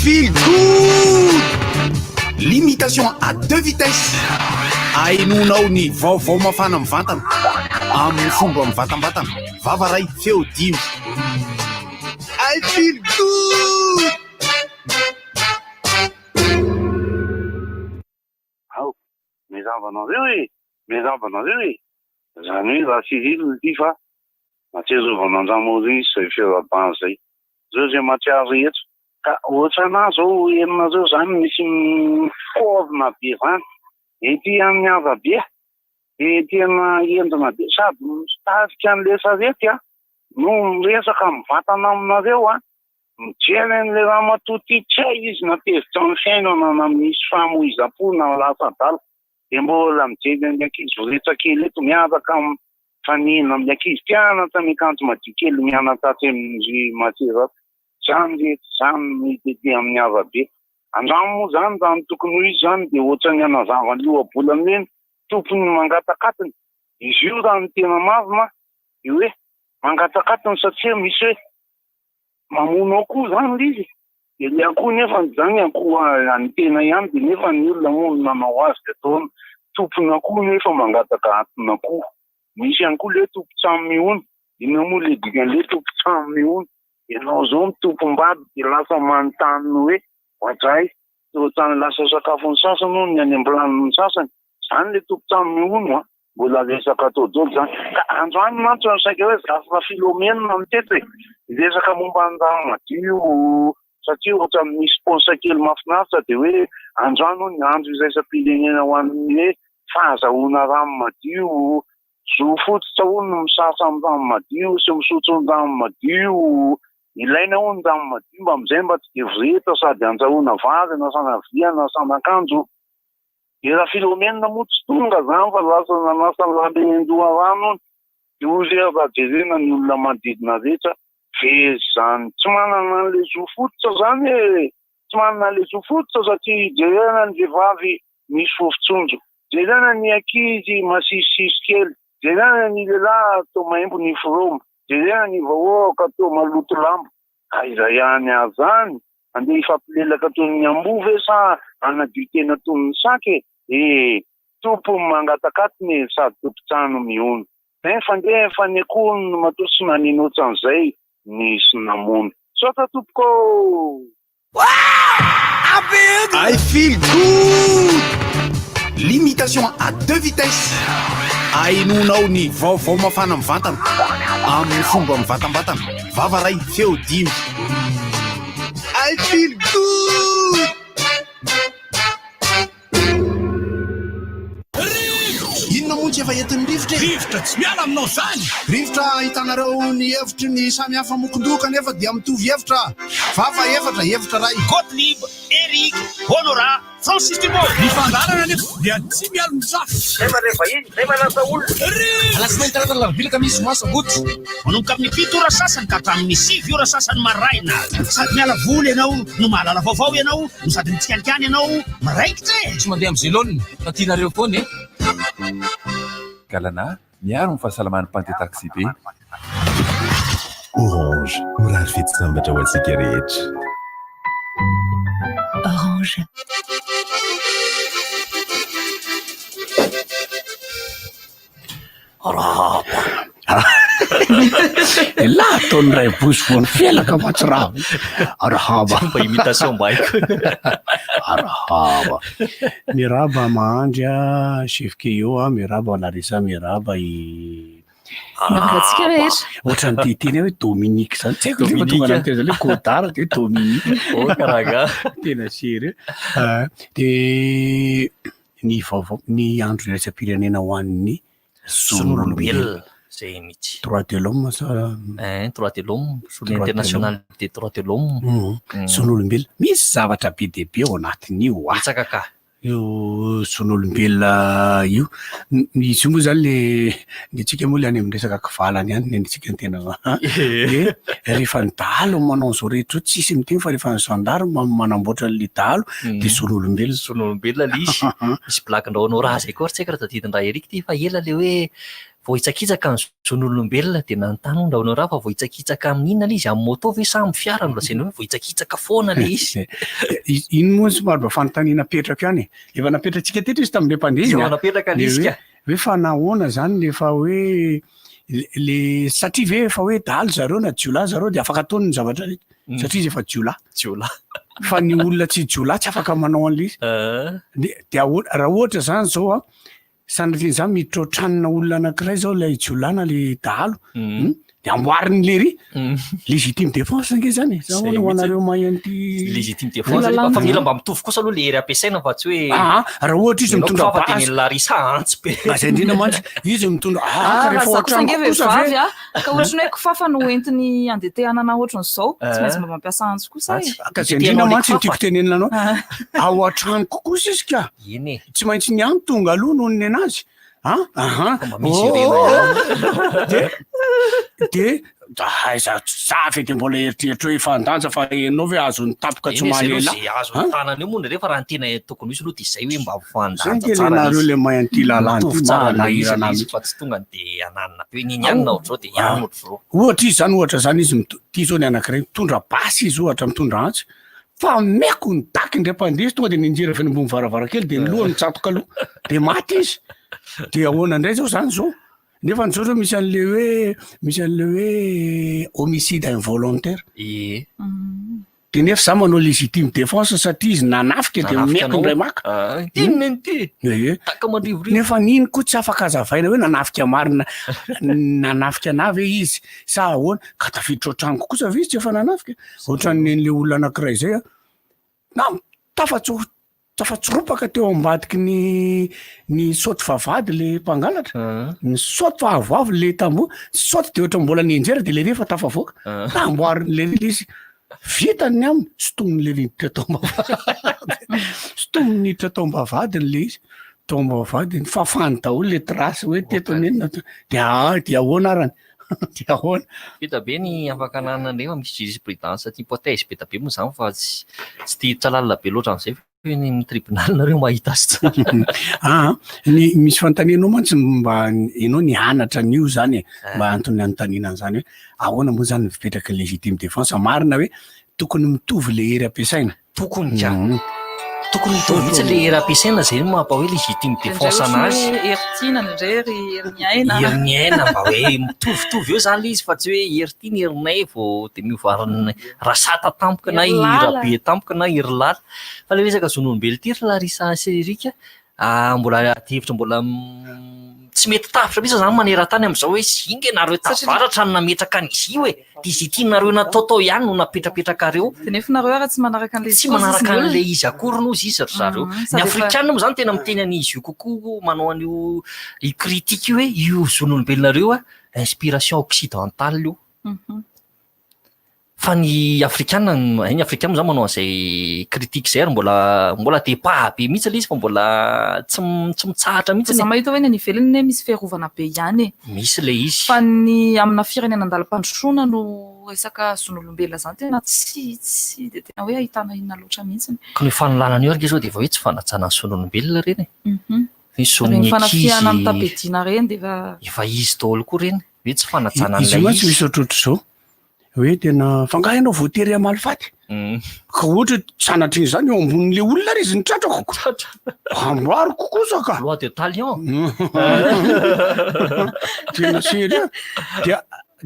feel good! Limitation à deux vitesses. Ahenoanao ny vaovao mafana mivantana amin'ny fomba mivantambatana. Vava ray, feo dimy. I feel good! Ao, miarahaba anareo e! Miarahaba anareo e! Izany hoe raha Cyril ity fa nahatsiarovana an-dRamaurice izay fiarahabana izay. Ireo izay mahatsiaro rehetra. Ka ohatranà izao henonareo izany misy mi-forme be izany. Ety amin'ny arabe dia tena henjana be sady mitarika an'ilay sarety an, no miresaka mivantana aminareo an, mijery an'ilay ramatoa ity tsy hay izy na tezitra amin'ny fiainana na misy famoizam-po na lasa adala. Dia mbola mijery an'ny ankizy voretra kely eto miaraka mifanena amin'ny ankizy mpianatra miakanjo madio kely mianatra atsy amin'ny Maserati. Izany rehetra izany no hita ety amin'ny arabe. Andramo moa izany raha ny tokony ho izy izany dia ohatran'ny hanazava ny ohabolana hoe ny tompony mangatak'atiny. Izy io raha ny tena marina dia hoe mangatak'atiny satria misy hoe mamono akoho izany ilay izy e. Dia ilay akoho nefa izany akoho an'ny tena ihany dia nefa ny olona moa no nanao azy dia ataony tompon'akoho nefa mangataka atin'akoho. Misy ihany koa ilay hoe tompon-trano mihono. Inona moa ilay dikan'ilay hoe tompon-trano mihono? Ianao izao no tompom-bady dia lasa manontany ny hoe oadray, toa ohatran'ny lasa sakafon'ny sasany hono ny any am-bilanin'ny sasany. Izany ilay tompon-trano mihono an! Mbola resaka atao daholo izany. Ka androany mantsy no saika hoe zafy Philomena no teto e! Hiresaka momba ny rano madio satria ohatran'ny misy post kely mahafinaritra dia hoe androany hono ny andro iraisam-pirenena ho an'ny hoe fahazahoana rano madio, zo fototra hono ny misasa amin'ny rano madio sy misotro ny rano madio, ilaina hono ny rano madio mba amin'izay mba tsy dia voretra sady andrahoana vary, anasana vilia, anasana akanjo. Dia Rafilomenina moa tsy tonga zany fa lasa nanasa lamba eny an-doharano hono. Dia hoy re raha jerena ny olona manodidina rehetra, very zany. Tsy manana an'ilay zo fototra zany e! Tsy manana an'ilay zo fototra satria jerena ny vehivavy misy fofon-tsonjo, jerena ny ankizy masisisy kely, jerena ny lehilahy toa maimbo ny foroma, jerena ny vahoaka toa maloto lamba. Aiza ihany aza zany? Andeha hifampilelaka toy ny amboa ve sa hanadio tena toy ny saka e? Eh! Tompony mangatak'atiny e sady tompon-trano mihono. Nefa ange efa ny akoho no matoa tsy nanino otran'izay nisy namono. Misaotra tompoko ô! I feel good! Limitation à deux vitesses. Ahenoanao ny vaovao mafana mivantana amin'ny fomba mivantambatana. Vava ray, feo dimy. I feel good! Inona moa tsy efa entin'ny rivotra e? Rivotra tsy miala aminao zany! Rivotra ahitanareo ny hevitry ny samy hafa mokon-doha kanefa dia mitovy hevitra. Vava efatra, hevitra iray. Gottlieb, Eric, Honorat, Francis Dumont. Ny fandaharana anefa dia tsy mialon-jafy. Zay mandray vahiny, zay manasa olona. Alatsinainy, talata, alarobia, alakamisy, zoma, sabotsy. Manomboka amin'ny fito ora sasany ka hatramin'ny sivy ora sasany maraina. Sady miala voly ianao no mahalala vaovao ianao no sady mitsikanikany ianao miraikitra e! Tsy mandeha amin'ny zelone fa tianareo foana e! Galana, miaro ny fahasalaman'ny mpandeha taxi-be. Orange, mirary fety sambatra ho antsika rehetra. Orange. Arahaba. Elah ataon'ny ray bozy voan'ny felaka mantsy raha. Arahaba. Mba imitation mba haiko. Arahaba. Miarahaba Mahandry a, Chef Keio a, miarahaba Larissa, miarahaba i Miarahaba antsika rehetra. Ohatran'ny te hiteny hoe Dominique zany. Tsy haiko nefa tonga anaty tena hoe Godard de Dominique. Oh karaga. Tena sérieux. Ah, de ny vaovao, ny andro iraisam-pirenena ho an'ny zon'olombelona. Zay mihitsy. Droit de l'homme sa? Ein, droit de l'homme, journée internationale des droits de l'homme. Zon'olombelona. Misy zavatra be dia be ao anatin'io ah. Betsaka ka. Io zon'olombelona io. Izy io moa zany le, ny antsika moa le any amin'ny resaka kivalana ihany ny antsika no tena de rehefa ny dahalo no manao an'izao rehetra izao tsisy miteny fa rehefa ny gendarme manamboatra an'le dahalo de zon'olombelona. Zon'olombelona le izy. Misy blague-ndra Honorat zay koa ary tsy haiko raha tadidin-dra Eric ty fa ela le hoe. Voahitsakitsaka ny zon'olombelona dia nanontany hono Rahonorable fa voahitsakitsaka amin'ny inona ilay izy? Amin'ny moto ve sa amin'ny fiara no lazaina hoe voahitsakitsaka foana ilay izy? Iny moa somary mba fanontaniana apetrako ihany e. Efa napetratsika teto izy tamin'ilay mpandeha iny Efa napetraka ilay izy ka. Hoe fa nahoana izany le efa hoe le satria ve efa hoe dahalo zareo na jiolahy zareo dia afaka ataony ny zavatra rehetra satria izy efa jiolahy. Jiolahy. Fa ny olona tsy jiolahy tsy afaka manao an'ilay izy. Dia ahoana raha ohatra izany izao an, Sanatria za miditra ao tranona olona anakiray zao ilay jiolahy na le dahalo hum de amboariny lery légitime défense ange zany e za hono ho anareo mahay an'ity Légitime défense aloha fa mila mba mitovy kosa aloha le hery ampiasaina fa tsy hoe aa raha ohatra izy Ianao mitondra kofafa de basy ny Larissa antsy be Mba zay indrindra mantsy izy mitondra aa Ah, ka raha rehefa za ao kosa ange an-tranoko kosa ve vehivavy a, ka ohatran'ny hoe kofafa no entiny andeha-te-hanana ohatran'izao, tsy maintsy Eh. mba mampiasa antsy kosa e. Ka zay indrindra mantsy no tiako tenenina anao ao an-tranoko kosa izy ka Eny e. Tsy maintsy ny ahy tonga aloha noho ny nenazy. An? Aha. Fa mba misy jerena ihany. De de aiza za ve de mbola eritreritro hoe efa an-danja fa ianao ve azon'ny tapoka tsy Eny e, zay aloha mahalelahy. zay azon'ny tanana eo moa ndray fa raha ny tena tokony ho izy aloha de zay hoe mba Zay mifandanja nge tsara le nareo izy. le mahay an'ity lalàna Mitovy ity tsara ilay izy manahirana ilay izy mihitsy. fa tsy tonga de ananina be hoe ny an'i anona ohatr'izao de i anona ohatr'izao. Ohatra izy zany ohatra zany izy mito- ty zao ny anankiray mitondra basy izy ohatra mitondra antsy Fa meko ny daky indray mpandeha izy tonga de nianjera avy any ambony varavarankely de ny lohany nitsatoka aloha de maty izy. De ahoana indray zao zany zao? Nefa ny zao zao misy an'le hoe misy an'le hoe homicide involontaire. Ie. De nefa za manao légitime défense satria izy nanafika de Nanafika meko anao. indray maka. Ah, inona ny ty? Ie. Daka mandrivorivo. Nefa n'iny koa tsy afaka azavaina hoe nanafika marina nanafika anah ve izy sa ahoana? Ka tafiditra ao an-tranoko kosa ve izy tsy efa nanafika? Ohatran'ny nen'le olona anankiray izay an, na tafatso- tafatsoropaka teo ambadiky ny ny saoty vavahady le mpangalatra, nisaoty fa avoavo le tamboho, nisaoty de ohatran'ny mbola nianjera de lery efa tafavoaka, namboarin'ny lery le izy, vitany ny aminy, sintominy lery niditra tao am-bavahady, sintominy niditra tao am-bavahadiny le izy, tao am-bavahadiny, fafany daholo le trace hoe teto nenina, de ah de ahoana arany. Dia ahoana? Be dia be ny afaka ananana an'ireny fa misy jurisprudence aty hypothèse be dia be moa izany fa tsy tsy te hiditra lalina be loatra amin'izay fa eny amin'ny tribunal nareo mahita azy tsara. Aa, ny misy fanontanianao mantsy mba ianao nianatra an'io izany e, mba antony anontaniana an'izany hoe ahoana moa izany ny fipetraky ny légitime défense, marina hoe tokony mitovy le hery ampiasaina. Tokony ka. Tokony hitovy mihitsy le hery ampiasaina zay no mampa hoe légitime défense anazy. Hery tiana indraindray hery hery miaina. Hery miaina mba hoe mitovitovy eo zany le izy fa tsy hoe hery tiana hery naivo de miova rasata tampoka na i rabe tampoka na i ry lala. Fa le resaka zon'olombelona ity ry Larissa sy Eric mbola adihevitra mbola tsy mety tapitra mihitsy zany maneran-tany amin'izao hoe zinga ianareo tavaratra no nametraka an'izy io e! Dia izay tianareo natao tao ihany no napetrapetrakareo. Dia nefa nareo ara tsy manaraka an'ilay izy Tsy manaraka an'ilay izy akory no izy ry zareo. Ny Afrikana moa zany tena miteny an'izy io kokoa, manao an'io io critique io hoe io zon'olombelona ireo a, inspiration occidentale io. Fa ny Afrikana, hay ny Afrikana moa zany manao an'izay critique izay ary mbola mbola débat be mihitsy ilay izy fa mbola tsy tsy mitsahatra mihitsy. Za mahita hoe ny any ivelany anie misy fiarovana be ihany e. Misy ilay izy. Fa ny amina firenena andalam-pandrosoana no resaka zon'olombelona izany tena tsy tsy dia tena hoe ahitana inona loatra mihitsy. Ka ny fanolanana io ary nge zao dia efa hoe tsy fanajana ny zon'olombelona ireny e. Ny zon'ny Ireny ankizy. fanafihana mitam-piadiana ireny dia efa. Efa izy daholo koa ireny, hoe tsy fanajana Izy io an'ilay mantsy izy. misy ohatrohatr'izao. Hoe tena fa angaha ianao voatery hamaly faty? Ka ohatra hoe sanatria izany eo ambonin'ilay olona ary izy ny tratrako ko. Amboariko kosa ka. Loi de talion. Tena sérieux. Dia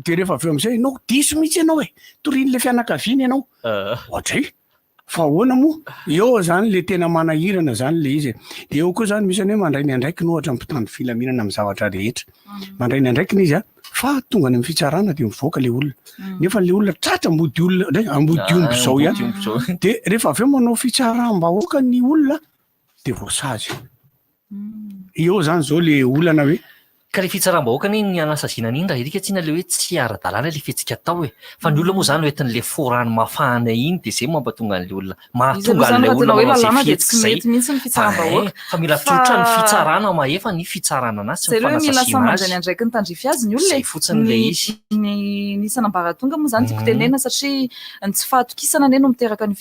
dia rehefa avy eo amin'izay ianao diso mihitsy ianao e. Torian'ilay fianakaviana ianao. Ohatray. Fa ahoana moa? Eo zany le tena manahirana zany le izy e. De eo koa zany misy any hoe mandray ny andraikiny ohatra ny mpitandro filaminana amin'ny zavatra rehetra. Mandray ny andraikiny izy a, fa tonga any amin'ny fitsarana de mivoaka le olona. Nefa le olona tratra ambody olona ndray, ambody omby zao ihany. De rehefa avy eo manao fitsaram-bahoaka ny olona de voasazy. Eo zany zao le olana hoe. Ka le fitsaram-bahoaka anie ny anasaziana an'iny raha erika tsinona le hoe tsy ara-dalàna le fihetsika atao e! Fa ny olona moa zany hoentin'le fo rano mafana iny de zay mampatonga an'le olona Izy mahatonga aloha zany an'ilay raha tena olona hoe manao zay lalàna dia tsy fihetsika zay mety mihitsy ny fa fitsaram-bahoaka. eh, fa mila Fa tsotra ny fitsarana mahefa ny fitsarana anazy sy ny zay aloha hoe mila samy fanasasiana mandray azy. ny andraikiny tandrify azy ny olona Zay e. fotsiny le Ny izy. ny ny isan'ambaratonga moa zany tiako tenenina satria Ny tsy fahatokisana anie no miteraka an'io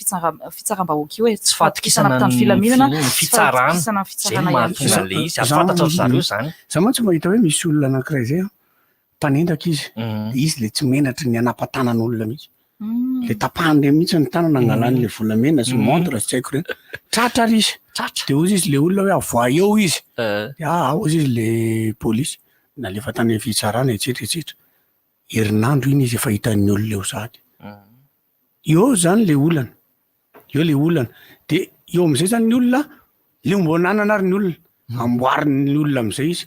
fitsaram-bahoaka io e. Tsy fahatokisana mpitandro ny filaminana, ny tsy fitsarana. fahatokisana ny Izay no fitsarana ihany mahatonga koa. an'ilay izy. Ary fantatry ry zareo izany. Za mantsy mahita hoe misy olona anankiray zay an, mpanendaka izy, izy le tsy menatry ny hanapa-tanan'olona mihitsy. Le tapahany reny mihitsy ny tanana angalany le volamena sy montre sy tsy haiko reny. Tratra ary izy. Tratra. De hozy izy le olona hoe avoahy eo izy. De ah hozy izy le polisy. Nalefa tany amin'ny fitsarana etsetra etsetra. Herinandro iny izy efa hitan'ny olona eo sahady. Eo zany le olana. Eo le olana. De eo am'zay zany ny olona, liombonanana ary ny olona. Amboarin'ny olona am'zay izy.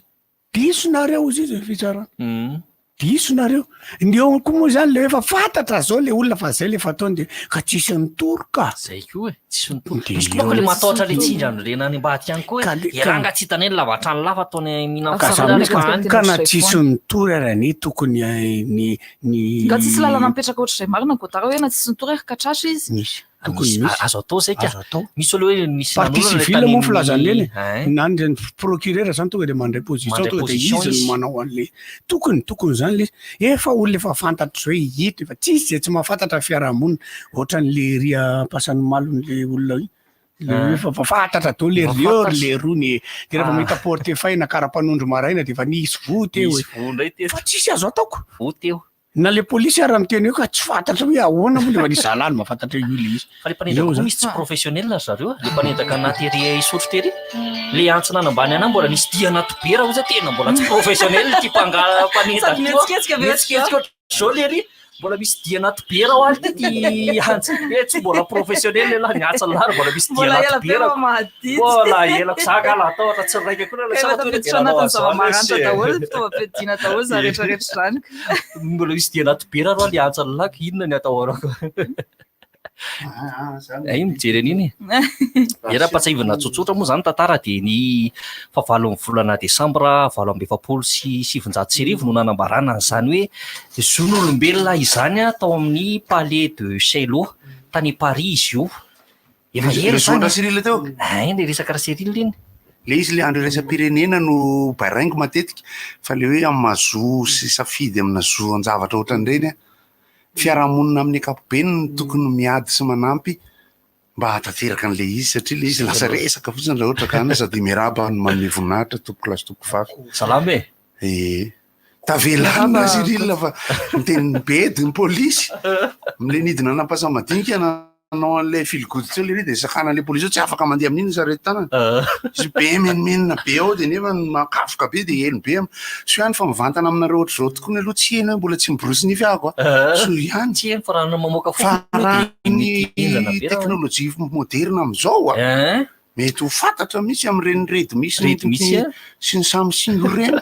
Diso nareo hozy izy ny fitsarana. Diso nareo. Ny eo koa moa zany le efa fantatra zao le olona fa zay le fataony de ka tsisy nitory ka. Zay koa e, tsisy nitory. Misy koa manko le matahotra le tsindran'ireny any ambadika any koa e. E ranga tsy hitanay ny lavatrano lafa ataony mihinana Ka fotsiny misy rehefa any. ka na tsisy nitory ary anie tokony ny ny. Nga tsisy lalana mipetraka ohatr'izay marina Godard hoe na tsisy nitory ary ka tratra izy. Misy. Tokony Misy, misy. azo atao zay ka. Azo atao. Misy aloha hoe nisy Partie nanolana ilay civile tany moa filazan'ny eny e. Hein. Na ny procureur zany tonga de mandray position, Mandray tonga de position izy no izy. manao an'le. Tokony, tokony zany le izy. Efa olona efa fantatry hoe ito, efa tsisy zay tsy mahafantatra ny fiarahamonina. Ohatran'le ery Ampasanimalo-n'le olona iny. Le hoe efa efa fantatra daholo le Efa ry eo ry fantatra. le rony e. De rehefa Ah. mahita portefeuille na kara-panondro maraina de efa nisy voa teo e. Nisy voa indray teto. Fa tsisy azo ataoko. Voa teo. Na le polisy ara miteny hoe ka tsy fantatra hoe ahoana moa le fa nisy zalahy no mahafantatra hoe io le izy. Fa le mpanendaka Eo koa zany. misy tsy professionnel ry zareo a, le mpanendaka anaty ery Isotry tery, le antso nanambany anah mbola nisy dia anaty bera hozy aho tena mbola tsy professionnel ity mpangala mpanendaka Sady ity mihetsiketsika a, be mihetsiketsika ohatr'izao lery, mbola misy dia anaty bera ho ahy ity antso ity, tsy mbola professionnel ialahy ny antso an'lah ary mbola misy dia Mbola anaty ela be bera. vao mahadidy. Mbola ela ko za angaha lahatahotra tsy raika koa Ka efa tafiditra anatin'ny zava-maranitra daholo, fitaovam-piadiana daholo izany rehetrarehetra izany. Mbola misy dia anaty bera aloha le antso an'lah ka inona ny atahorako. Ay mijery an'iny e. Dia raha ampatsiahivina tsotsotra moa izany tantara dia ny fahavalon'ny volana desambra 1948 no nanambarana an'izany hoe zon'olombelona izany tao amin'ny Palais de Chaillot tany Paris izy io. Efa Le ela le izany zon-dra e. Cyril teo? Hay le resaka ra Cyril iny. Le izy le andro iraisam-pirenena no baraingo matetika fa le hoe amin'ny maha zo sy safidy amina zo an-javatra ohatran'ireny an, fiarahamonina amin'ny ankapobeny no tokony miady sy manampy mba hahatanteraka an'ilay izy satria ilay izy lasa resaka fotsiny raha ohatra ka any sady miarahaba no manome voninahitra tompoko lahy sy tompoko vavy. Salama e! Ee. Tavela any Miarahaba ra Cyril fa miteny bedy ny polisy. Amle nidina an'Ampasamadinika nanao an'ilay filigoty teo lery de sakanan'ilay polisy eo tsy afaka mandeha amin'iny ny sarety tanana. Izy be menomenona be ao de nefa makafoka be de heno be. Soa ihany fa mivantana aminareo ohatr'izao tokoa aloha tsy heno hoe mbola tsy miborosy nify ahako a. Soa ihany. Tsy heno fa raha ny mamoaka Fa fofona raha dia mety henjana ny be raha. teknolojia moderina amin'izao a. Mety ho fantatra mihitsy amin'ireny Redmi sy Redmi ny sy a. sy ny Samsung ireny.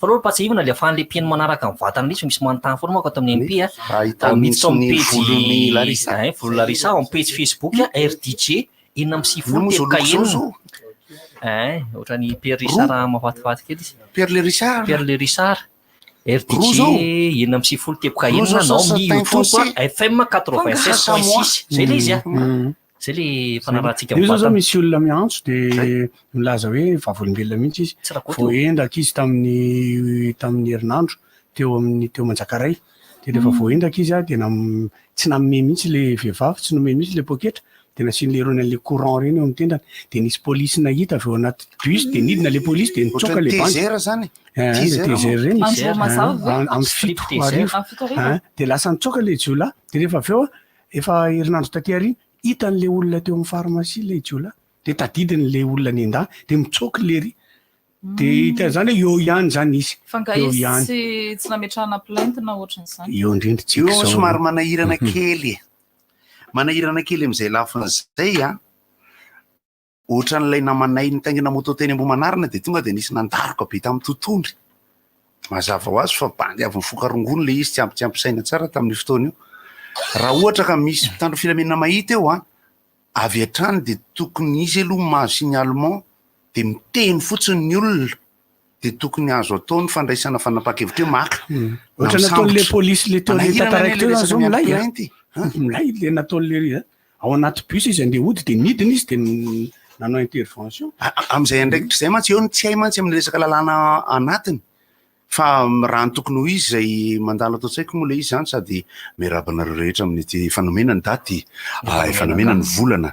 Fa aloha ampatsiahivina le afahan'le mpihaino manaraka ny vatana mihitsy fa misy manontany foana manko ato amin'ny MP a. Ahitany Miditra ao ny amin'ny pejy volon'i Larissa. Ein, volon'i Larissa ao amin'ny pejy Facebook a, RDJ Inona 96 moa izao teboka loko izao enina. izao? Ein, ohatran'i Pierre Richard mahafatifaty kely izy. Pierre Le Richard. Pierre Le Richard. Roa RDJ zao. 96 teboka Roa enina zao na ao sasa amin'ny teint YouTube foncé. a, FM 96.6. Zay le izy a. Zay le fanarahantsika Io zao zao mivantana. misy olona miantso de milaza hoe vavolombelona mihitsy izy. Tsy Rakoto io. Voaendaka izy tamin'ny tamin'ny herinandro teo amin'ny teo Manjakaray. De rehefa voaendaka izy a de nam- tsy nanome mihitsy le vehivavy, tsy nomeny mihitsy le poketra, de nasian'le irony an'le courant ireny eo amin'ny tendany. De nisy polisy nahita avy eo anaty bus de nidina le polisy de nitsoaka Ohatran'ny le bandy. taser zany e. Eh, le Taser taser ireny. Andro mazava ve? An- Amin'ny Strip fito taser. arivo. Amin'ny 7 arivo? Eh, de lasa nitsoaka le jiolahy. De rehefa avy eo a, efa herinandro taty aoriana, hitan'le olona teo amin'ny pharmacie le jiolahy. De tadidiny le olona nendahy, de mitsoaka lery. De hita zany hoe eo ihany zany izy. Fa nga Eo izy ihany. tsy tsy nametrahana plainte na ohatran'izany. Eo indrindra tsika Io izao. somary manahirana kely e. Manahirana kely amin'izay lafiny izay an. Ohatran'ilay namanay nitaingina moto teny Ambohimanarina dia tonga dia nisy nandaroka be tamin'ny totohondry. Mazava ho azy fa bandy avy nifoka rongony ilay izy, tsy ampy tsy ampy saina tsara tamin'io fotoana io. Raha ohatra ka misy mpitandro filaminana mahita eo an, avy hatrany dia tokony izy aloha mahazo signalement dia miteny fotsiny ny olona dia tokony azo atao ny fandraisana fanapahan-kevitra hoe maka na Ohatra nataon'ilay misambotra. polisy le teo le Manahirana tantaraiko anie teo ilay zany zao resaka milay miampy a. plainte e. Milay le nataon'le ry a. Ao anaty bus izy andeha hody dia nidina izy dia nanao intervention. Amin'izay andraikitra izay mantsy eo no tsy hay mantsy amin'ny resaka lalàna anatiny fa raha ny tokony ho izy izay mandalo ato an-tsaiko moa ilay izy izany sady miarahaba anareo rehetra amin'ity efa nomena ny daty, efa nomena ny volana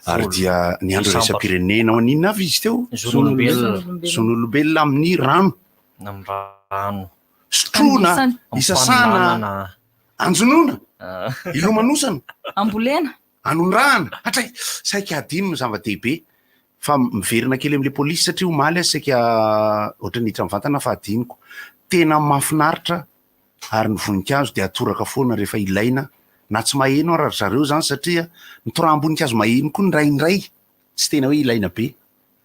ary dia ny andro iraisam-pirenena ho an'inona avy izy teo? Zon'olombelona. Zon'olombelona amin'ny rano. Amin'ny rano. Sotroina, isasana, anjonoana, ilomanosana. Ambolena. Anondrahana. Hatray, saika adino ny zava-dehibe. Fa miverina kely amin'ilay polisy satria omaly aho saika ohatran'ny hiditra mivantana fa adinoko. Tena mahafinaritra ary ny voninkazo dia atoraka foana rehefa ilaina na tsy maheno ara ry zareo izany satria ny toraham-boninkazo maheno koa indraindray tsy tena hoe ilaina be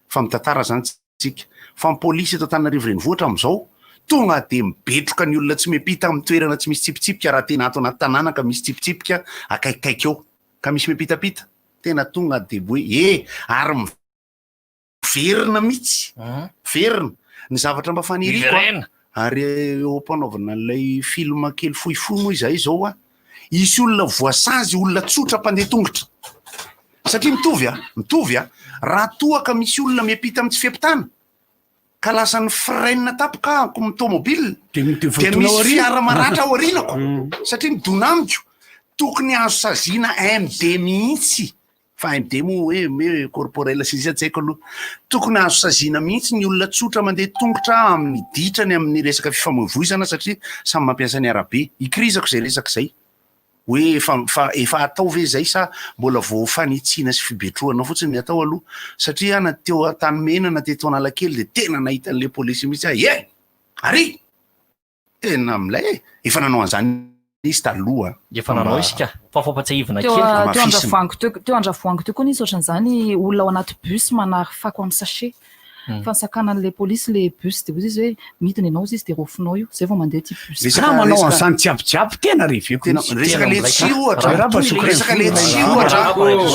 fa mitantara izany tsika. Fa ny polisy eto Antananarivo renivohitra amin'izao tonga dia mibetroka ny olona tsy miampita amin'ny toerana tsy misy tsipitsipika raha tena ato anaty tanàna ka misy tsipitsipika akaikikaiky eo ka misy miampitapita tena tonga dia hoe e ary miverina mihitsy miverina ny zavatra mba faniriako a ary eo am-panaovana an'ilay film kely fohifohy moa izahay izao a hisy olona voasazy olona tsotra mpandeha tongotra satria mitovy a mitovy a raha toa ka misy olona miampita amin'ny tsy fiampitana ka lasa ny frein tampoka ahako amin'ny tomobile dia misy fiara maratra aorianako satria midona amiko tokony azo saziana MD mihitsy fa MD moa hoe hoe corporel sy ny sisa tsy haiko aloha tokony azo saziana mihitsy ny olona tsotra mandeha tongotra amin'ny ditrany amin'ny resaka fifamoivoizana satria samy mampiasa ny arabe ikirizako izay resaka izay hoe efa fa efa atao ve izay sa mbola vao fanitsiana sy fibetrohana fotsiny ny atao aloha satria na teo Antanimena na teto Analakely dia tena nahita an'ilay polisy mihitsy aho e ary tena milay e efa nanao an'izany izy taloha Efa nanao izy ka. Fa fampatsiahivina Teo kely. teo Hamafisina. Andravoahangy teo teo Andravoahangy teo koa nisy ohatran'izany olona ao anaty bus manary fako amin'ny sachet. Fa nisakanan'ilay polisy ilay bus dia hoy izy hoe midina ianao hozy izy dia raofinao io zay vao mandeha ity bus. Resaka Raha manao resaka an'izany jiaby-jiaby tena reveko tena mihitsy. resaka Tena le milay tsy ka. ohatra Raha zoky resaka le ray tsy vony. ohatra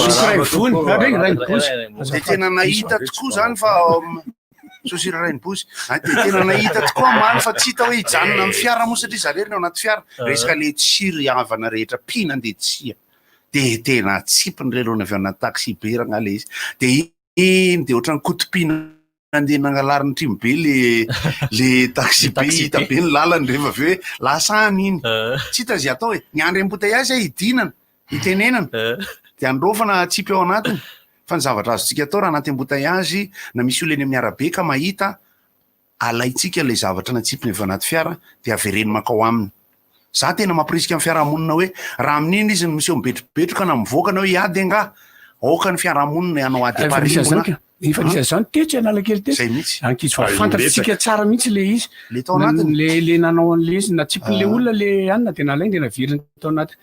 Zoky ray vony. Ray ray bosy. dia Azafady. tena Diso nahita aho. tokoa zany fa sosira rainibozy Ah, dia tena nahita tokoa omaly fa tsy hita hoe hijanona amin'ny fiara moa satria zareo ny ao anaty fiara resaka le tsy ry havana rehetra mpiana andeha tsia dia tena tsipiny re rony avy ao anaty taxi be rangahy le izy dia iny dia ohatran'ny kotopina nandeha nangalariny trimo be le le taxi be hita be ny lalany rehefa avy eo hoe lasa any iny tsy hita izay atao e niandry embouteillage aho hidinana hitenenana dia androfana atsipy ao anatiny fa ny zavatra azontsika atao raha anaty embouteillage na misy olona eny amin'ny arabe ka mahita alaintsika ilay zavatra natsipiny avy anaty fiara dia avereno mankao aminy. Za tena mampirisika ny fiarahamonina hoe raha amin'iny izy no miseho mibetrobetroka na mivoaka na hoe hiady angaha, aoka ny fiarahamonina hanao ady Efa nisy an'izany am-parimbona. ka. Efa nisy an'izany tetsy Analakely tetsy. Zay mihitsy. Ankizy fa fantatsika tsara mihitsy le izy. Le tao anatiny. Le le nanao an'le izy, natsipin'le olona le anona dia nalainy dia naveriny tao anaty.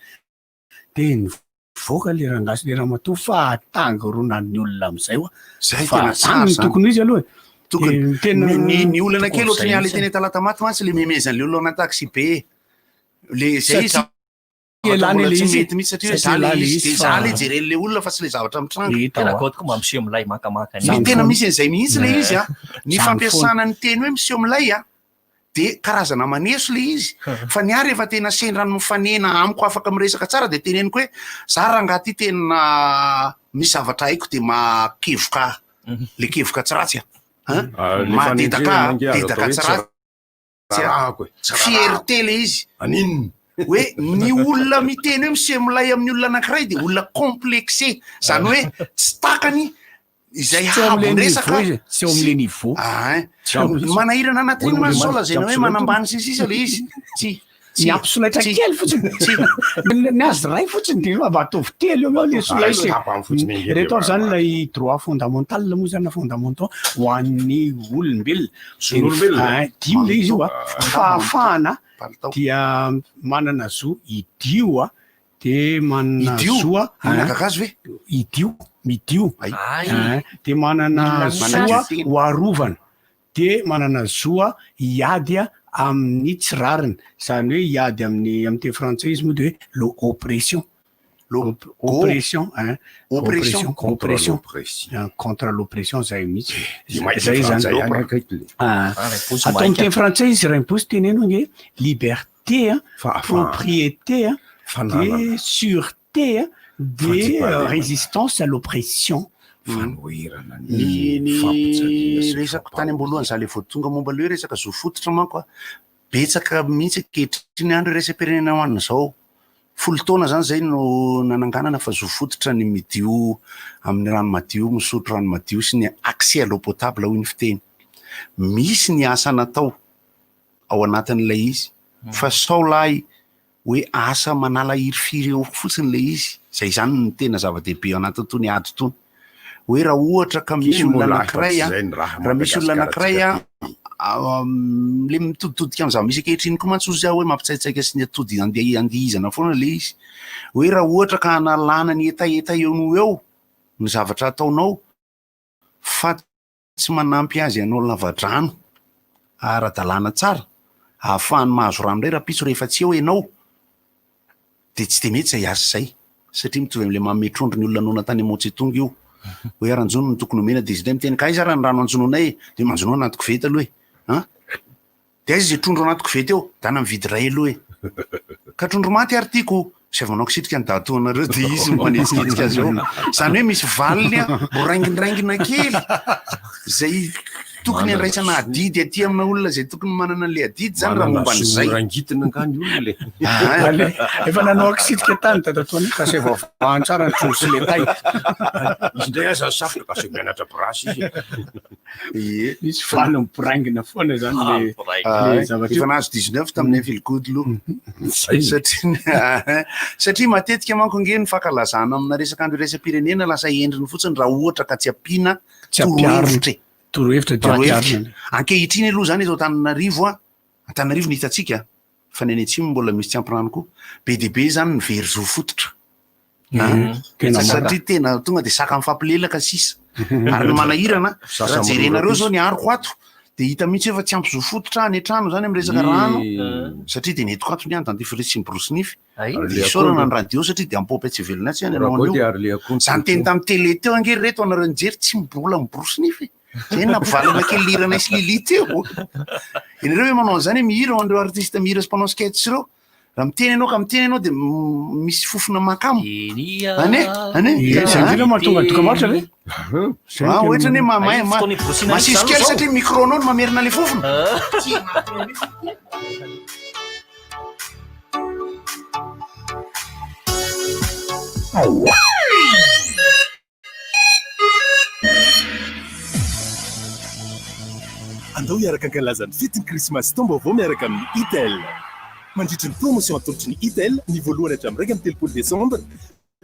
Dia nivoaka le rangahy sy le ramatoa fa tangoronan'ny olona amin'izay hoa. Zay Fa tena zany tsara no zany. tokony ho izy aloha e. Tokony. Dia tena Ny, ny, ny olana kely tokony ohatran'ny zay ala mihitsy. teny Talatamaty mantsy le memezan'le olona ao anaty taxi be. Le zay Satria zavatra elany mbola le tsy izy. mety mihitsy satria hoe Satria za le elany izy izy de za fa le jeren'le olona fa tsy le zavatra mitranga. hita Tena hoa. gaoty koa mba miseho milay makamaka Ny Zany tena foana. misy an'izay mihitsy le izy a. Ny Zany foana. fampiasana ny teny hoe miseho milay a. de karazana maneso le izy fa ny ahy rehefa tena sendra ny mifanena amiko afaka miresaka tsara de teneniko hoe za rangahy ty tena misy zavatra haiko de mahakevoka ahy mhm. le kevoka tsy ratsy a ah, mahadedaka ahy dedaka tsy ratsy a fierté le izy aninona hoe ny olona miteny hoe miseho milay amin'ny olona anankiray de olona complexé zany hoe tsy takany izay Tsy eo amin'ilay habon-dresaka niveau izy, tsy eo amin'ilay niveau. Ah, hein. Tsy eo Ny manahirana anatin'iny Olona mantsy sao lazaina hoe mampisolaitra. manambany sy ny sisa ilay izy. Tsy. Tsy. Miampy solaitra Tsy. kely fotsiny. Tsy. Ny ny azy iray fotsiny dia mba ataovy telo eo eo ilay solaitra. Tapany fotsiny ange Ireto dia ary izany ilay droit fondamental moa izany na fondamentaux ho an'ny olombelona. Zon'olombelona. Ah, dimy ilay izy io a. Fahafahana Palitao. dia manana zo hidio a. Dia manana Idio? zo a, Mihinana hein? kakazo ve? Idio, midio. Ay. Hein? Dia manana Mila zo a tena. ho arovana. Dia manana zo a hiady a amin'ny tsy rariny. Izany hoe hiady amin'ny, amin'ny teny frantsay izy moa dia hoe l'oppression. L'op- Oppression, hein? Oppression. Contre Oppression. l'oppression. Hein, Contre l'oppression, zay mihitsy. Dia maika Zay zany. frantsay ihany akaiky le. Ah. Ah, Raimposy Atao amin'ny maika. teny frantsay izy, Raimposy teneno ange, liberté a, Fahafahana. propriété a, Fananana. de sûreté a, de Fandriampahalemana. résistance à l'oppression. Fanoherana Ny ny ny fampijaliana sy resako tany am-boalohany za le vao tonga momba le hoe resaka zo fototra manko a, betsaka mihitsy ankehitriny andro iraisam-pirenena ho an'izao. 10 taona zany zay no nananganana fa zo fototra ny midio amin'ny rano madio, misotro rano madio sy ny accès à l'eau potable hoy ny fiteny. Misy ny asa natao. ao anatin'ilay izy fa sao lahy hoe asa manala hirifiry eo fotsiny ilay izy, izay izany no tena zava-dehibe ao anatin'itony ady itony. Hoe raha ohatra ka misy Iny moa olona lahy fa anankiray tsy an, izay ny raha raha misy olona Madagasikara anankiray an, le mitoditodika amin'ny zava-misy ankehitriny koa mantsy hozy aho hoe mampitsaitsaika sy ny atody andeha andihizana foana ilay izy. Hoe raha ohatra ka hanalana ny hetaheta eo noho eo ny zavatra ataonao fa tsy manampy azy hanao lavadrano ara-dalàna tsara ahafahany mahazo rano indray rahampitso rehefa tsy eo ianao dia tsy dia mety izay asa izay satria mitovy amin'ilay manome trondro ny olona noana tany Mao Tse-tung io hoe aranjono no tokony omena dia izy indray miteny ka aiza ary ny rano anjonoanay e? Dia manjonoa anaty koveta aloha e! An! Dia aiza izay trondro anaty koveta eo? Dana mividy iray aloha e! Ka trondro maty ary tiako! Izay vao manao kisitrika ny dadatoanareo dia izy no manetsiketsika azy eo. Izany hoe misy valiny boraingindraingina kely izay tokony handraisana adidy aty amina olona izay tokony manana an'ilay adidy izany raha momba an'izay. Manana zo horangitina angaha ny olona e? Efa nanao kisitrika tany dadatoanay ka izay vao vahany tsara ny trondro sy letay. Izy indray aza safotra ka asaivo mianatra brasy izy e. Ie. Misy valiny miboraingina foana zany le le zavatra Efa nahazo 19 tamin'ny feel good aloha. Satria satria matetika manko ange ny fankalazana amina resaka andro iraisam-pirenena lasa endriny fotsiny raha ohatra ka tsy ampiana Tsy ampiharina. torohevitra e. Torohevitra dia Torohevitra. ampiharina. Ankehitriny aloha zany eto Antananarivo a, Antananarivo no hitantsika fa ny any atsimo mbola misy tsy ampy rano koa. Be dia be zany ny very zo fototra. Tena Satria tena tonga dia saka mifampilelaka sisa. Ary ny manahirana, raha jerenareo zao ny aroko ato, dia hita mihitsy hoe fa tsy ampy zo fototra any an-trano zany amin'ny resaka rano, satria dia nentiko ato ny any dentifrice sy ny borosy nify. Dia isaorana ny radio satria dia ampôpy atsy ivelany atsy any anao an'io. Za niteny tamin'ny télé teo ange ry reto anareo nijery tsy mbola miborosy nify e. Zay no nampivalana kely ny hiranay sy Lily teo. Ianareo ve manao an'izany hoe mihira ho an'ireo artiste mihira sy mpanao sketch ireo? Raha miteny ianao ka miteny ianao dia misy fofona mankamo. Ane, ane. Ie, zay indrindra mahatonga ny dokam-barotra ve? Zay Ah, no ohatra ny hoe mamay, Ay, ma- fotoana iborosiana masiso izany kely izao. satria micro-nao no mamerina ilay fofona. Andao hiaraka hankalaza ny fetin'ny Krismasy taom-baovao miaraka amin'ny Itel. Mandritry ny promotion atolotry ny Itel, ny voalohany hatramin'ny 31 desambra,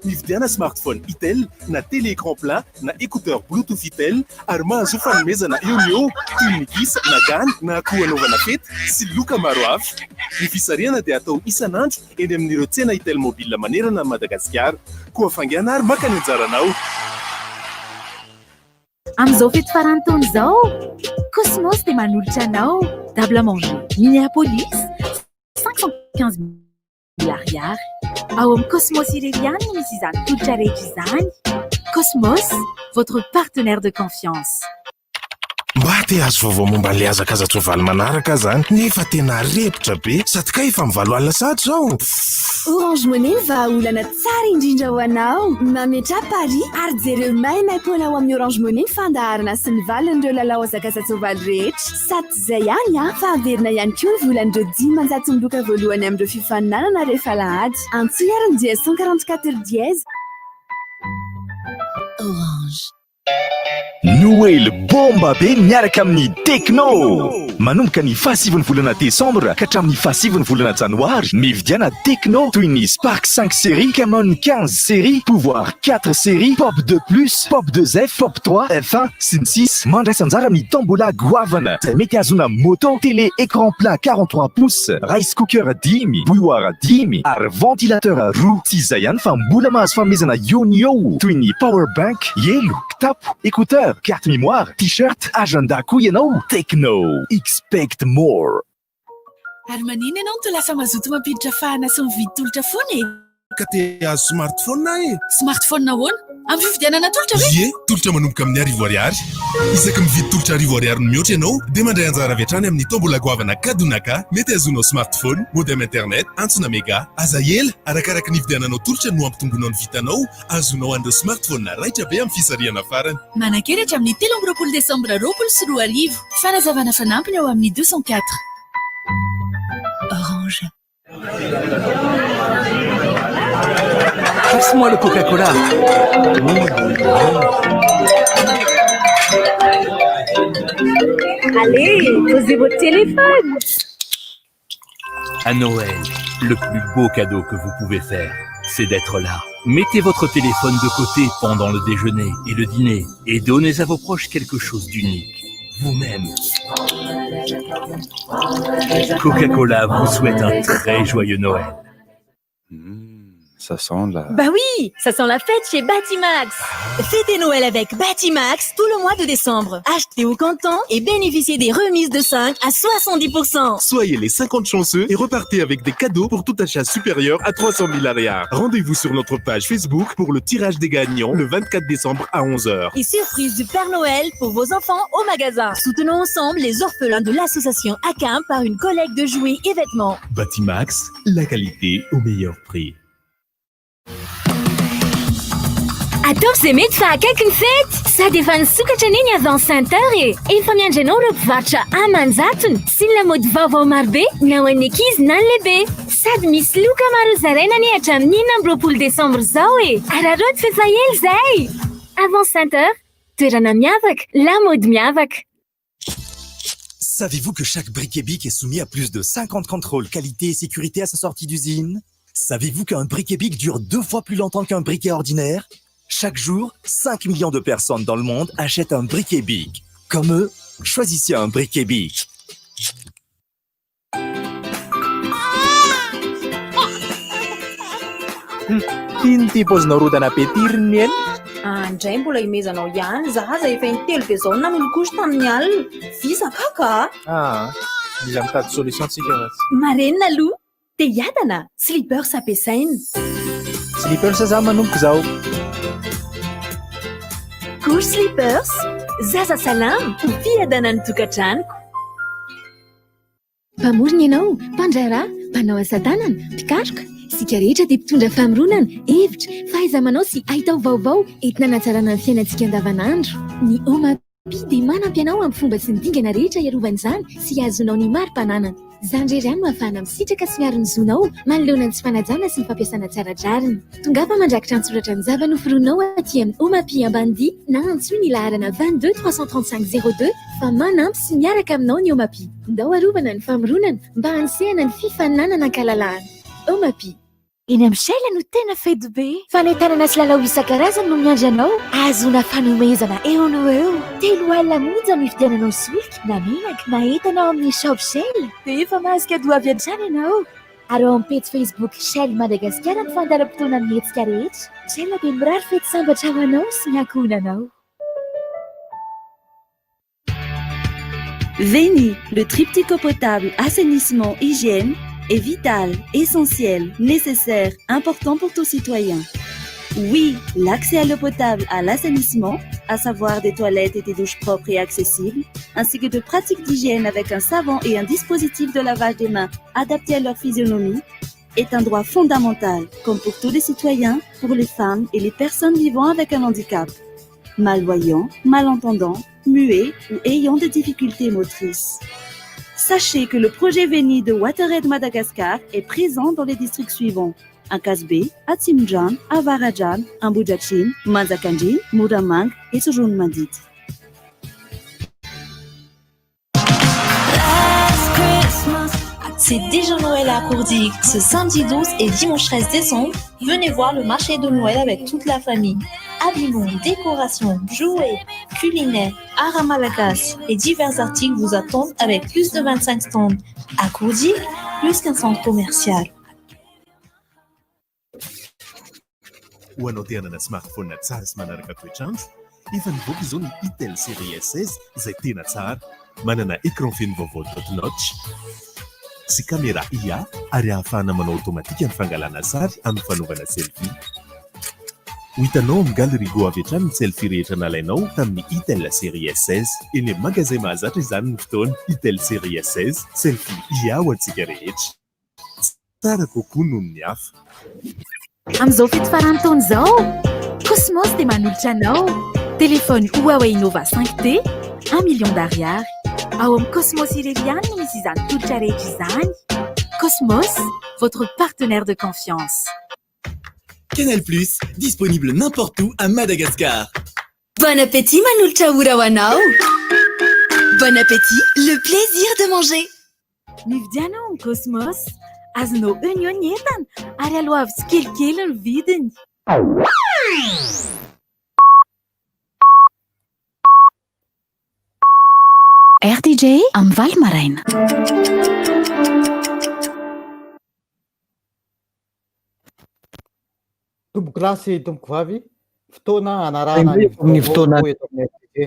mividiana smartphone Itel na télé écran plat na écouteur Bluetooth Itel ary mahazoa fanomezana eo no eo toy ny gisa na gana na akoho hanaovana fety sy loka maro hafa. Ny fisarihana dia atao isan'andro eny amin'ireo tsena Itel Mobile manerana an'i Madagasikara. Koa faingàna ary maka ny anjaranao! Amin'izao fety faran'ny taona izao, Cosmos dia manolotra anao table à manger Minneapolis 515 mille ariary. Ao amin'ny Cosmos irery ihany no misy izany tolotra rehetra izany. Cosmos, votre partenaire de confiance. Mba te hahazo vaovao momba an'ilay hazakaza-tsoavaly manaraka aho izany, nefa tena repotra be sady kay efa amin'ny valo alina sahady izao. Orange Money ny vahaolana tsara indrindra ho anao. Mametraha pari ary jereo maimaimpoana ao amin'ny Orange Money ny fandaharana sy ny valin'ireo lalao hazakaza-tsoavaly rehetra. Sady tsy izay ihany fa averina ihany koa ny volan'ireo 500 miloka voalohany amin'ireo fifaninanana rehefa alahady. Antsoy ary ny dièse 144 dièse. Orange. Noely bomba be miaraka amin'ny Tecno! Manomboka ny fahasivin'ny volana desambra ka hatramin'ny fahasivin'ny volana janoary, mividiana Tecno toy ny Spark cinq série, Camon quinze série, Pouvoir quatre série, Pop deux plus, Pop deux F, Pop trois, F un, sy ny sisa Mandraisa anjara amin'ny tombola goavana izay mety hahazoana moto, télé écran plat 43 pouces, rice cooker dimy, bouilloire dimy ary ventilateur roa. Tsy izay ihany fa mbola mahazo fanomezana eo no eo toy ny power bank, Elo, kitapo, écouteur, carte mémoire, t-shirt, agenda koa ianao. Tecno, expect more. Ary maninona ianao no toa lasa mazoto mampiditra fahana sy mividy tolotra foana e? Ka te hahazo smartphone aho e! Smartphone ahoana? Amin'ny fividianana tolotra ve? Ie, tolotra manomboka amin'ny arivo ariary. Isaky mividy tolotra arivo ariary no mihoatra ianao dia mandray anjara avy hatrany amin'ny tombola goavana Kadonaka. Mety hahazoanao smartphone, modem internet, antsona mega. Aza ela, arakaraka ny hividiananao tolotra no hampitomboanao ny vitanao. Azonao an'ireo smartphone raitra be amin'ny fisarihana farany. Manan-kery hatramin'ny 23 desambra 2020. Fanazavana fanampiny ao amin'ny 204. Orange. Passe-moi le Coca-Cola. Allez, posez votre téléphone. À Noël, le plus beau cadeau que vous pouvez faire, c'est d'être là. Mettez votre téléphone de côté pendant le déjeuner et le dîner et donnez à vos proches quelque chose d'unique. Vous-même. Coca-Cola vous souhaite un très joyeux Noël. Ça sent la... Bah oui, ça sent la fête chez Batimax. Fêtez Noël avec Batimax tout le mois de décembre. Achetez au comptant et bénéficiez des remises de 5 à 70%. Soyez les 50 chanceux et repartez avec des cadeaux pour tout achat supérieur à 300 000 ariary. Rendez-vous sur notre page Facebook pour le tirage des gagnants le 24 décembre à 11h. Et surprise du Père Noël pour vos enfants au magasin. Soutenons ensemble les orphelins de l'association ACAM par une collecte de jouets et vêtements. Batimax, la qualité au meilleur prix. Ataovy izay mety fa akaiky ny fety! Sady efa nisokatra anie ny Avant Center e! Efa miandry anao ireo mpivarotra aman-jatony sy ny lamaody vaovao marobe na ho an'ny ankizy na ny lehibe! Sady misy loka maro hozaraina anie hatramin'ny 26 desambra izao e! Araraoty f'efa ela izay! Avant Center, toerana miavaka, lamaody miavaka! Savez-vous que chaque briquet Bic est soumis à plus de 50 contrôles qualité et sécurité à sa sortie d'usine? Savez-vous qu'un briquet Bic dure deux fois plus longtemps qu'un briquet ordinaire? Chaque jour, 5 millions de personnes dans le monde achètent un briquet Bic. Comme eux, choisissez un briquet Bic. Tiany ity paozinao rodana be ity ry Neny. Ah, indray mbola imezanao ihany zaza efa intelo be zao no nanolokosy tamin'ny alina. Visa kaka a! Ah, mila mitady solution tsika fa tsy. Marenina aloha, te hiadana? Slippers ampiasaina. Slippers za manomboka izao. Couche Slippers, zaza salama ho fiadanan'ny tokantranoko. Mpamorona ianao, mpandraharaha, mpanao asa tanana, mpikaroka. Isika rehetra dia mpitondra famoronana, hevitra, fahaiza-manao sy haitao vaovao entina hanatsarana ny fiainantsika andavanandro. Ny OMAPI dia manampy anao amin'ny fomba sy ny dingana rehetra hiarovana izany sy hahazoanao ny mari-pananana. Izany irery ihany no ahafahana misitraka sy miaro ny zonao manoloana ny tsy fanajana sy ny fampiasana tsy ara-drariny. Tongava mandrakitra an-tsoratra ny zava-noforoninao aty amin'ny OMAPI Ambanidia na antsoy ny laharana 22 335 02 fa manampy sy miaraka aminao ny OMAPI. Ndao arovana ny famoronana mba hanosehana ny fifaninanana an-kalalahana. OMAPI. Eny amin'ny Shell no tena fety be. Fanentanana sy lalao isan-karazany no miandry anao ahazoana fanomezana eo no eo. 30 monja no hividiananao solika na menaka na entana ao amin'ny Shop Shell dia efa mahazo cadeau avy hatrany ianao. Ary ao amin'ny pejy Facebook Shell Madagasikara ny fandaharam-potoanan'ny hetsika rehetra. Shell dia mirary fety sambatra ho anao sy ny ankohonanao. Veni, le triptyque eau potable, assainissement, hygiène, est vital, essentiel, nécessaire, important pour tout citoyen. Oui, l'accès à l'eau potable, à l'assainissement, à savoir des toilettes et des douches propres et accessibles, ainsi que de pratiques d'hygiène avec un savon et un dispositif de lavage des mains adapté à leur physionomie, est un droit fondamental, comme pour tous les citoyens, pour les femmes et les personnes vivant avec un handicap. Malvoyants, malentendants, muets ou ayant des difficultés motrices. Sachez que le projet VENI de WaterAid Madagascar est présent dans les districts suivants. Ankazbe, Atsimjan, Avarajan, Ambohidratrimo, Manjakandriana, Moramanga et Tsiroanomandidy. C'est déjà Noël à Akoor Digue, ce samedi 12 et dimanche 13 décembre. Venez voir le marché de Noël avec toute la famille. Habillement, décoration, jouets, culinaires, art malagasy et divers articles vous attendent avec plus de 25 stands. Akoor Digue, plus qu'un centre commercial. Ho anao te hanana smartphone tsara sy manaraka toetr'andro, efa nivoaka izao ny Itel Série S16 izay tena tsara. Manana écran feno vaovao dot notch sy caméra IA ary ahafahana manao automatika ny fangalana sary amin'ny fanaovana selfie. Ho hitanao amin'ny Galerie Go avy hatrany ny selfie rehetra nalainao tamin'ny Itel Série S16. Eny amin'ny magazay mahazatra izany ny fotoana. Itel Série S16, selfie IA ho antsika rehetra. Tsara kokoa noho ny hafa. Amin'izao fety faran'ny taona izao, Cosmos dia manolotra anao téléphone Huawei Nova 5T 1 million d'ariary. Ao amin'ny Cosmos irery ihany no misy izany tolotra rehetra izany. Cosmos, votre partenaire de confiance. Canal Plus, disponible n'importe où à Madagascar. Bon appétit manolotra ora ho anao. Bon appétit, le plaisir de manger. Mividiana ao amin'ny Cosmos. Azonao eo no eo ny entana ary aloavy tsikelikely ny vidiny. Rtj amin'ny valo maraina. Tompoko lahy sy tompoko vavy, fotoana hanarahana ny Amin'ny fotoana vaovao eto amin'ny RTG.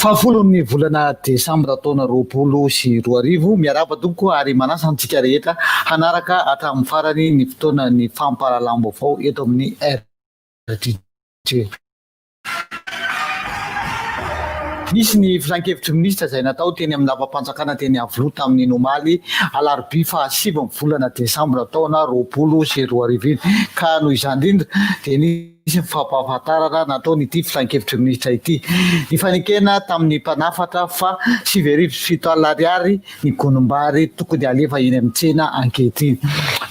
Fahafolon'ny volana desambra taona 2020, miarahaba tompoko ary manasa antsika rehetra hanaraka hatramin'ny farany ny fotoanan'ny fampahalalam-baovao eto amin'ny RTG. Nisy ny filankevitry ny minisitra izay natao teny amin'ny lapam-panjakana teny Iavoloha tamin'iny omaly alarobia fahasivy ny volana desambra taona 2020 iny ka noho izany indrindra dia nisy ny fampahafantarana nataon'ity filankevitry ny minisitra ity. Nifanekena tamin'ny mpanafatra fa 7900 ariary ny gonim-bary tokony halefa eny amin'ny tsena ankehitriny.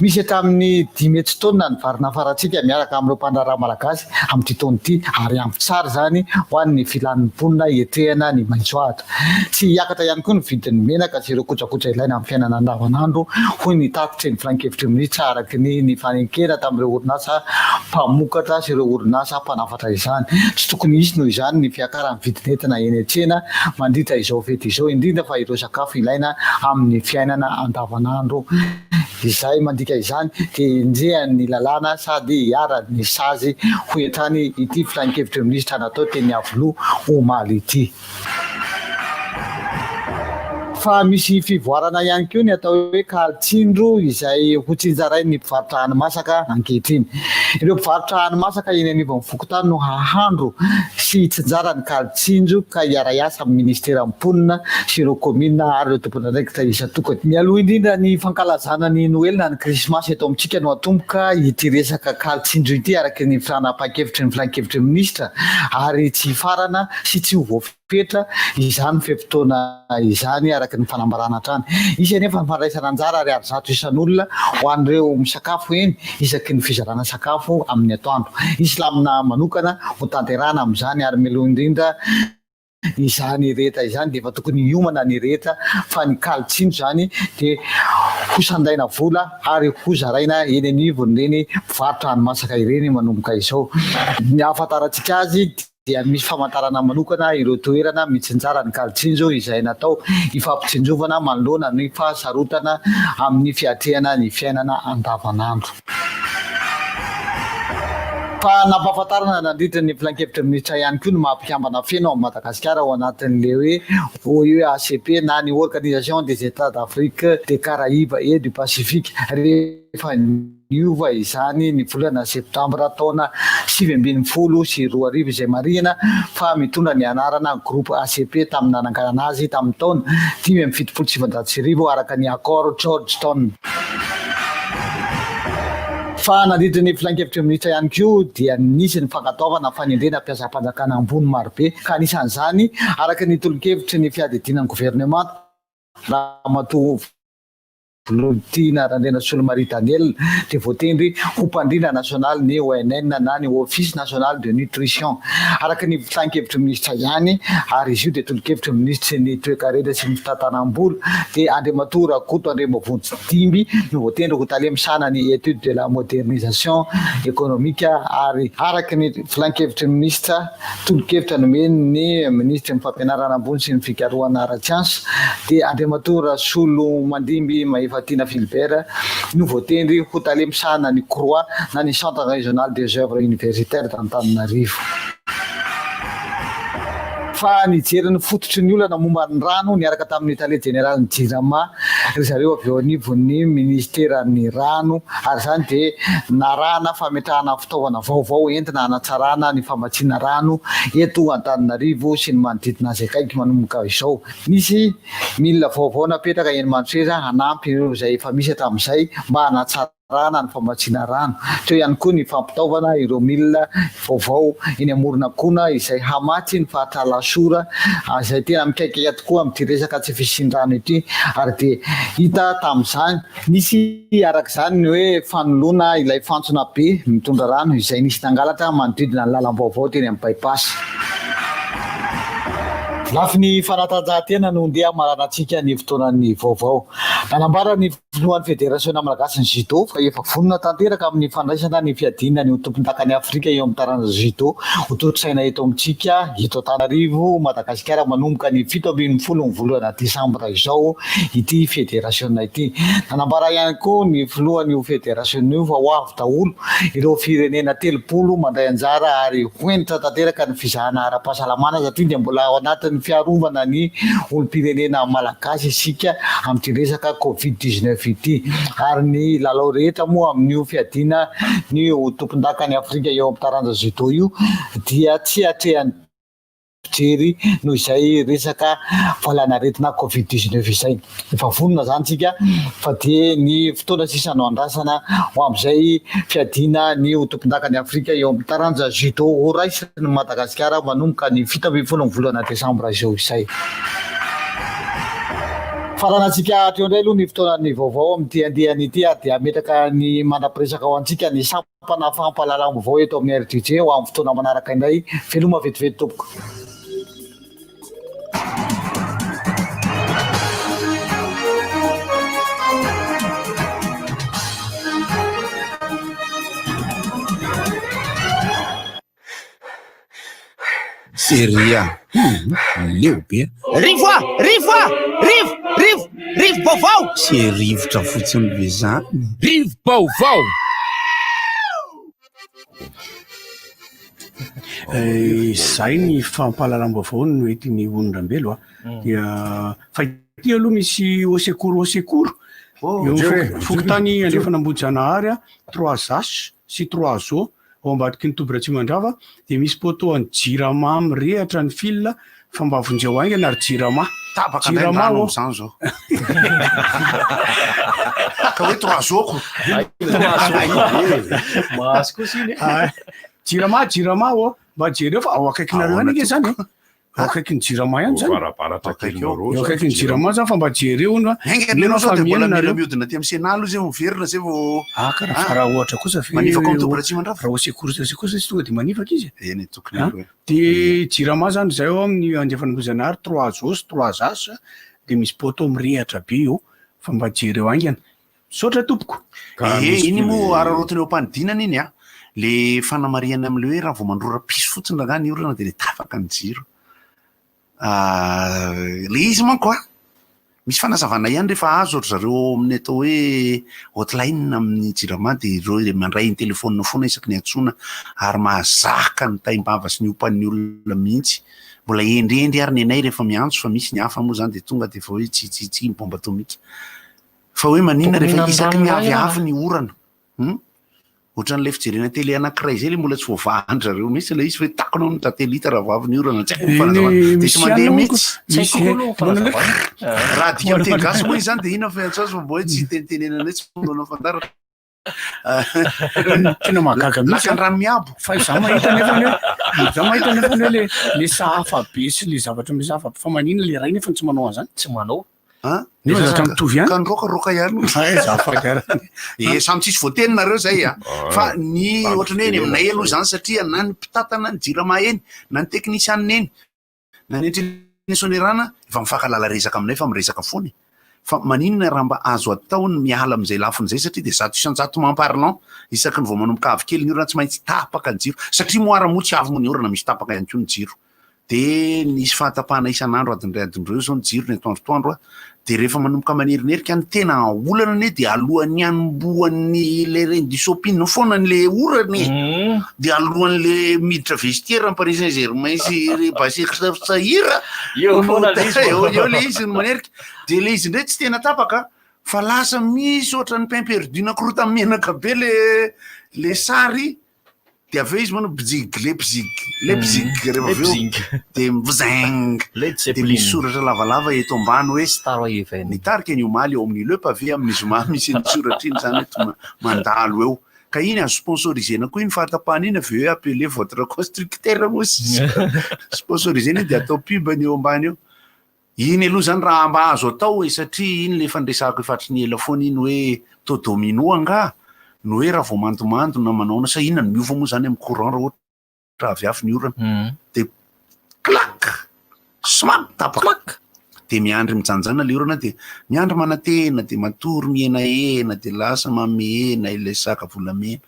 Misy hatramin'ny 500 taonina ny vary nafarantsika miaraka amin'ireo mpandraharaha malagasy amin'ity taona ity ary ampy tsara izany ho an'ny filan'ny mponina hiatrehana ny maitso ahitra. Tsy hiakatra ihany koa ny vidin'ny menaka sy ireo kojakoja ilaina amin'ny fiainana andavanandro, hoy ny tatitry ny filankevitry ny minisitra araka ny nifanekena tamin'ireo orinasa mpamokatra sy ireo orinasa mpanafatra izany. Tsy tokony hisy noho izany ny fiakaran'ny vidin'entana eny an-tsena mandritra izao fety izao, indrindra fa ireo sakafo ilaina amin'ny fiainana andavanandro. Izay mandika izany dia enjehan'ny lalàna sady iharan'ny sazy, hoy hatrany ity filankevitry ny minisitra natao teny Iavoloha omaly ity. Fa misy fivoarana ihany koa ny atao hoe kaly tsindro izay hotsinjarain'ny mpivarotra hani-masaka ankehitriny. Ireo mpivarotra hani-masaka eny anivon'ny fokontany no hahandro sy hitsinjara ny kaly tsinjo ka hiara-hiasa amin'ny minisiteran'ny mponina sy ireo kaominina ary ireo tompon'andraikitra isan-tokony. Mialoha indrindra ny fankalazana ny Noely na ny Krismasy eto amintsika no hatomboka ity resaka kaly tsinjo ity araka ny fanapahan-kevitry ny filankevitry ny minisitra ary tsy hifarana sy tsy ho voafetra izany fe-potoana izany araka ny fanambarana hatrany. Hisy anefa ny fandraisana anjara ariary 100 isan'olona ho an'ireo misakafo eny isaky ny fizarana sakafo amin'ny atoandro. Hisy lamina manokana ho tanterahana amin'izany ary mialoha indrindra izany rehetra izany dia efa tokony hiomana ny rehetra fa ny kaly tsinjo izany dia ho sandaina vola ary ho zaraina eny anivon'ireny mpivarotra hani-masaka ireny manomboka izao. Ny ahafantarantsika azy dia misy famantarana manokana ireo toerana mitsinjara ny kaly tsinjo izay natao hifampitsinjovana manoloana ny fahasarotana amin'ny fiatrehana ny fiainana andavanandro. Fa nampahafantarana nandritra ny filankevitry ny minisitra ihany koa ny maha mpikambana feno an'i Madagasikara ao anatin'ilay hoe OEACP na ny Organisation des Etats d'Afrique, des Caraïbes et du Pacifique rehefa Niova izany ny volana septambra taona 2019 izay marihina fa mitondra ny anarana Groupe ACP tamin'ny nananganana azy tamin'ny taona 1975 araka ny Accord Georgetown. Fa nandritra ny filankevitry ny minisitra ihany koa dia nisy ny fankatoavana fanendrena mpiasam-panjakana ambony marobe ka anisan'izany araka ny tolo-kevitry ny fiadidiana ny governemanta Ramatoa Volontiana Randrianasolo Marie Daniel dia voatendry ho mpandrindra nasionaly ny ONN na ny Office National de Nutrition. Araka ny filan-kevitry ny minisitra ihany, ary izy io dia tolo-kevitry ny minisitry ny Toekarena sy ny Fitantanam-bola, dia Andriamatoa Rakoto Andriamavonjy Dimby no voatendry ho tale misahana ny Etude de la Modernisation Economique ary araka ny filan-kevitry ny minisitra Tolo-kevitra nomeny ny minisitry ny Fampianarana ambony sy ny fikarohana ara-tsiansa dia Andriamatoa Rasolomandimby Mahefatiana Philbert no voatendry ho tale misahana ny CROUA na ny Centre Régional des Oeuvres Universitaires d'Antananarivo. Fa nijery ny fototry ny olana momba ny rano niaraka tamin'ny tale jeneralin'ny Jirama ry zareo avy eo anivon'ny minisiteran'ny rano ary izany dia narahana fametrahana fitaovana vaovao entina hanatsarana ny famatsiana rano eto Antananarivo sy ny manodidina azy akaiky manomboka izao. Nisy milina vaovao napetraka eny Mandroseza hanampy ireo izay efa misy hatramin'izay mba hanatsarana. Rana ny famatsiana rano. Teo ihany koa ny fampitaovana ireo milina vaovao eny Amoronakona izay hamatsy ny faritra Alasora izay tena mikaikaika tokoa amin'ity resaka tsy fisian-drano ity ary dia hita tamin'izany. Nisy araka izany ny hoe fanoloana ilay fantsona be mitondra rano izay nisy nangalatra manodidina ny lalam-baovao teny amin'ny By-pass. Lafiny fanatanjahantena no ndeha hamaranantsika ny fotoanan'ny vaovao. Nanambara ny. Filohan'ny Federasiona malagasin'ny Judo fa efa vonona tanteraka amin'ny fandraisana ny fiadiana ny ho tompondakan'i Afrika eo amin'ny taranja Judo hotontosaina eto amintsika eto Antananarivo, Madagasikara manomboka ny 17 ny volana desambra izao ity federasiona ity. Nanambara ihany koa ny filohan'io federasiona io fa ho avy daholo ireo firenena 30 mandray anjara ary ho hentitra tanteraka ny fizahana ara-pahasalamana satria dia mbola ao anatin'ny fiarovana ny olom-pirenena malagasy isika amin'ity resaka covid 19 ity ary ny lalao rehetra moa amin'io fiadiana ny ho tompondakan'i Afrika eo amin'ny taranja judo io dia tsy atrehan'ny mpijery noho izay resaka valanaretina covid 19 izay. Efa vonona izany tsika fa dia ny fotoana sisa no andrasana ho amin'izay fiadiana ny ho tompondakan'i Afrika eo amin'ny taranja judo ho raisin'i Madagasikara manomboka ny 17 ny volana desambra izao izay. Faranantsika hatreo indray aloha ny fotoanan'ny vaovao amin'ity andiany ity ary dia hametraka ny mandra-piresaka ho antsika ny sampana fampahalalam-baovao eto amin'ny RDJ ho amin'ny fotoana manaraka indray. Veloma vetivety tompoko. Seria hum leo be. Rivo a! Rivo a! Rivo! Rivo! Rivo-baovao! Tsy rivotra fotsiny ve zany? Rivo-baovao! Izay ny fampahalalam-baovao no entin'i Ony Rambelo a. Dia fa ity aloha misy au secours au secours. Eo amin'ny fokontany Andrefan'Ambohijanahary a, trois H sy trois O ao ambadiky ny toby Ratsimandrava dia misy poteau an'ny jirama mirehatra ny fil fa mba vonjeo haingana ry jirama. Tapaka indray ny Jirama rano ô. amin'izany izao. Ka hoe trois O-ko. Mahazo kosa iny e. Ah, Jirama, jirama ô, mba jereo fa ao akaikinareo ihany ange zany e. Ao akaikin'ny jirama ihany zany. Varavaratra kely Eo akaikin'ny jirama zany fa mba jereo hono a. Enga Mino ianao aho sao fa dia mbola mihaino mila nareo. mihodina aty amin'ny Sénat aloha zay vao miverina zay vao Ah, ka raha fa raha ohatra kosa ve Manifaka ao amin'ny toby Ratsimandrava. Raha au secours au secours tsy tonga dia manifaka izy e. Eny tokony Ah, aloha e. Dia jirama zany zay ao amin'ny Andrefan'Ambohijanahary trois os trois as dia misy poteau mirehatra be eo fa mba jereo haingana. Misaotra tompoko. Ee, iny moa araraotina eo am-panidinana iny a! Le fanamarihana amin'le hoe raha vao mandrora piso fotsiny rangahy ny orana dia le tapaka ny jiro. Le izy manko a, misy fanazavana ihany rehefa azo ry zareo ao amin'ny atao hoe hotline amin'ny jirama dia ireo le mandray ny telefaonina foana isaky ny antsoina ary mahazaka ny taim-bava sy ny ompan'ny olona mihitsy. Mbola hendrihendry ary ny anay rehefa miantso fa misy ny hafa moa izany dia tonga dia efa hoe tsi tsi tsi ny bombe atomika. Fa hoe maninona rehefa isaky ny avy avy ny orana? Hum? Ohatran'ilay fijerena télé anankiray izay ilay mbola tsy voavahan-dry zareo mihitsy ilay izy hoe takona hono ny satelita raha vao avy ny orana, tsy haiko ny fanazavana. Dia tsy mandeha mihitsy. Tsy haiko koa aloha ny fanazavana. Raha adika amin'ny teny gasy moa izany dia inona fiantso azy fa mba hoe tsy tenitenenana hoe tsy manoloana fandaharana. Tena mahagaga mihitsy. Lakan-drano miabo. Fa izaho mahita nefa ny hoe, izaho mahita nefa ny hoe le le sahafa be sy le zavatra misy hafa be fa maninona le ray nefa tsy manao an'izany? Tsy manao. An? Nefa zavatra mitovy ihany. Ka ny roka roka ihany. Ay, azafady ary. Eh, samy tsisy voateny nareo zay a. Fa ny ohatran'ny hoe eny aminay aloha zany satria na ny mpitantana ny jirama eny, na ny teknisianina eny, na ny entren'ny Sonerana efa mifankahalala resaka aminay fa miresaka foana e. Fa maninona raha mba azo atao ny miala amin'izay lafiny izay satria dia 100% m'en parlant isaky ny vao manomboka avy kely ny orana tsy maintsy tapaka ny jiro satria moa ara moa tsy avy moa ny orana misy tapaka ihany koa ny jiro. Dia nisy fahatapahana isan'andro adiny iray adiny roa eo izao ny jiro ny atoandrotoandro a, dia rehefa manomboka manerinerika ny tena olana anie dia alohan'ny hanombohan'ny le reine du shopping foana le orana e, dia alohan'le miditra vestiaire ny Paris Saint Germain sy ry Basaksehir Eo foana le izy eo eo le izy no manerika, dia le izy indray tsy tena tapaka fa lasa misy ohatran'ny pain perdu nakorota menaka be le le sary. De avy eo izy manao bjig, Leipzig, Leipzig rehefa avy eo de mzing de misy soratra lavalava eto ambany hoe nitarika ny omaly eo amin'ny Le Pavé amin'ny zoma misy iny soratra iny zany hoe mandalo eo. Ka iny azo sponsorisena koa iny fahatapahana iny avy eo hoe appelez votre constructeur moa sisa. Sponsorisena iny de atao pub ny eo ambany eo. Iny aloha zany raha mba azo atao e, satria iny le efa niresahako efa hatry ny ela foana iny hoe taux domino angaha no hoe raha vao mandomando na manaona sa inona no miova moa zany amin'ny courant raha ohatra avy afo ny orana de clac! Smack! Tapaka! De miandry mijanjana le orana de miandry manantena de matory mihenahena de lasa mamihena ilay saka volamena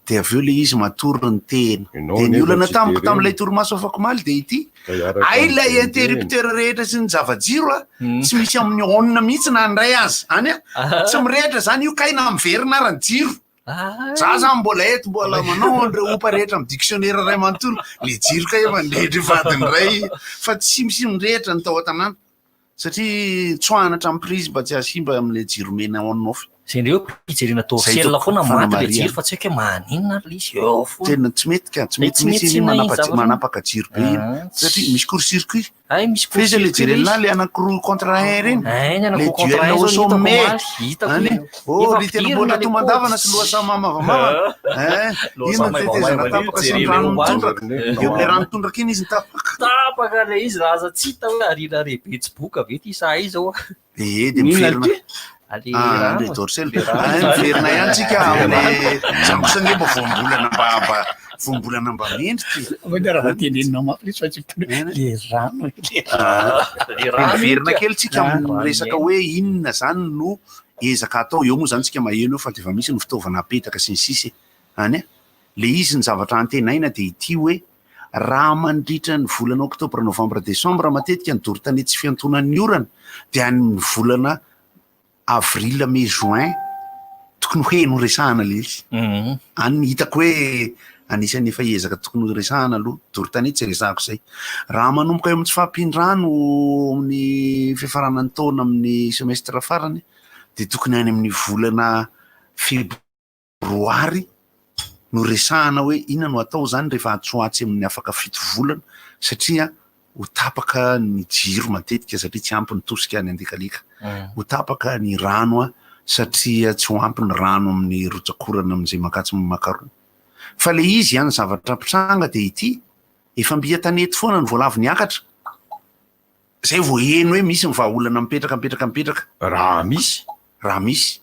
de avy eo le izy matory ny tena de ny olana tamiko tamin'ilay torimaso afakomaly de ity Hay ilay interrupteur rehetra sy ny zava-jiro a, hmm. tsy misy amin'ny on mihitsy na ny iray aza. Any a, ah. tsy mirehitra zany io kay na miverina ara ny jiro. Ah. Za zany mbola eto mbola manao an'ireo ompa rehetra amin'ny dictionnaire iray manontolo. Le jiro kay efa nirehitra vadiny iray fa tsy misy mirehitra ny tao an-tanàna. Satria tsoahana hatramin'ny prise mba tsy hahasimba amin'ilay jiro mena on off. Zay indray hoe fijerena dorsel foana maty le jiro fa tsy haiko hoe maninona ary le izy eo foana. Tena tsy mety ka, tsy mety mihitsy iny manapaka jiro be iny ah. satria misy court circuit. Ay misy court circuit. Fa iza le jeren'lah le anankiroa contre un ireny. Ay ny anankiroa contre un zao hitako omaly, hitako iny. Oh, ry tendrombohitra tomandavana sy lohasaha mamavamavana. Eh, iny ny tetezana tapaka sy ny rano mitondraka. Eo amin'ilay rano tondraka iny izy no tapaka. Tapaka ilay izy raha aza tsy hita hoe arina rehibe tsy boka ve ity sa aiza oa. Ee, dia miverina. Ah, le dorsel. Ah, miverina ihany tsika amin'ilay za kosa ange mba voambolana mba mba voambolana mba mendrika e. Ahoana raha mba teneninao mafy ilay izy fa tsy miteny hoe le rano e, le rano. Miverina kely tsika amin'ny resaka hoe inona zany no ezaka atao, eo moa zany tsika maheno eo fa dia efa misy ny fitaovana apetaka sy ny sisa e. Any a! Le izy ny zavatra antenaina dia ity hoe raha mandritra ny volana oktobra, novambra, desambra matetika ny doro tanety sy fiantonan'ny orana dia any ny volana avril, mai, juin tokony ho heno resahana le izy. Any ny hitako hoe anisan'ny efa ezaka tokony ho resahana aloha, doro tanety tsy resahako izay. Raha manomboka eo amin'ny tsy fahampian-drano amin'ny fiafaranan'ny taona amin'ny semestre farany dia tokony any amin'ny volana febroary no resahana hoe inona no atao izany rehefa atsy ho atsy amin'ny afaka fito volana satria ho tapaka ny jiro matetika satria tsy ampy ny tosika any Andekaleka, ho tapaka ny rano satria tsy ho ampy ny rano amin'ny rotsakorana amin'izay mankatsy makaroa. Fa le izy an, ny zavatra mpitranga dia ity, efa mby an-tanety foana ny voalavo niakatra, zay vao heno hoe misy ny vahaolana mipetraka mipetraka mipetraka. Raha misy. Raha misy.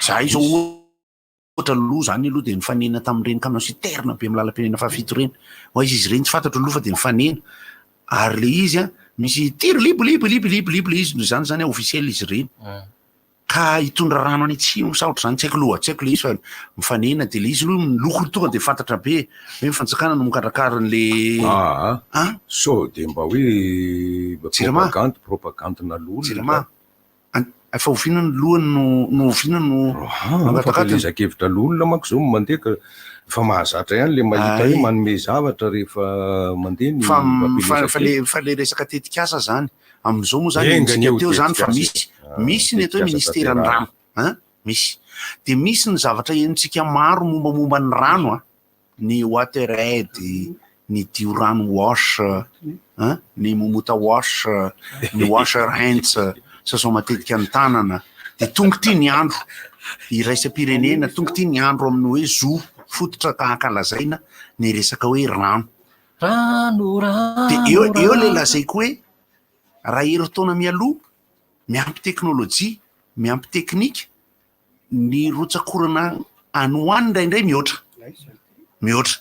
Zahay zao ohatra aloha zany aloha dia nifanena tamin'ireny camion citerne be amin'ny lalam-pirenena fahafito ireny. Ho aiza izy ireny tsy fantatro aloha fa dia nifanena. Ary le izy an, misy tiro libo libo libo libo libo le izy noho izany zany officiel izy ireny. Ka hitondra rano any atsimo sa ohatr'izany tsy haiko aloha, tsy haiko le izy fa mifanena dia le izy aloha ny lokony tonga dia fantatra be hoe ny fanjakana no mikarakara an'le Aa, An? sao dia mba hoe Jirama. propagandy, propagandina loholona. Jirama. Efa oviana ny lohany no no oviana no nangataka Fampielezan-kevitra loholona manko izao no mandeha ka efa mahazatra ihany le mahita hoe manome zavatra rehefa mandeha ny Fa fa le fa le resaka tetikasa zany amin'izao moa zany henontsika teo zany fa misy misy ny atao hoe ministeran'ny rano an misy de misy ny zavatra henontsika maro mombamomba ny rano an ny water aid, ny dio rano wash, an, ny momota wash, ny washer hands, sasao matetika ny tanana, dia tonga ity ny andro iraisam-pirenena, tonga ity ny andro amin'ny hoe zo fototra ka ankalazaina ny resaka hoe rano. Rano, rano, Dia eo, eo ilay lazaiko hoe raha herintaona mialoha, miampy teknolojia, miampy teknika, ny rotsak'orana any ho any indraindray mihoatra, mihoatra.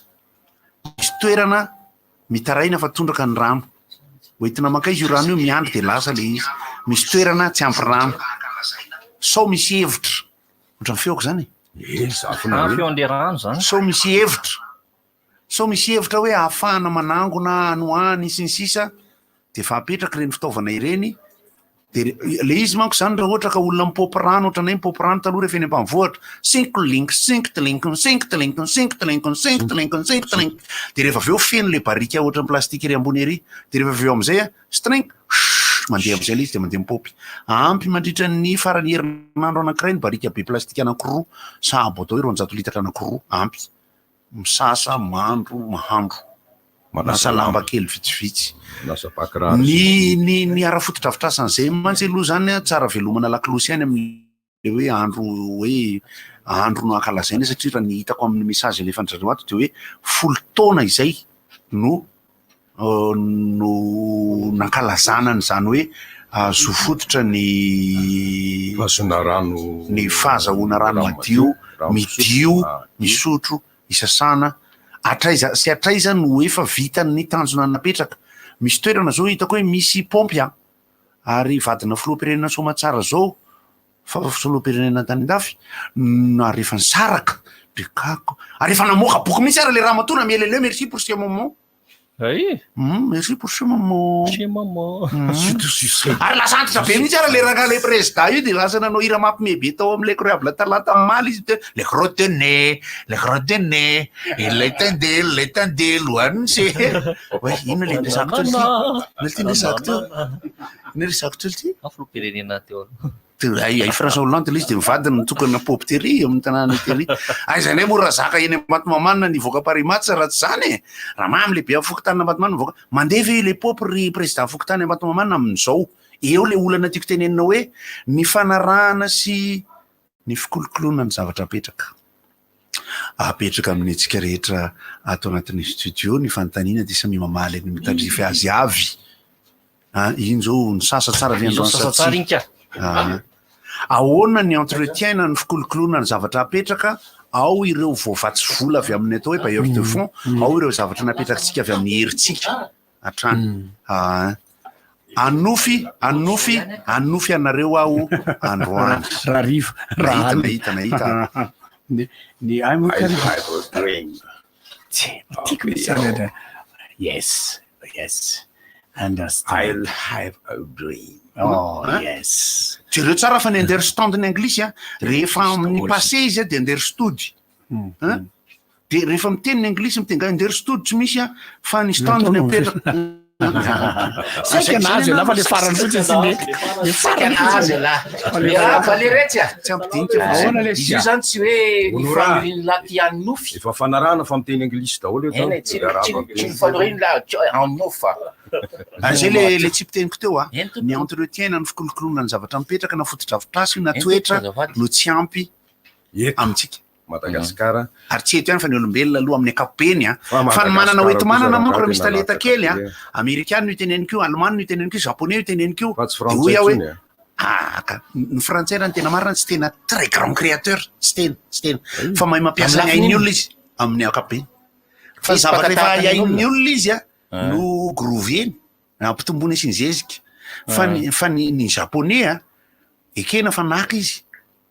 Misy toerana mitaraina fa tondraka ny rano. Hoentina mankaiza io rano io, miandry dia lasa ilay izy. Misy toerana tsy ampy rano. Sao misy hevitra, ohatran'ny feoko izany e? Eh, zafina Ah, feon'ilay rano izany. Sao misy hevitra, sao misy hevitra hoe ahafahana manangona any ho any sy ny sisa dia efa apetraka ireny fitaovana ireny dia le izy manko zany raha ohatra ka olona mipopy rano ohatranay mipopy rano taloha rehefa eny ambanivohitra sink link sink link sink link sink link sink link sink link dia rehefa avy eo feno le barika ohatran'ny plastika ery ambony ery dia rehefa avy eo amizay a string mandeha amizay le izy dia mandeha mipopy ampy mandritra ny faran'ny herinandro anankiray ny barika be plastika anankiroa sahabo atao hoe 200 litatra anankiroa ampy. Misasa, mandro, mahandro. Manasa lamba kely vitsivitsy. Manasa bakiraro. Ny ny ny ara-fotodrafitrasan'izay mantsy aloha zany an, tsara velomana lakolosy ihany amin'ilay hoe andro hoe andro no ankalazaina satria raha ny hitako amin'ny message alefan'ny zareo ato dia hoe folo taona izay no no nankalazana an'izany hoe zo fototra ny fahazoana rano ny fahazahoana rano madio, midio, misotro, isasana, hatraiza sy hatraiza no efa vitan'ny tanjona napetraka. Misy toerana zao hitako hoe misy paompy an, ary vadina filoham-pirenena soamatsara zao fa filoham-pirenena tany an-dafy ary efa nisaraka de kako ary efa namoaka boky mihitsy ary le ramatoa nameleleo merci pour ce moment. Ay. Hum, merci pour ce moment. Ce moment. Ary lasa antitra be mihitsy ary le rangahy le président io de lasa nanao hira mampime be tao amin'ilay incroyable talent omaly izy teo le retenez, le retenez, ilay tandelo, ilay tandelo ho an'ny se. Oay, inona le niresahako teo ity? Inona ity niresahako teo? Inona niresahako teo ity? Ah, filoham-pirenena teo aloha. Dia ay ay François Hollande ilay izy dia mivadiny mitokana paopy tery amin'ny tanàna tery. Aiza indray moa Razaka eny Ambatomamanina nivoaka Paris Match raha tsy izany e! Raha mamy lehibe amin'ny fokontany Ambatomamanina mivoaka. Mandeha ve ilay paopy ry président fokontany Ambatomamanina amin'izao? Eo ilay olana tiako tenenina hoe ny fanarahana sy ny fikolokoloana ny zavatra apetraka. Apetraka amin'ny antsika rehetra ato anatin'ny studio ny fanontaniana dia samia mamaly ny mitandrify azy avy. Ah, iny zao nisasa tsara ve androany sa tsara iny ka? Ah. Ahoana ny entretien na ny fikolokoloana ny zavatra apetraka ao ireo voavatsy vola avy amin'ny atao hoe bailleur de fonds, ao ireo zavatra napetrakitsika avy amin'ny herintsika hatrany. Ah. Anofy, anofy, anofy anareo aho androany. Rahariva, Nahita, nahita, nahita. Ny ny ahy moa I ka have a dream. Tsy tiako mihitsy zany andra. Yes, yes. Understand. I'll have a dream. Oh, Hein? yes. Jereo tsara fa ny understand ny anglisy a, rehefa amin'ny passé izy a dia understood. Hein? Dia rehefa miteny ny anglisy miteny nga understood tsy misy a, fa ny stand ny apetraka. Saika nahazo ialahy fa le farany fotsiny tsy mety. Le Saika farany nahazo fotsiny. ialahy. Fa le Miarahaba farany. leretsy a. Tsy ampidinika Ahoana le Izy io zany tsy hoe ny Honorà. fanirian'ny lahy tia nofy. Efa fanarahana fa miteny anglisy daholo eto. Eny e, tsy tsy tsy ny fanirian'ny lahy tsy- en nofy fa. Ah, Zay le le tsipiteniko teo a, Eny ny tompoko. entretien na ny fikolokoloana ny zavatra mipetraka na fotodrafitrasa io na Eny toetra tompoko, azafady. no tsy ampy Eto amintsika. Madagasikara. Ary tsy eto ihany fa ny olombelona aloha amin'ny ankapobeny a. Fa Fa ny manana Madagasikara hoenti-manana kosa manko raha rangahy misy tena talenta latsaka kely a, be. amerikana io teneniko io, alemana io teneniko io, japonais io teneniko io, Fa tsy dia frantsay hoy aho hoe intsony a. ah ka ny frantsay raha ny tena marina tsy tena très grand créateur, tsy tena, tsy tena. Fa mahay mampiasa ny Amin'ny ain'ny lafiny olona izy amin'ny ankapobeny. Fa Izy zavatra mpaka efa tahaka ny hain'ny olona. olona izy a no grooveny, ampitomboina sy ny zezika. Fa ny fa ny ny japonais a, ekena fa naka izy,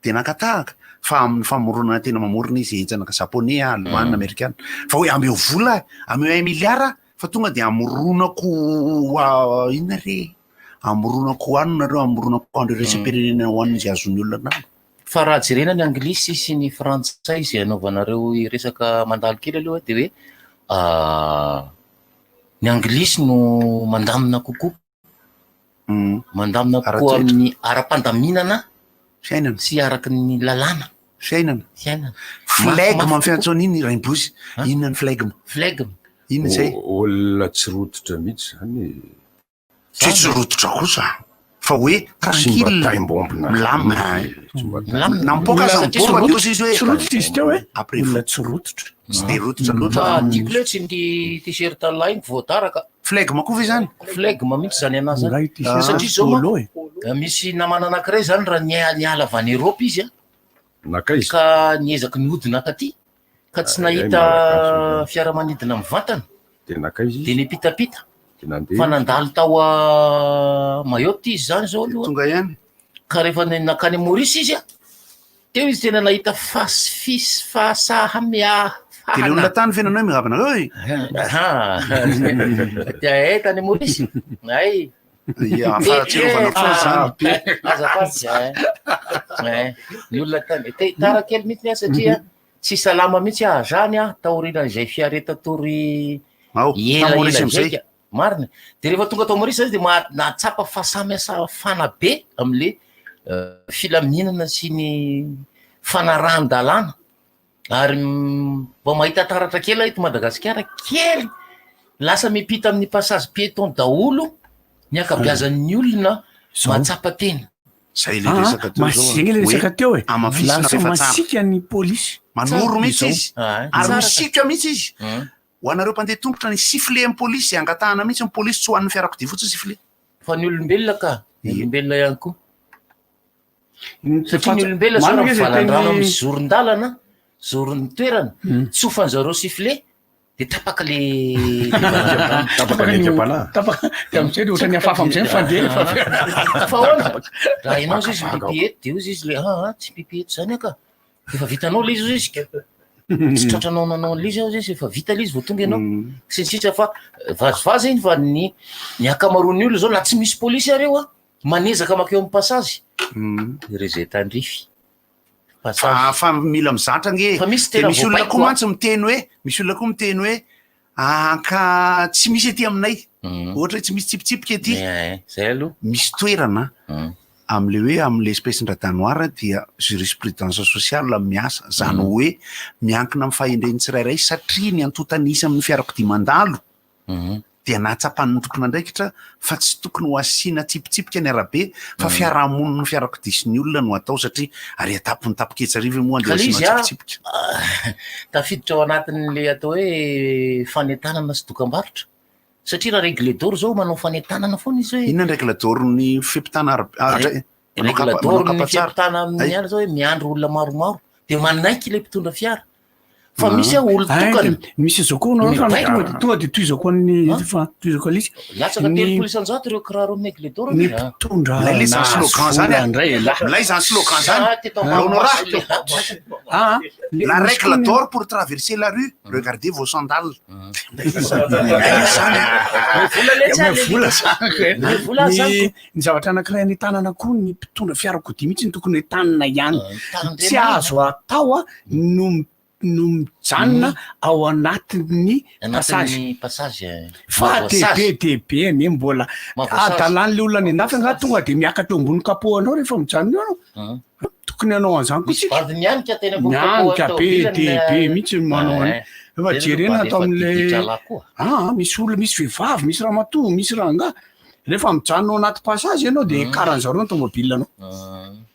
dia naka tahaka fa amin'ny famoronana tena mamorona izy henjana ka japonais a, alemana, amerikana. Fa hoe ameo vola aho, ameo un milliard aho fa tonga dia amoronako inona re? Amoronako hohanina nareo, amoronako andro iraisam-pirenena hohanina izay azon'ny olona an'ahy. Fa raha jerena ny anglisy sy ny frantsay izay anaovanareo resaka mandalo kely aloha dia hoe ny anglisy no mandamina kokoa. Mandamina kokoa Ara-toetra. amin'ny ara-pandaminana Fiainana. sy araky ny lalàna. Fiainana. Fiainana. Flegme Mafimafy fiantso an'iny Raimbozy. Inona ny flegme? Flegme. Inona izay? Olona tsy rototra mihitsy zany e. Tsy tsy rototra kosa fa hoe Tsy mba tranquille, taim-bombina. milamina. Tsy mba Milamina. Na mipoaka aza ny bomba dia ozy izy hoe Tsy rototra izy teo e. Après Olona tsy rototra. Tsy dia rototra loatra. Fa tiako letsy ny t-shirt lahy voataraka. Flegme koa ve zany? Flegme mihitsy zany anazy zany. Milay t-shirt Satria zao polo manko, e. misy namana anankiray zany raha niala avy any Europe izy a, Nakaiza? ka niezaky nihodina taty ka tsy Ay, nahita Malagasy. fiaramanidina mivantana Dia nakaiza izy? dia nipitapita Dia nandeha. fa nandalo tao a Mayotte izy zany zao aloha. Tonga ihany. Ka rehefa nankany Maurice izy a, teo izy tena nahita fasy fisy fahasahamia Dia le olona tany ve nanao hoe miarahaba anareo e? Dia eh tany Maurice. Ay. Ia, fahatsiarovana foana zany. Azafady. Eh. Ny olona tany te tara kely mihitsy aho satria tsy salama mihitsy aho zany aho taorian'izay fiaretan-tory Ao, ela tany Maurice ela amizay. zay ka. Marina. Dia rehefa tonga tao Maurice zany dia nahatsapa fahasamihafana be amin'le filaminana sy ny fanarahan-dalàna. Ary mba mahita taratra kely aho eto Madagasikara, kely lasa miampita amin'ny passage piéton daholo ny ankabeazan'ny olona mahatsapa tena. Zay le resaka teo zao. Zegny le resaka teo e. Hamafisina Lasa rehefa tsara. masiaka ny polisy. Manoro mihitsy izy. Ah, Ary misiaka mihitsy izy. Ho anareo mpandeha tongotra ny sifflet amin'ny polisy, angatahana mihitsy ny polisy tsy ho an'ny fiarakodia fotsiny sifflet. Fa ny olombelona ka, ny olombelona ihany koa. Satria ny olombelona zao raha mivalan-drano amin'ny zoron-dalana, zoron'ny toerana, tsofan'ny zareo sifflet, de tapaka le Tapaka ny aingam-panahy. Tapaka de am'zay de ohatran'ny hafahafa am'zay ny fandeha rehefa avy eo. Fa ahoana? Raha ianao zay izy mipipi eto, de hozy izy le ah, ah, tsy mipipi eto zany aho ka. Efa vitanao le izy hozy izy ka. Tsy tratranao nanao an'le izy aho hozy izy, efa vita le izy vao tonga ianao. Sy ny sisa fa vazivazy iny fa ny ny ankamaroan'ny olona zao na tsy misy polisy ary eo a, manezaka makeo amin'ny passage. Ireo izay tandrify. Fa fa mila mizatra ange. Fa misy De tena misy olona voabaiko koa a. mantsy miteny hoe, misy olona koa miteny hoe anka tsy misy aty aminay. Ohatra hoe tsy misy tsipitsipika aty. Zay aloha. Misy toerana am'le hoe am'le espèce ndradanoara dia jurisprudence sociale miasa. Zany hoe miankina amin'ny fahendren'ny tsirairay satria ny antontan'isa amin'ny fiarakodia mandalo dia nahatsapan'ny tompon'andraikitra fa tsy tokony ho asiana tsipitsipika ny arabe fa fiarahamonin'ny fiarakodia sy ny olona no atao satria ary an-tampon'ny tapoketsarivo moa andeha Ka le asiana izy a, tsipitsipika. tafiditra ao anatin'le atao hoe fanentanana sy dokam-barotra. Satria raha règle d'or zao manao fanentanana foana izy hoe. Inona ny règle d'or ny fiampitana arabe? Ah, Rè- manao Règle kapa- d'or manao ny kapa tsara. fiampitana amin'ny Ay. ala zao hoe miandry olona maromaro de manaiky ilay mpitondra fiara. Fa Ah. misy a olo Ay, tokana. de misy zao koa anao fa Mibaiko. tonga de tonga de tohizako an'ny fa tohizako an'ilay izy. Latsaka Ny- 30% ireo kiraro amin'ny aigle d'or ny anie, ah. mpitondra Milay le zany nahazo slogan zany vola a. indray elah. Milay zany slogan zany. Ah, teto Laonora. Ah, le- La misy règle koa ny- d'or pour traverser la rue, regardez vos sandales. Milay zany a. Vola le Omeo vola zany. Omeo vola Ny- zany. Ny zavatra anankiray anentanana koa ny mpitondra fiarakodia mihitsy no tokony entanina ihany. Tsy tandremana. azo atao a no no mijanona ao anatin'ny passage. Anatin'ny passage. eh. Fa de Mahavoasazy. be de be anie mbola Mahavoasazy. adalan'le olona any andafy angaha tonga de miakatra eo ambony capot anao rehefa mijanona eo anao. Hmm. Tokony hanao an'izany koa Misy tsika. bandy mianika teny ambony capot Mianika be de tômôbilina. be mihitsy ny manao Ah, any. eh. Efa Zay jerena aloha atao bandy efa amin'le diditra lahy koa. ah misy olona misy vehivavy misy ramatoa misy rangahy rehefa mijanona ao anaty passage ianao de karan'zareo ny tômôbile anao.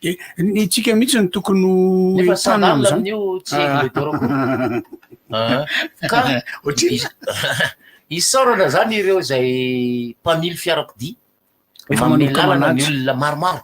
De ny tsika mihitsy no tokony ho Nefa entanina sandal amin'izany. amin'io tsy aigle d'or koa. Ah, Ka Ohatrinona? isaorana zany ireo izay mpamily fiarakodia Efa manome manomboka lalana ny manaja. olona maromaro.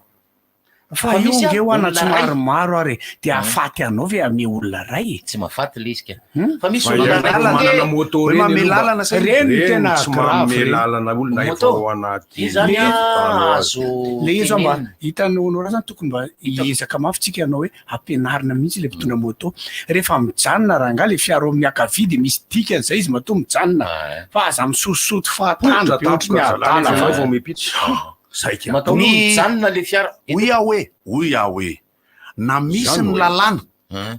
Fa io misy a, nge ho ana olona tsy ray. maromaro ary de ahafaty anao ve ame olona ray e? Tsy mahafaty le izy ka. Hmm? Fa misy Fa olona ihany ray koa mandeha- manana moto Hoe reny manome aloha mba- lalana sa Reny no Reny tena tsy grave manome reny. lalana olona efa Moto. ao anaty Io zany a, azo Le izy zao mba tenenina. hitan'ny Honora zany tokony mba hiezaka mafy tsika hanao hoe ampianarina mihitsy le mpitondra moto. Rehefa mijanona rangahy le fiara ao amin'ny ankavia de misy dikany zay izy matoa mijanona. Fa aza misososoto fahatany Poitra be ohatry ny tampoka zalahy adala nefa fa. vao mipitsy. Saika. Matoa Ny- mijanona le fiara. Hoy aho hoe, hoy aho hoe, na misy Zany ny hoe. lalàna,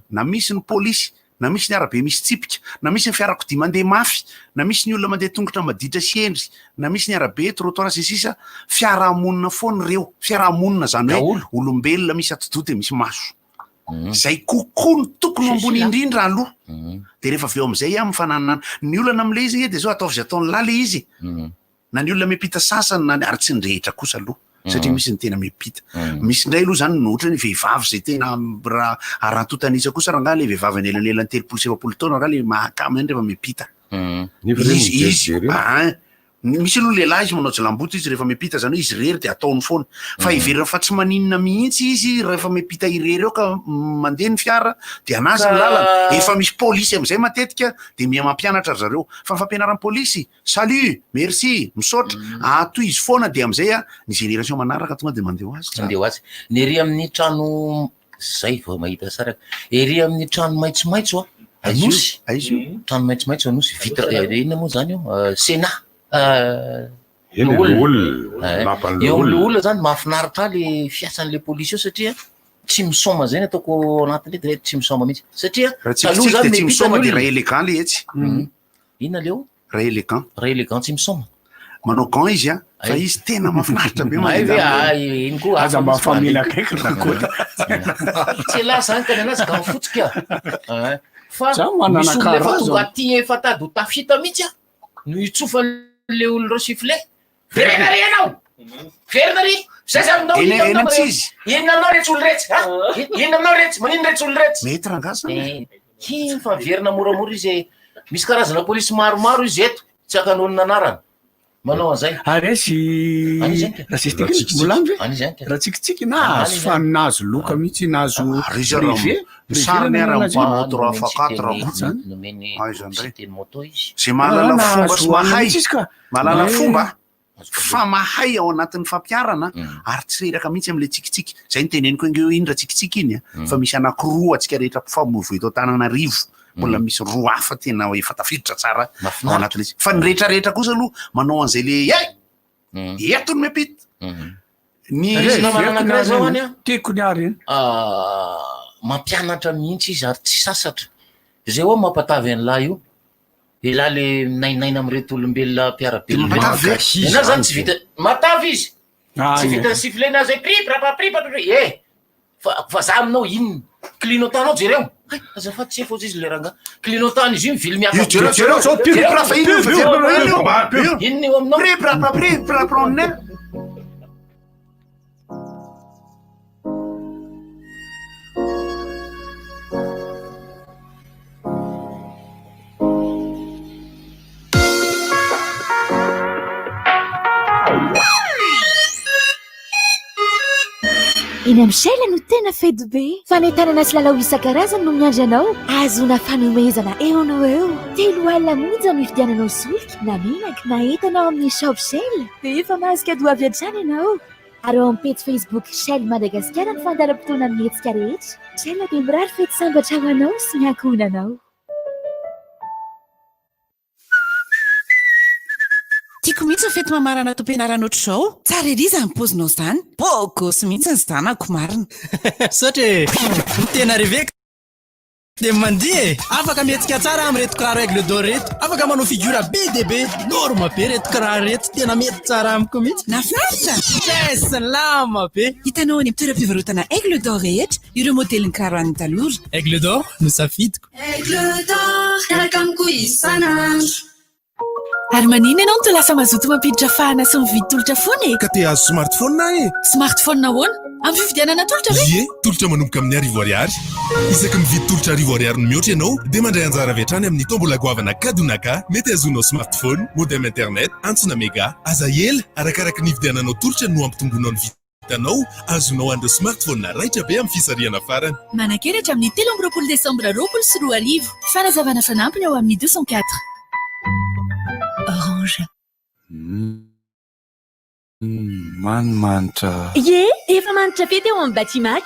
na misy ny polisy, na misy ny arabe misy tsipika, na misy ny fiarakodia mandeha mafy, na misy ny olona mandeha tongotra maditra sy hendry, na misy ny arabe trottoir sy ny sisa, fiarahamonina foana ireo, fiarahamonina zany hoe olombelona misy atidoha de misy maso. Zay kokoa no tokony ho ambony indrindra aloha. De rehefa avy eo am'izay aho mifananana ny olana am'le izy nge de zao ataovy zay ataon'ny lahy le izy. Na ny olona miampita sasany na ny ary tsy ny rehetra kosa aloha satria misy ny tena miampita. Misy indray aloha zany no ohatra ny vehivavy zay tena raha arantotanisa kosa rangahy le vehivavy anelanelan'ny 30 sy 40 taona rangahy le mahakamo ihany rehefa miampita. Nefa reny Izy izy mijerijery eo. ah, misy aloha lehilahy izy manao jilamboto izy rehefa miampita zany hoe izy irery de ataony foana. Fa heverina fa tsy maninona mihitsy izy rehefa miampita irery eo ka mandeha ny fiara de anazy ny lalana. Efa misy polisy am'izay matetika de miha mampianatra ry zareo. Fa ny fampianaran'ny polisy, salut, merci, misaotra, atoy izy foana de am'izay a ny génération manaraka tonga de mandeha ho azy tsara. Mandeha ho azy. Ny ery amin'ny trano zay vao mahita sary. Ery amin'ny trano maitsomaitso a. Aiza io? Anosy. Aiza io? Trano maitsomaitso Anosy. Vitre eh, inona moa zany io? Sénat. Eny, Loholona. loholona. Eh, Lapan'ny Eo amin'ny loholona. loholona zany mahafinaritra ahy le fiasan'le polisy eo satria tsy misaoma zay ny ataoko anatin'le de tsy misaoma mihitsy. Satria Raha taloha tsikitsiky zany de tsy miampita misaoma ny de olona. raha élégant le etsy. Inona leo? Raha élégant. Raha élégant tsy misaoma. Manao gant izy a, fa Ay. izy tena mahafinaritra be Ay mandeha ve, aminy. ay, iny koa Aza hafa mba mihitsy famela mandeha. akaiky Rakota. Tsy lahy zany ka ny anazy gant fotsy ka. Ah, Fa Za manana misy olona efa karazana. tonga aty efa tady ho tafita mihitsy a, no itsofan'le olona ireo sifflet. Verena ry ianao! Verina ry! Zay zany aminao, Eny- inona eny aminao antsy re? Inona aminao retsy olo retsy? Ha? Inona aminao retsy? Maninona retsy olo retsy? Mety rangaha zany. Eh, iny fa miverina moramora izy e. Misy karazana polisy maromaro izy eto, tsy akan'olona anarana. Manao an'izay. Ary aiza i Any izy any ka. Ratsikitsiky? Mbola any ve? Any izy any ka. Ratsikitsiky nahazo Any fa izy any. nahazo loka mihitsy, nahazo Ary izy ary brevet. misariny ary Brevet amin'ny moto nanana raha fa quatre Nomeny zany. Nomeny Aiza indray. publicité moto izy. Zay mahalala Ah, fomba nahazo sy mahay. mihitsy izy ka. Mahalala Eh. fomba fa mahay ao anatin'ny fampiharana ary tsy reraka mihitsy amin'ilay tsikitsiky. Zay no teneniko ange hoe iny ratsikitsiky iny a, fa misy anankiroa antsika rehetra mpifamoivoy eto Antananarivo. Mbola misy roa hafa tena efa tafiditra tsara ao anatin'ilay izy. Fa ny rehetrarehetra kosa aloha manao an'izay le hey! Eto no miampita. Ny Misy namana anankiray zao any a. Tiako ny ary. Ah, mampianatra mihitsy izy ary tsy sasatra. Zay hoa mampatavy an'lahy io. Elah le minainaina amin'ireto olombelona mpiara-belona. Dia matavy ve? Ianao zany tsy vita matavy izy. Ah, Tsy ie. vitan'ny sifflet-na zay prip rapa prip prip eh. Fa fa za aminao inona? Clignotant-nao jereo. Hay, azafady tsy efa ozy izy le rangahy. Clignotant izy io mivily miakatra. Io jereo, jereo zao, pub raha fa ino io, fa jereo ino io. Inona io aminao? Prip rapa prip rapa ne. Eny amin'ny Shell no tena fety be. Fanentanana sy lalao isan-karazany no miandry anao. Ahazoana fanomezana eo no eo. 30 monja no hividiananao solika na menaka na entana ao amin'ny Shop Shell. Dia efa mahazo cadeau avy hatrany ianao. Ary ao amin'ny pejy Facebook Shell Madagasikara ny fandaharam-potoana ny hetsika rehetra. Shell dia mirary fety sambatra ho anao sy ny ankohonanao. Tiako mihitsy ny fety mamarana taom-pianarana ohatr'izao. Tsara ery izany paozinao izany. Beau gosse mihitsy ny zanako marina. Misaotra e! Ny tena reveko dia mandihy e! Afaka mihetsika tsara amin'ireto kiraro Aigle d'Or ireto. Afaka manao figure be dia be. Norme be ireto kiraro ireto. Tena mety tsara amiko mihitsy. Nahafinaritra! Très salama be! Hitanao any amin'ny toeram-pivarotana Aigle d'Or rehetra ireo modelin'ny kiraro an'ny tanora. Aigle d'Or no safidiko. Aigle d'or, miaraka amiko isan'andro. Ary maninona ianao no toa lasa mazoto mampiditra fahana sy mividy tolotra foana e? Ka te hahazo smartphone aho e! Smartphone ahoana? Amin'ny fividianana tolotra ve? Ie, tolotra manomboka amin'ny 1000 ariary. Isaky mividy tolotra 1000 ariary no mihoatra ianao dia mandray anjara avy hatrany amin'ny tombola goavana Kadonaka. Mety hahazoanao smartphone, modem internet, antsona mega. Aza ela, arakaraka ny hividiananao tolotra no hampitomboanao ny Hitanao, azonao an'ireo smartphone raitra be amin'ny fisarihana farany. Manan-kery hatramin'ny 23 desambra 2020. Fanazavana fanampiny ao amin'ny 204. Orange. Manimanitra. Ie, efa manitra fety ao amin'ny Batimax.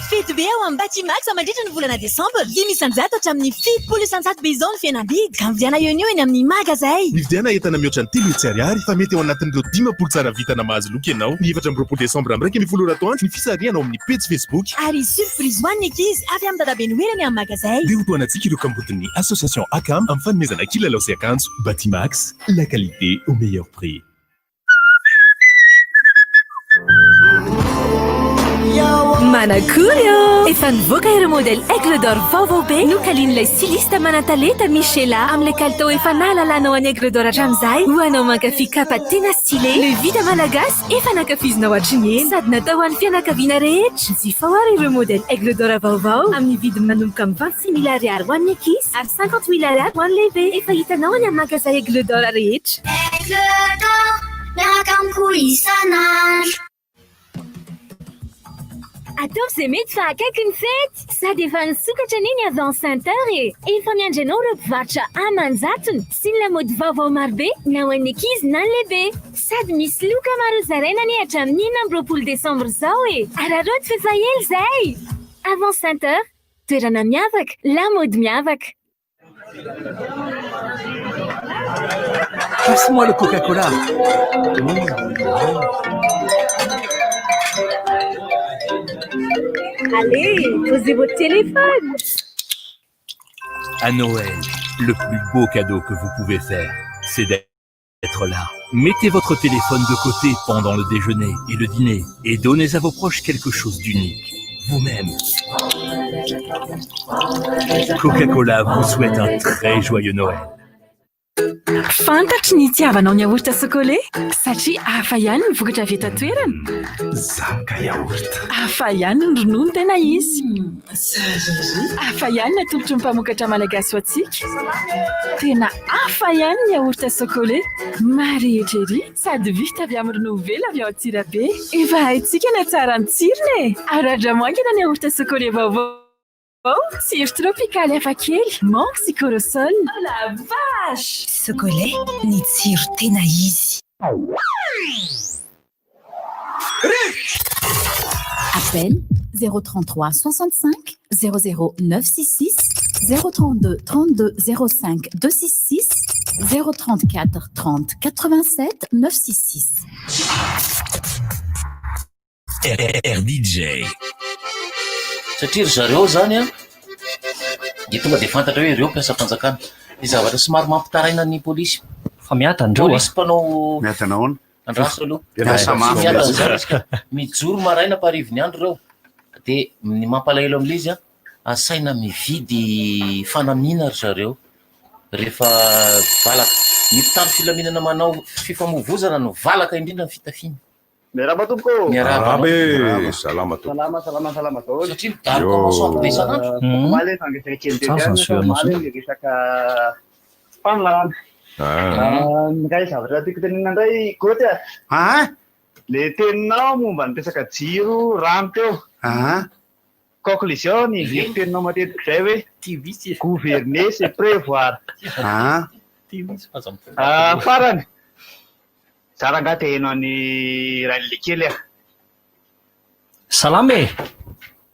Fety be ao amin'ny Batimax mandritra ny volana desambra. 5% hatramin'ny 70% be izao ny fihenam-bidy. Ka mividiana eo no eo eny amin'ny magazay. Mividiana entana mihoatra ny 300 ariary fa mety ao anatin'ireo 50 tsara vintana mahazo loka ianao. Ny 24 desambra amin'ny 11 ora atoandro ny fisarihana ao amin'ny pejy Facebook. Ary surprise ho an'ny ankizy avy amin'ny dadabe Noely any amin'ny magazay. Dia hotohanantsika ireo kambotin'ny Association Acam amin'ny fanomezana kilalao sy akanjo. Batimax, la qualité au meilleur prix. Manakory ô! Efa nivoaka ireo modèle Aigle d'Or vaovao be nokalian'ilay styliste manan-talenta Michela amin'ilay kalitao efa nahalalanao an'i Aigle d'Or hatramin'izay. Ho anao mankafy kapa tena stylé, le vita malagasy efa nankafizinao hatry ny ela sady natao ho an'ny fianakaviana rehetra. Jifao ary ireo modèle Aigle d'Or vaovao amin'ny vidiny manomboka amin'ny 26 000 ariary ho an'ny ankizy ary 50 000 ariary ho an'ny lehibe. Efa hitanao any amin'ny magazay Aigle d'Or rehetra. Aigle d'or, miaraka amiko isan'andro. Ataovy izay mety fa akaiky ny fety! Sady efa nisokatra anie ny Avant Center e! Efa miandry anao ireo mpivarotra aman-jatony sy ny lamaody vaovao marobe na ho an'ny ankizy na ny lehibe. Sady misy loka maro hozaraina anie hatramin'ny 26 desambra izao e! Araraoty fa efa ela izay! Avant Center, toerana miavaka, lamaody miavaka. Passe-moi le Coca-Cola. Allez, posez votre téléphone. À Noël, le plus beau cadeau que vous pouvez faire, c'est d'être là. Mettez votre téléphone de côté pendant le déjeuner et le dîner et donnez à vos proches quelque chose d'unique. Vous-même. Coca-Cola vous souhaite un très joyeux Noël. Fantatro ny itiavanao ny yaourt Socolait satria hafa ihany ny vokatra avy eto an-toerana. Zaka yaourt. Hafa ihany ny ronono tena izy. Hafa ihany ny atolotry ny mpamokatra malagasy ho antsika. Tena hafa ihany ny yaourt Socolait. Marihitra ery sady vita avy amin'ny ronono velona avy ao Antsirabe. Efa haintsika ny hatsaran'ny tsirony e! Aradramo haingana ny yaourt Socolait vaovao. Tsiro tropikaly hafakely, mangue sy corosol. Oh la vache! Socolait, ny tsiro tena izy. Appel 033 65 00 966 032 32 05 266 034 30 87 966. RDJ. Satria ry zareo zany an, dia tonga dia fantatra hoe ireo mpiasam-panjakana. Ny zavatra somary mampitaraina ny polisy. Fa miadana ireo a. Polisy mpanao. Miadana ahoana? Andraso aloha. Miasa mafy. Miadana zany izy ka. Mijoro maraina mparivo ny andro ireo. Dia ny mampalahelo amin'ilay izy an, asaina mividy fanamiana ry zareo rehefa valaka. Ny mpitandro filaminana manao fifamoivozana no valaka indrindra ny fitafiana. Miarahaba tompoko ô! Miarahaba anao. Miarahaba e! Salama tompoko. Salama, salama, salama daholo. Satria midaroka masoandro be isan'andro. Omaly efa niresaka kely teto ihany fa omaly ny resaka fanolana. Ah. Ny zavatra tiako tenenina indray Goty a. Ah! Le teninao momba ny resaka jiro, rano teo. Ah! Conclusion ny heveriko teninao matetika izay hoe gouverner c'est prévoir. Ah! Farany, Za rangahy te heno an'i Rainilekely ah. Salama e!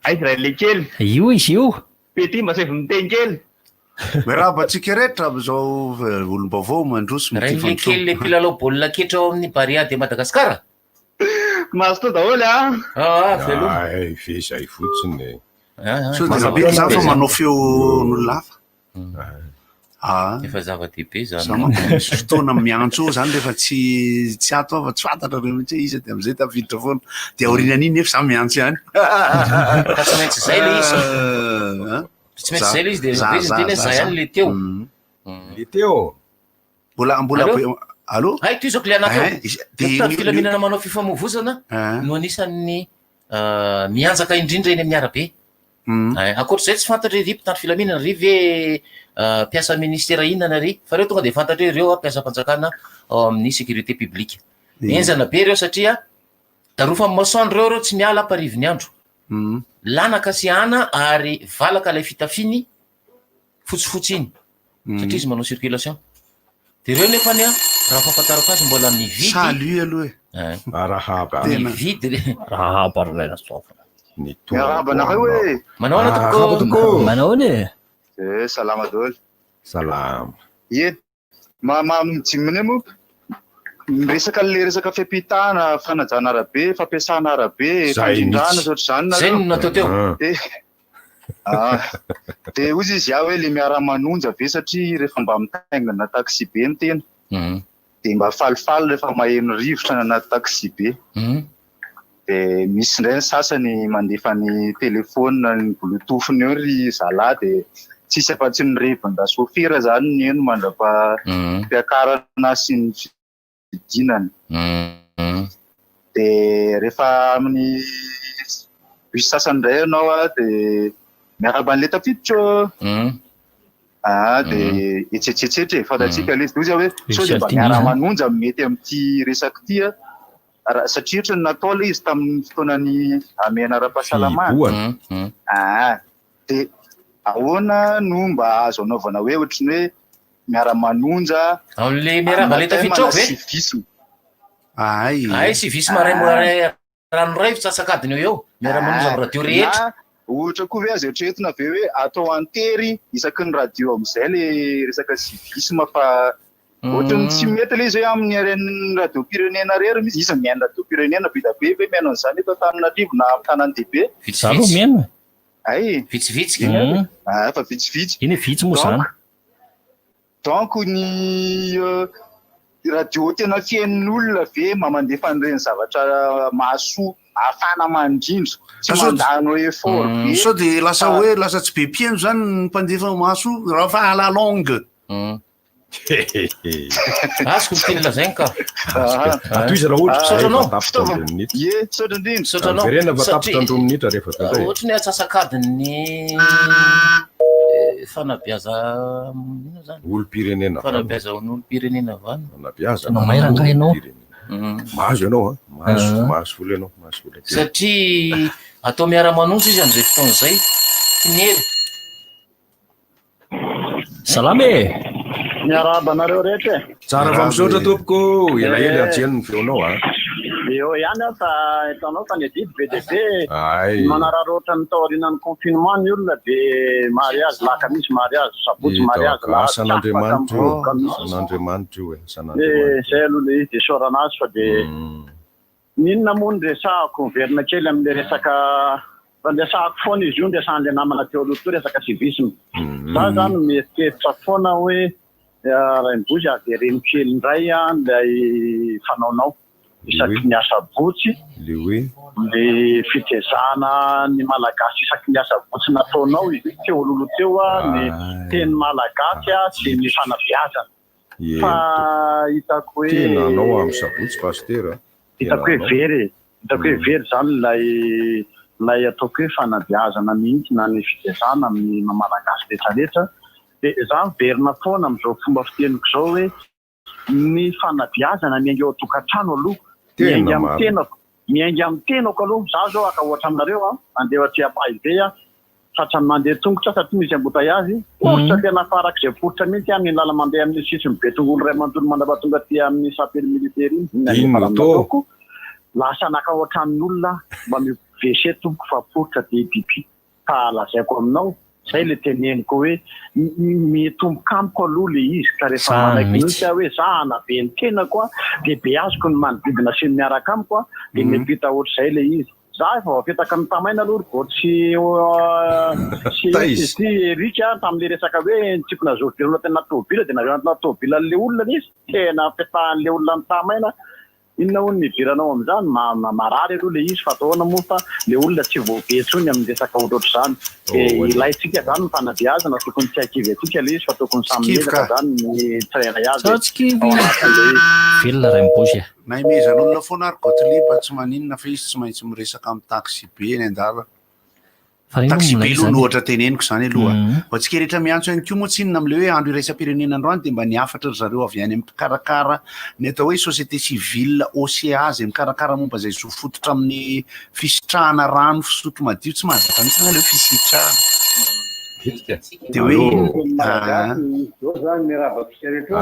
Aiza Rainilekely? Io izy io. Petit mba saivo miteny kely. Miarahaba antsika rehetra amin'izao olom-baovao mandroso mitia Rainilekely le mpilalao baolina kitra ao amin'ny Barea de Madagascar? Mazotoa daholo ah. Ah, veloma. Ay, ve zay fotsiny e. Sao dia Rabe za fa manao feon'olona hafa. Ah. Efa zava-dehibe zany. Za manko misy fotoana miantso eo zany rehefa tsy tsy ato aho fa tsy fantatrareo mihitsy hoe iza dia amin'izay tafiditra foana. Dia aorianan'iny nefa za miantso ihany. Fa tsy maintsy zay le izy. Ah. Tsy maintsy zay le izy dia rehefa izy miteny hoe za ihany le teo. Le teo. Mbola mbola Allô? Allô? Hay tohizako le anakeo. Eh, izy- Dia dia mpitandro filaminana manao fifamoivozana no anisan'ny mihanjaka indrindra eny amin'ny arabe. Eh, ankoatra izay tsy fantatra hoe ry mpitandro filaminana ry ve mpiasa ministera inona ry fa ireo tonga dia fantatra hoe ireo mpiasam-panjakana ao amin'ny sécurité publique. Henjana be ireo satria darofan'ny masoandro ireo ireo tsy miala amparivin'ny andro. Lanaka sy ana ary valaka ilay fitafiany fotsifotsy iny satria izy manao circulation. Dia ireo nefany an, raha fahafantarako azy mbola mividy. Salut aloha e. Eh. Arahaba. Mividy re. Arahaba ry Laila Soavina. Ny Miarahaba anareo e. Manao ahoana tompoko? Arahaba tompoko. Manao ahoana e? Eh, salama daholo. Salama. Ie, ma ma mijiminy moa miresaka le resaka fiampitana, fanajana arabe, fampiasana arabe, Zay fandrindrana mihitsy. sy ohatr'izany Zay nareo. no natao teo. Dia ah, dia hozy izy aho hoe le miara-manonja ve satria rehefa mba mitaingina taxi be ny tena dia mba falifaly rehefa maheno rivotra any anaty taxi be. Dia misy indray ny sasany mandefa ny telephone ny bluetooth-ny eo ry zalahy dia tsisy afa-tsy ny revin-drasofera zany ny eno mandra-piakarana sy ny fidinana. Dia rehefa amin'ny bus sasany indray ianao a, dia miarahaba an'ilay tafiditra ô. Ah, dia etsetsetsetra e, fantatsika ilay izy. Dia hoy izy hoe sao dia mba miara-manonja mety amin'ity resaka ity a. Raha satria ohatran'ny natao ilay izy tamin'ny fotoanan'ny hamehana ara-pahasalamana. Fihibohana. Ah, dia ahoana no mba azo anaovana hoe ohatran'ny hoe miara-manonja Amin'ilay miarahaba ilay tafiditra ao ve? civisme. Ay. Ay, civisme ray ray ranoray fitsasak'adiny eo eo. Miara-manonja amin'ny radio rehetra. Na ohatra koa ve azo eritreretina ve hoe atao an-tery isaky ny radio amin'izay le resaka civisme fa ohatran'ny tsy mety ilay izy hoe amin'ny RN radio-pirenena irery mihitsy. Iza mihaino radio-pirenena be dia be ve mihaino an'izany eto Antananarivo na amin'ny tanàn-dehibe? Za aloha mihaino e. Ay. Vitsivitsy. Iny ary. Ah, fa vitsivitsy. Iny e, vitsy moa zany. Donc ny euh, Radio tena fihainon'olona ve mba mandefa an'ireny zavatra mahasoa ahafahana mandrindra, tsy mandany effort be. Sao dia lasa hoe lasa tsy be mpihaino izany ny mpandefa mahasoa raha fa à la longue. Azoko ny tiany lazainy ka. Atohizo raha ohatra Misaotra anao. tapitra ny roa minitra. Ie, misaotra indrindra. Misaotra anao. Verena fa Satria- tapitra ny roa minitra rehefa avy eo. Ohatry ny atsasak'adin'ny fanabeaza inona zany? Olom-pirenena. Fanabeazan'olom-pirenena vanona. Fanabeazana. Tena mahay rangahy ianao. Mahazo ianao an, mahazo, mahazo vola ianao, mahazo vola kely. Satria atao miara-manonja izy amin'izay fotoana izay. Tinely. Salama e! Miarahaba anareo rehetra e. Tsara fa misaotra tompoko, elaela anjely ny feonao an. Eo ihany aho fa hitanao fa ny adidy be dia be. Ay. Manararaotra ny taorianan'ny confinement ny olona dia mariage lakamisy mariage sabotsy mariage Hitako, lahady tsy afaka asan'Andriamanitra io, miroboka mihitsy. asan'Andriamanitra io e, Dia asan'Andriamanitra. izay aloha ilay izy dia isaorana azy fa dia N'inona moa no resahako? Miverina kely amin'ilay resaka fa niresahako foana izy io, niresahan'ilay namana teo aloha teo resaka civisme. Za zany mieritreritra foana hoe Rainibozy avereno kely indray ilay fanaonao isaky ny asabotsy, Le hoe? ny fitezana ny Malagasy isaky ny asabotsy nataonao izy io teo aloha teo ny teny Malagasy sy ny fanabeazana. Fa hitako hoe. Tena anao amin'ny sabotsy Pasitera a. Hitako hoe very e. Hitako hoe very izany ilay ilay ataoko hoe fanabeazana mihitsy na ny fitezana amin'ny maha Malagasy rehetra rehetra. Dia izaho miverina foana amin'izao fomba fiteniko izao hoe ny fanabeazana miainga eo an-tokantrano aloha. Miainga amin'ny tenako. Miainga amin'ny tenako aloha. Izaho izao haka ohatra aminareo an, handeha aty Ampahibe aho. Tratran'ny mandeha tongotra satria misy embouteillage. Poritra tena farak'izay poritra mihitsy amin'iny lala mandeha amin'ny sisin'ny Betongolo iray manontolo mandrapatonga aty amin'ny sapely militaire iny. Inona ny Inona efa tô? nataoko? Lasa naka ohatran'olona aho mba mi WC tompoko fa poritra dia pipi. Fa lazaiko aminao, zay le teneniko hoe mitomboka amiko aloha le izy ka rehefa Zany manaiky mihitsy. mihitsy aho hoe za hanabe ny tenako aho dia beaziko ny manodidina sy ny miaraka amiko aho dia mety hita ohatr'izay le izy. Za efa voapetaka ny tamaina aloha ry Goty sy sy sy Eric a tamin'le resaka hoe nitsipona zôvilona tena tôbila dia nareo anatina tôbila an'le olona anie izy tena apetahan'le olona ny tamaina inona hono ny idiranao amin'izany marary aloha le izy fa atao ahoana moa fa le olona tsy voabe intsony amin'ny resaka ohatrohatr'izany dia ilaintsika zany ny fanabeazana tokony tsy hakivy antsika le izy fa tokony samy miezaka zany ny tsirairay avy ao anatin'le izy. Velona Rainibozy a. Nahimezan'olona foana ary Gottlieb tsy maninona fa izy tsy maintsy miresaka amin'ny taxi be eny an-dalana. Fa inona Taxi moa be ilay aloha izany? no ohatra teneniko izany aloha. Mhm. Ho antsika rehetra miantso ihany koa moa tsinona amin'ilay hoe andro iraisam-pirenena androany dia mba ny hafatra ry zareo avy any amin'ny mpikarakara ny atao hoe société civile OCA izay mikarakara momba izay zo fototra amin'ny fisitrahana rano fisotro madio tsy mahazatra mihitsy aloha ilay hoe fisitrahana. Dia hoe ah.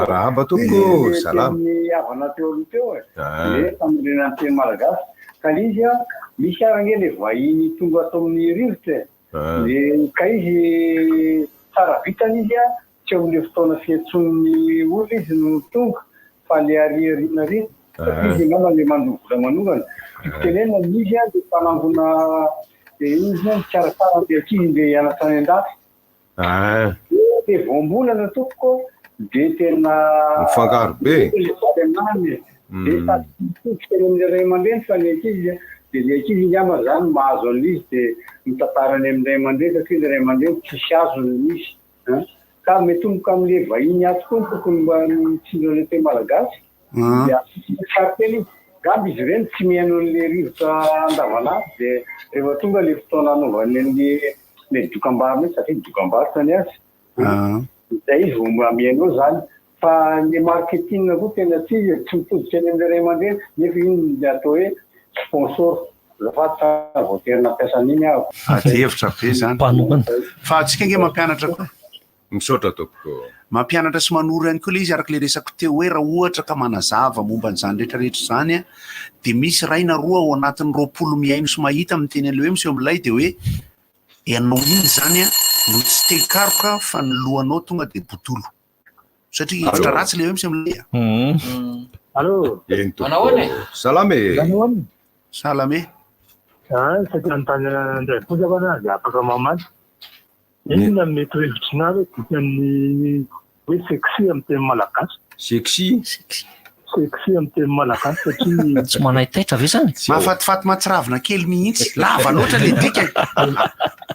Arahaba tompoko, salama. Ny havana teo aloha teo e, Ah. le famerenana ny teny malagasy. Ka le izy an, misy ary ange le vahiny tonga ato amin'ny rivotra e. Ah. Le ka izy tsara vitana izy an, tsy eo amin'le fotoana fiantsoan'ny olona izy no tonga fa le ary aoriana ary. Satria izy angamba le mandoa vola manokana. Tiako tenenina izy an, le mpanangona le iny izy an, mikarakara an'le ankizy ndeha hianatra any an-dafy. Ah. Le voambolana tompoko de tena Mifangaro be. Le sady aminany e. De sady tsy mitodika any amin'ny ray aman-dreny fa ny ankizy de ny ankizy angamba zany mahazo an'izy de mitantara any amin'ny ray aman-dreny satria ny ray aman-dreny tsisy azony ny izy. An. Ka mitomboka amin'le vahiny ato koa no tokony mba mitsindro an'le teny malagasy. Dia sary teny izy. Angamba izy ireny tsy mihaino an'le rivotra andavanandro de rehefa tonga le fotoana anaovany an'le le dokambarotra iny satria dokambarotra ny azy. Izay izy vao mba mihaino eo zany. Fa ny marketing koa tena tsy izy e, tsy mitodika any amin'ny ray aman-dreny nefa iny ny atao hoe sponsor. Azafady fa voatery nampiasa an'iny aho. Ady hevitra be zany. Fa antsika ange mampianatra koa. Misaotra tompoko. Mampianatra sy manoro ihany koa ilay izy araka ilay resako teo hoe raha ohatra ka manazava momba an'izany rehetra rehetra izany dia misy iray na roa ao anatin'ny 20 mihaino sy mahita miteny an'ilay hoe miseho milay dia hoe ianao iny izany no tsy te hikaroka fa ny lohanao tonga dia botolo. Satria hevitra ratsy ilay hoe miseho milay. Allô? Eny tompoko. Salama e. Salama e. Ah, saika hanontany an-dRaivozy aho aloha dia afaka mamaly. Inona no mety ho hevitrinao hoe dikan'ny hoe sexy amin'ny teny malagasy? Sexy? sexy amin'ny teny malagasy satria. Tsy manaitaitra ve zany? Mahafatifaty mahatsiravina kely mihitsy. Lava loatra le dika.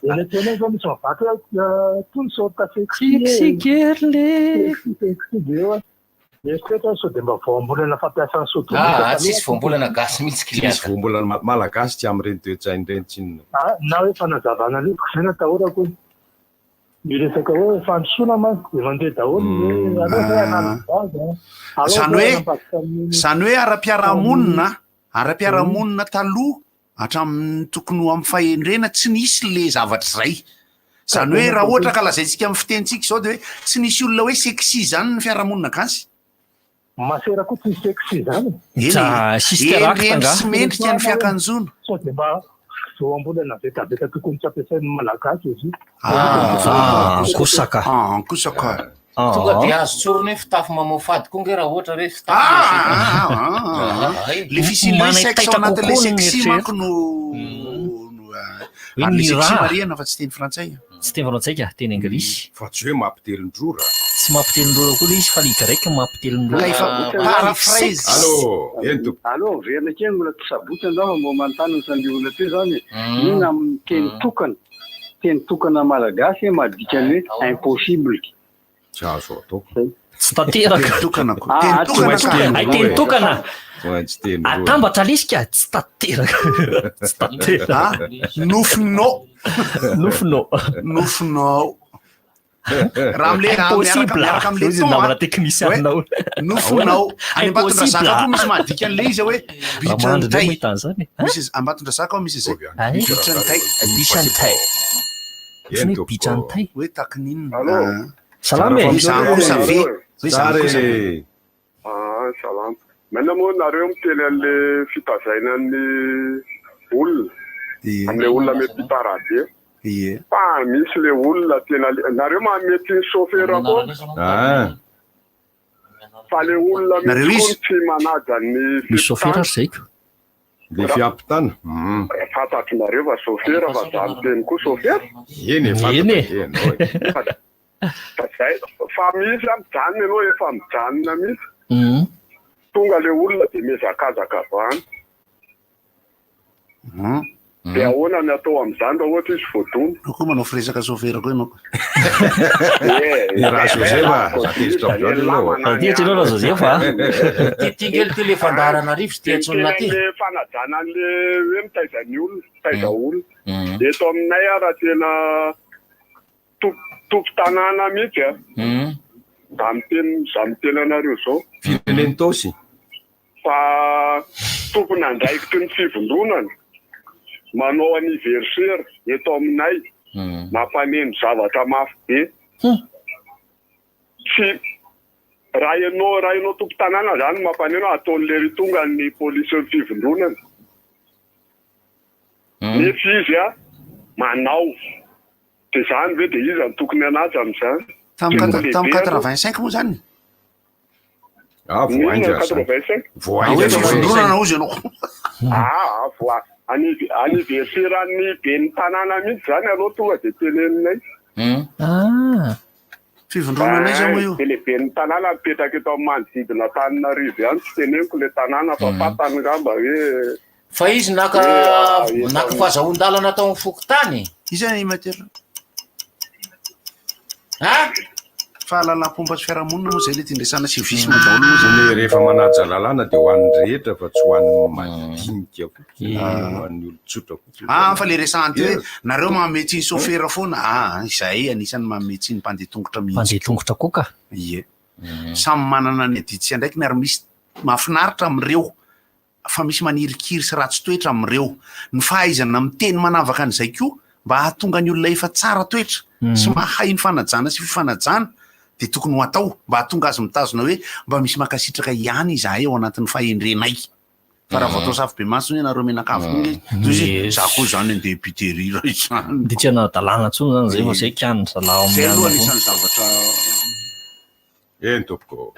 Eny an-tsena eny zao misy mavaky hoe tony sorte sexy e. Sexy girl e. Sexy sexy dia eo. Mieritreritra aho sao dia mba voambolana fampiasan'ny sodomita Ah, taloha. tsisy voambolana gasy mihitsy Tsy misy voambolana malagasy tsy amin'ireny toe-tsaina ireny tsinona. Ah, na hoe fanazavana ny hevitro izay no atahorako hoe miresaka hoe fandrosoana manko dia mandeha daholo ny hoe aleo ve hanala zaza, aleo Izany ve hoe hanambadika amin'ny izany hoe ara-piarahamonina, ara-piarahamonina taloha hatramin'ny tokony ho amin'ny fahendrena tsy nisy le zavatra izay. Izany hoe raha ohatra ka lazaintsika amin'ny fitenintsika izao dia hoe tsy nisy olona hoe sexy izany ny fiarahamonina gasy. Masera koa tsy sexy izany e. Eny e, Sister Act hendrihendry angaha? sy mendrika ny fiakanjoana. Sao dia mba voambolana vetaveta tokony tsy ampiasain'ny Malagasy izy io. Ah, kosaka. Ah, kosaka. Tonga dia azo tsorina hoe fitafy mamoafady koa nge raha ohatra hoe fitafy Ah, ah, ah. Le fisian'ilay hoe sexe ao Manaitaitra anatin'ilay kokoa ny sexy eritreritra. manko no Hoe Ary ny le sexy raha. marihana fa tsy teny frantsay. Tsy teny frantsay ka, teny anglisy. Fa tsy hoe mampitelin-drora. Tsy mampitelin-drora koa ilay izy fa ilay Y mampitelin-drora. Ilay fa- paraphrase. Allô, eny tompoko. Allo, averina kely mbola tsy sabotsy angamba mba manontany ohatran'le olona teo zany e. Inona amin'ny teny tokana, teny tokana malagasy mahadika ny hoe impossible. Tsy azo atao. Tsy tanteraka. Teny tokana koa. Ah, Teny ah, tokana tsy ka. maintsy Ay, teny tokana. Tsy maintsy teny roa. Atambatra lesika, tsy tanteraka. Tsy tanteraka. Ah, nofinao. Nofinao. Nofinao. Raha amle raha miaraka Impossible. miaraka amle Hoy izy ton a. namana teknisianina Hoe ao. nofinao. Any Ambatondrazaka Impossible. koa misy mahadika an'le izy hoe Raha mandry indray bitrantay. mahita an'izany. Misy Ambatondrazaka ao misy izay. Ay. Bitrantay. Bitrantay. Ohatran'ny hoe bitrantay. Hoe takininona. Allô. Ah. Salama e. Hoe zany kosa ve? Hoe zany Tsara kosa ve? e. Ah, salama. Maina moa nareo miteny an'le fitazaina ny olona, Ie. amin'le olona miampita arabe. Ie. Fa misy le olona tena le- nareo mahamety ny chauffeur koa, Ah, fa le olona Nareo mihitsy izy? koa no tsy manaja ny Misy chauffeur fiampitana. ary zay ko. le fiampitana. Mm. Fantatrinareo fa chauffeur fa za miteny koa chauffeur. Eny e, Eny e. fantatra ianao e. Fa zay, fa misy a mijanona ianao efa mijanona mihitsy. Mm. Tonga le olona dia mihazakazaka avy any. Dia ahoana ny atao amin'izany raha ohatra izy voadona? Anao koa manao firesaka chauffeur koa ianao. Eh, Raha Joseph a, za tezitra amin'izany ianao. Tezitra ianao raha Joseph a. Ty ty ngely ty le fandaharana rivotra ty antsonina ty. Le fanajana an'le hoe mitaiza ny olona, mitaiza olona. Eto aminay a raha tena tompon-tanàna mihitsy a. Za miteny za miteny anareo zao. Firenen'i Taosy. Fa tompon'andraikitry ny fivondronana manao anniversaire eto aminay mampaneno zavatra mafy be. Tsy raha ianao raha ianao tompon-tanàna zany mampaneno ataon'le ry tonga ny polisin'ny fivondronana. Nefa izy a manao. Dia zany ve dia iza no tokony hanaja amin'izany? Tamin'ny Tokony quatre- tamin'ny lehibe aloha. 85 moa zany? Ah, Inona voainga zany. 85? Ah, hoe Voainga fivondronana ozy ianao. Ah, voa anniversaire an'ny ben'ny tanàna mihitsy zany aloha tonga dia teneninay. Ah. Fivondronana aiza moa io? Dia le ben'ny tanàna mipetraka eto amin'ny manodidina Antananarivo ihany tsy teneniko le tanàna fa fantany ngamba hoe Fa izy naka Eh, ah, naka fahazahoan-dalana tao amin'ny fokontany. Iza ny animateur? Ha? Fahalalam-pomba sy fiarahamonina moa zay le tindresana civisme daholo moa zany. Ny rehefa manaja lalàna dia ho an'ny rehetra fa tsy ho an'ny madinika fotsiny, ho an'ny olon-tsotra fotsiny. Ah, fa le resahana teo hoe nareo manome tsiny chauffeur foana. Ah, izahay anisan'ny manome tsiny mpandeha tongotra mihitsy. Mpandeha tongotra koa ka. Ie. Samy manana ny adidy sy andraikiny ary misy mahafinaritra amin'ireo fa misy manirikiry sy ratsy toetra amin'ireo. Ny fahaizana miteny manavaka an'izay koa mba hahatonga ny olona efa tsara toetra sy mahay ny fanajana sy fifanajana dia tokony ho atao mba hahatonga azy mitazona hoe mba misy mankasitraka ihany izahay ao anatin'ny fahendrenay. Fa raha vao atao safobe maso hoe nareo mianakavy koa nge, toy izy Yes. za koa zany andeha piterira izany. Dia tsy hanara-dalàna intsony zany zay fa zay kian'ny zalahy ao Zay amin'ny aloha alina anisan'ny zavatra Eny tompoko.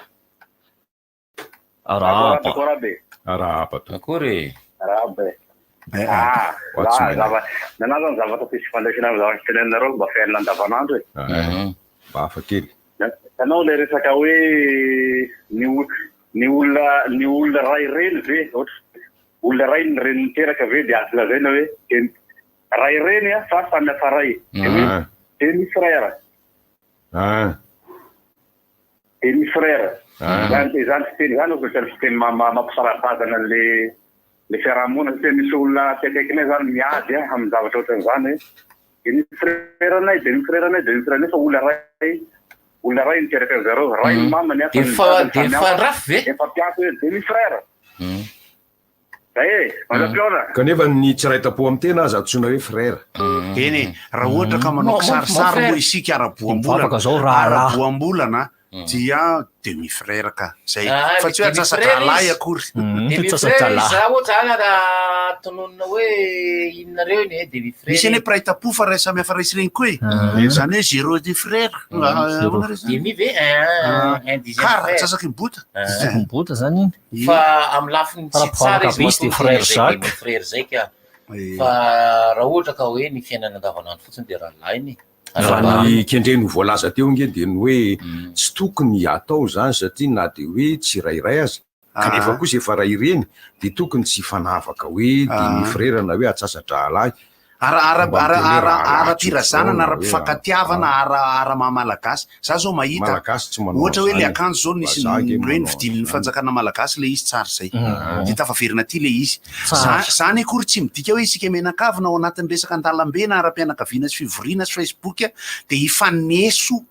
Arahaba. Arahaba. Arahaba tompoko. Akory. Arahaba. Eh, Ah, Ho atsy za- maina. zava- nanahy zany zavatra tsisy ifandraisana amin'ny zavatra teneninareo mba fiainana andavanandro e. Ah, Mba hafa kely. Hitanao ilay resaka hoe ny o- Ny olona ny olona ray reny ve ohatra olona ray ny reny niteraka ve dia azo lazaina hoe demi ray reny a fa samy hafa ray dia hoe Ah. demi frère Ah. demi frère Ah. izany izany fiteny izany ohatra ny fiteny ma- ma- mampisara-bazana an'le le fiarahamonina satria misy olona aty akaikinay zany miady a amin'ny zavatra ohatran'izany hoe demi frère anay demi frère anay demi frère anay fa olona ray olona ray niteraka an zareo ray ny mamany a fa De ny fa- dadany de samy hafa. mifandrafy ve? Efa mpiasa hoe demi frère zay e mandra-pihaona Kanefa ny tsy iray tampo amin'ny tena aza antsoina hoe frère. Eny e, raha ohatra ka manao Mon- mon kisarisary frère. moa isika ara-boambolana, Mivavaka zao raharaha. ara-boambolana dia demi frère ka zay. Ah, Fa tsy hoe demi frère atsasa-drahalahy izy. akory. Demi frère izy, za ohatra zany raha tononina hoe inona reo iny e demi frère. Misy anie mpiray tampo fa ray samy hafa ray sy reny koa e. Zany hoe zéro de frère. Ah, ahoana re zany? Demi ve un un dixième Quart, frère. antsasaky ny bota. Antsasaky ny bota zany iny. Fa amin'ny lafiny Fa tsy raha tsara mpivavaka izy be izy de matoa frère tena zay Jacques. demi frère zay ka. Fa raha ohatra ka hoe ny fiainana andavanandro fotsiny de rahalahiny. Fa ny kendreny ho voalaza teo ange dia ny hoe tsy tokony atao zany satria na dia hoe tsy irairay aza kanefa Ah. kosa efa ray ireny dia tokony tsy hifanavaka hoe demi frère na hoe atsasa-drahalahy. Ara ara Mba ara miteny hoe ara rahalahy ara-pirazanana, tsotra hoe ara-pifankatiavana, ara ara maha malagasy. Za zao mahita Malagasy tsy manao ohatra hoe le an'izany. akanjo zao nisy Vazaha ange hoe manao novidian'ny an'izany. fanjakana malagasy le izy tsara zay. Mm. De tafaverina aty le izy. Tsara. Za- Zany akory tsy midika hoe isika mianakavina ao anatin'ny resaka an-dalambe na ara-pianakaviana sy fivoriana sy Facebook de hifaneso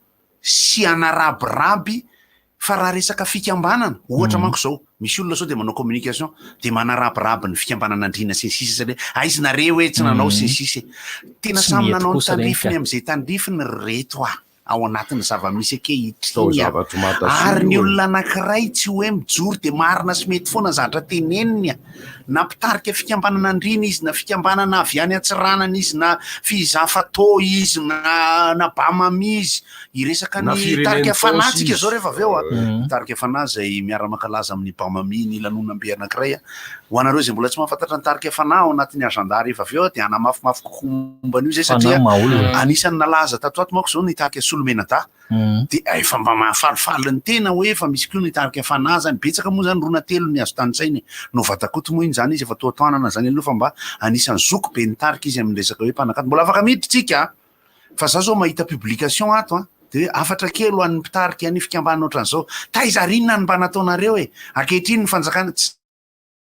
sy hanarabiraby fa raha resaka fikambanana ohatra manko zao misy olona zao de manao communication de manarabiraby ny fikambanana andriana sy ny sisa satria aiza nareo hoe tsy nanao sy ny sisa e. Tena Tsy samy mety nanao ny kosa reny tandrifiny ka. amin'izay tandrifiny ry reto a ao anatin'ny zava-misy ankehitriny Tao a. zavatra mahatasy Ary ny io e. olona anankiray tsy hoe mijoro de marina sy mety foana ny zavatra teneniny a. Na mpitarika fikambanana andriana izy, na fikambanana avy any Antsiranana izy, na Fizafato izy, na na Bamami izy. Hiresaka Na ny firenen'ny tarika fanahy Paosy tsika izy. zao rehefa avy eo a. Mm. Tarika fanahy izay miara-mankalaza amin'ny Bamami ny lanonam-be anankiray a. Ho anareo izay mbola tsy mahafantatra ny tarika fanahy ao anatin'ny agenda rehefa avy eo a, dia hanamafimafy kokoa momba an'io izay Fanahy satria maha-olona. anisan'ny nalaza tato ato manko izao ny tarika Solomenadahy. De efa mba mahafalifaly ny tena hoe efa misy koa ny tarika fanahy zany, betsaka moa zany roa na telo ny azo tanisaina e. Novatakoto moa iny zany izy efa toatoanana zany aloha fa mba anisan'ny zoky be ny tarika izy amin'ny resaka hoe mpanakanto. Mbola afaka miditra tsika a! Fa za zao mahita publication ato a, de hoe hafatra kely ho an'ny mpitarika ny fikambanana ohatran'izao, taiza ary inona no mba nataonareo e? Ankehitriny ny fanjakana tsy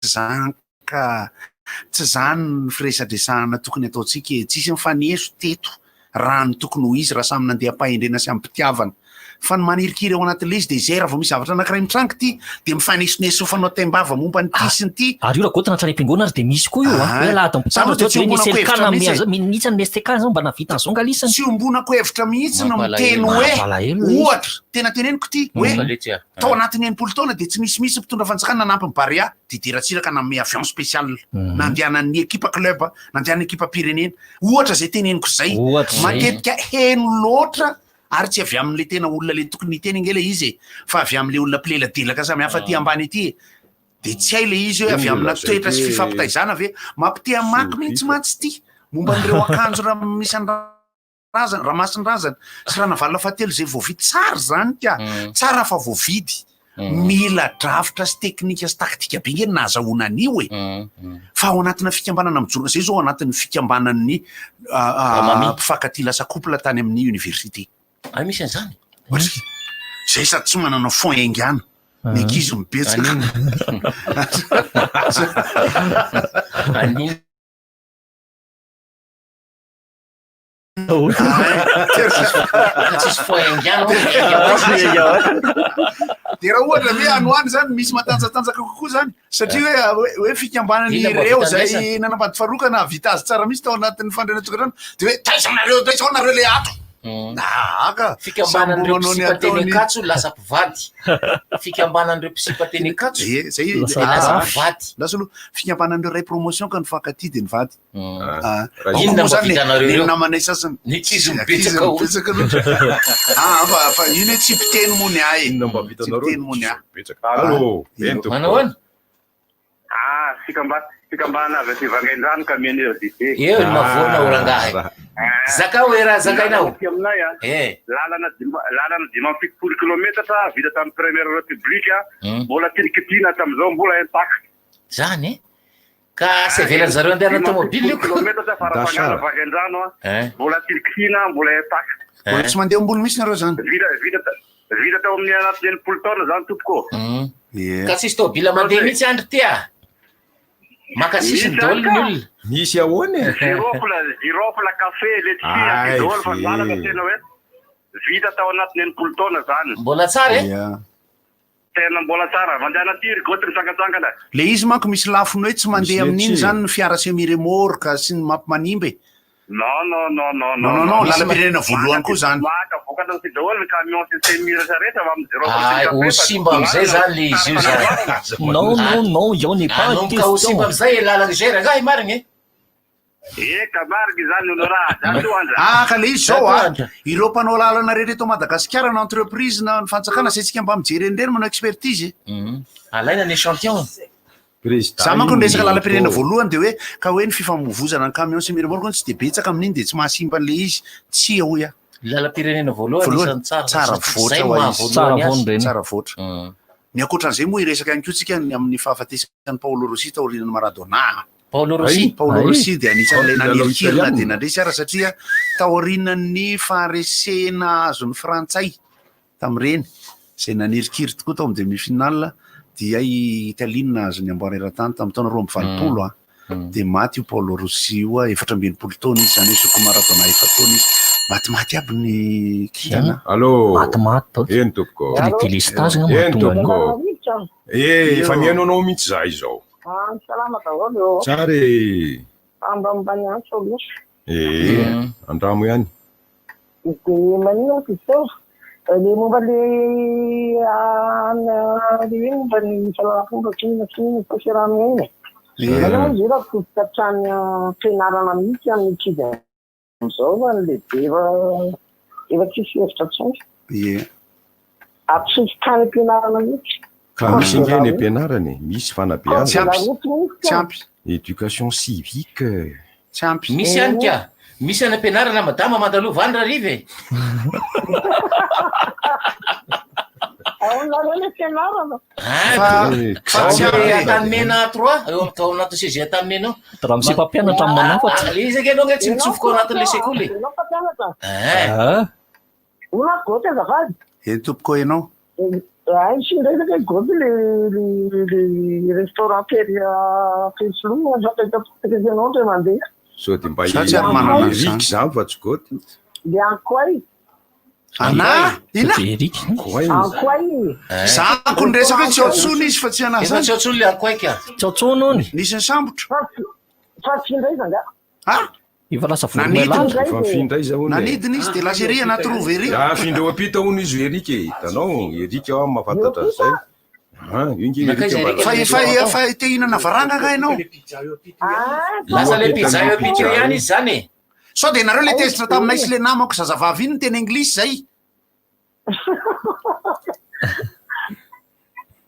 zany ka, tsy zany ny firesadresahana tokony ataontsika e, tsisy nifaneso teto raha ny tokony ho izy raha samy nandeha am-pahendrena sy am-pitiavana. Fa ny manirikiry ao anatin'ilay izy dia izay raha vao misy zavatra anankiray mitranga ity dia mifanesoneso mifanao taim-bava momba an'ity sy ny ity. Ary io Ragotina hatrany am-piangonana ary dia misy koa io a, Ah, hoe alahady za moa mpitandrina dia zao tsy dia hoe nisy iombonako LK hevitra na mihitsy e. miaza- mihitsy ny STK zao mba nahavita an'izao nga lisany. Tsy iombonako hevitra mihitsy no Mampalahelo. miteny hoe Mampalahelo ilay izy. ohatra, tena teneniko ity hoe Mampalahelo. tao anatin'ny 60 taona dia tsy nisy mihitsy mpitondra fanjakana nanampy ny Barea, Didier Ratsiraka nanome avion spécial nandehanan'ny ekipa club, nandehanan'ny ekipam-pirenena. Ohatra izay teneniko izay. Ohatra izay. Matetika heno loatra ary tsy avy amin'ilay tena olona ilay tokony hiteny ange ilay izy e, fa avy amin'ilay olona mpileladelaka samy hafa aty ambany aty e. Dia tsy hay ilay izy hoe avy amina toetra sy fifampitaizana ve. Mampite hamaky mihitsy mantsy ity momba an'ireo akanjo raha misy an-drazana, Ramasin-drazana sy Ranavalona fahatelo izay voavidy. Tsara izany ka, tsara fa voavidy. Mila drafitra sy teknika sy taktika be nge ny nahazahoana an'io e. Fa ao anatina fikambanana mijoro, zay zao ao anatin'ny fikambanan'ny mpifankatia lasa couple tany amin'ny université. Ay misy an'izany? Zay sady tsy manana fond haingana. Ny ankizy no betsaka. Anino? Tsisy fond haingana ao, miainga ho azy. De raha ohatra ve any ho any zany misy matanjatanjaka kokoa zany satria hoe hoe fikambanany Inona mba ireo vita zay andraisana? nanambady faharoa ka nahavita azy tsara mihitsy tao anatin'ny fandriana tokantrano de hoe taiza nareo taiza ao nareo le ato. Aka Fikambanan'ireo sambo manao ny mpisipa teny ataony. Ankatso lasa mpivady. Fikambanan'ireo mpisipa teny Ankatso Eh, zay de lasa mpivady. Lasa aloha fikambanan'ireo ray promotion ka nifankatia de nivady. Ah, Raha ao inona koa mba zany vitanareo ny ireo? namanay sasany. Ny ankizy Ny mibetsaka ankizy ao. mibetsaka loatra. Ah, fa fa iny hoe tsy mpiteny moa ny ahy. Inona mba Tsy vitanareo? mpiteny moa ny ahy. Allô, eny tompoko. Manao ahoana? Ah, fikamba- fikambanana avy aty Vangaindrano ka mianera dite. Eo ny mavoana ho rangahy. Ah. Zakao hoe raha zakainao. Aty aminay a. Eh. Lalana dima lalana 75 kilometatra vita tamin'ny première république a. Mbola tilikitina hatramin'izao mbola intact. Zany e. Ka tsy avelan'ny zareo andeha tomobile io. Kilometatra farafangana Vagendrano a. Eh. Mbola tilikitina mbola intact. Mbola tsy mandeha ambony mihitsy nareo zany. Vita vita vita tao amin'ny anatin'ny 60 taona zany tompoko. Ka tsisy tôbila mandeha mihitsy andry ty a. Maka sisiny daholo ny olona. Misy ahoana e? Girofle, girofle, café, letchi, Ay, aty daholo fa ve. lalana tena hoe vita tao anatin'ny 60 taona zany. Mbola tsara e? Tena mbola tsara. Mandehana aty ry goty mitsangatsangana. Le izy manko misy lafiny hoe tsy mandeha Misy amin'iny letchi. zany ny fiara semi-remorque sy ny mampimanimba e. Non, non, non, non, Non, non, non, lalam-pirenena voalohany koa zany. Maka vokatra sy daholo ny camion sy semi rehetra rehetra avy amin'ny girofle Ay, sy ho café fa simba amizay zany le izy io zany. Non, non, non, il n'y en est pas Anomboka ho simba question. amizay e lalana izay rangahy marigny e. Eka marigny zany honorah. Zany to andra. Ah, ka le izy zao a, ireo mpanao lalana rehetra eto Madagasikara na entreprise na ny fanjakana zay tsika mba mijery an'ireny manao expertise. Mhm. Alaina ny échantillon. Président Za manko io ny resaka lalam-pirenena moto. voalohany de hoe ka hoe ny fifamovozana ny camion sy miremorque hono tsy de betsaka amin'iny de tsy mahasimba an'le izy. Tsia hoy aho. Lalam-pirenena voalohany Voalohany, isan'ny tsara. tsara Satria voatra zay ho no azy. mahavoalohany Tsara azy. voany ireny. Tsara voatra. Ny ankoatran'izay moa hiresaka ihany koa tsika ny amin'ny fahafatesan'i Paolo Rossi taorian'ny Maradona. Paolo Rossi. Ay, Paolo Ay. Rossi dia anisan'ilay Lalao nanirikirina italiana. dia nandresy ara satria taorian'ny faharesena azon'ny Frantsay tamin'ireny izay nanirikiry tokoa tao amin'ny demi-finale dia i Italie no nahazo ny amboara eran-tany tamin'ny taona 82 a. Dia maty io Paolo Rossi io a, 64 taona izy izany hoe zoky Maradona efa-taona izy. Matimaty aby ny kintana. Allô. Matimaty daholo. Eny tompoko. Ty le délestage angamba Eny mahatonga an'io. tompoko. Eh, efa mihaino anao mihitsy za izao. Ah, salama daholo. Tsara e. Ambanimbany antso aloha. Eh, andramo ihany. Dia maninona ty zao? Le momba le ah, le hoe momba ny fahalalam-pomba sy inona sy inona fa fiaraha-miaina. Manao izy io raha tofoka hatrany am-pianarana mihitsy amin'ny ankizy amin'izao fa ny lehibe efa efa tsisy hevitra intsony. Ie. Atsofoka any am-pianarana mihitsy. Ka misy ange ny ampianarana e, misy fanabeazana. Tsy ampy. Tsy ampy. Éducation civique. Tsy ampy. Misy ihany ka. Misy any am-pianarana madama mandalova any rariva e. Ahoanareo le fianarana? Ah, Eh, fa tsy ampy. Antanimena trois eo amin'ny tao anatin'ny CG Antanimena ao. Raha misy mpampianatra ny manafatra. Ah, le izy ange ianao ange tsy mitsofoka ao anatin'le sekoly. Ianao mpampianatra. Eh. Ah. Ona goty azafady. Eny tompoko ianao. Ay, misy indray zaka goty le le le restaurant tery Feisloha fakakapotaka ianao ndray mandeha. Sao dia mba Za tsy ary manana Eric an'izany. zany fa tsy goty. Le Ankoay. Ana, ina? Eric. Koay. Ankoay. Za ko ny resaka hoe tsy ao tsony izy fa tsy Efa anazy. tsy ao tsony le ankoay ka. Tsy ao tsony ony. Nisy ny sambotra. Fa tsy fa tsy indray zanga. Ah, Efa lasa Nanidina. voromailala. Efa mifindra izy hono e. nanidina izy de lasa ery anaty rova ery. Ah, afindreo ampita hono izy Eric e. Hitanao, Eric ao mahafantatra an'izay. Ah, io nge Eric Nankaiza Eric? ambara. Fa efa efa te hihinana varanga nga ianao. Ah, Lasa le Ampita pizza eo amin'ny ampita pizza eo ihany io. izy zany e. Sao de nareo le tezitra taminay sy le namako zazavavy iny teny anglisy zay.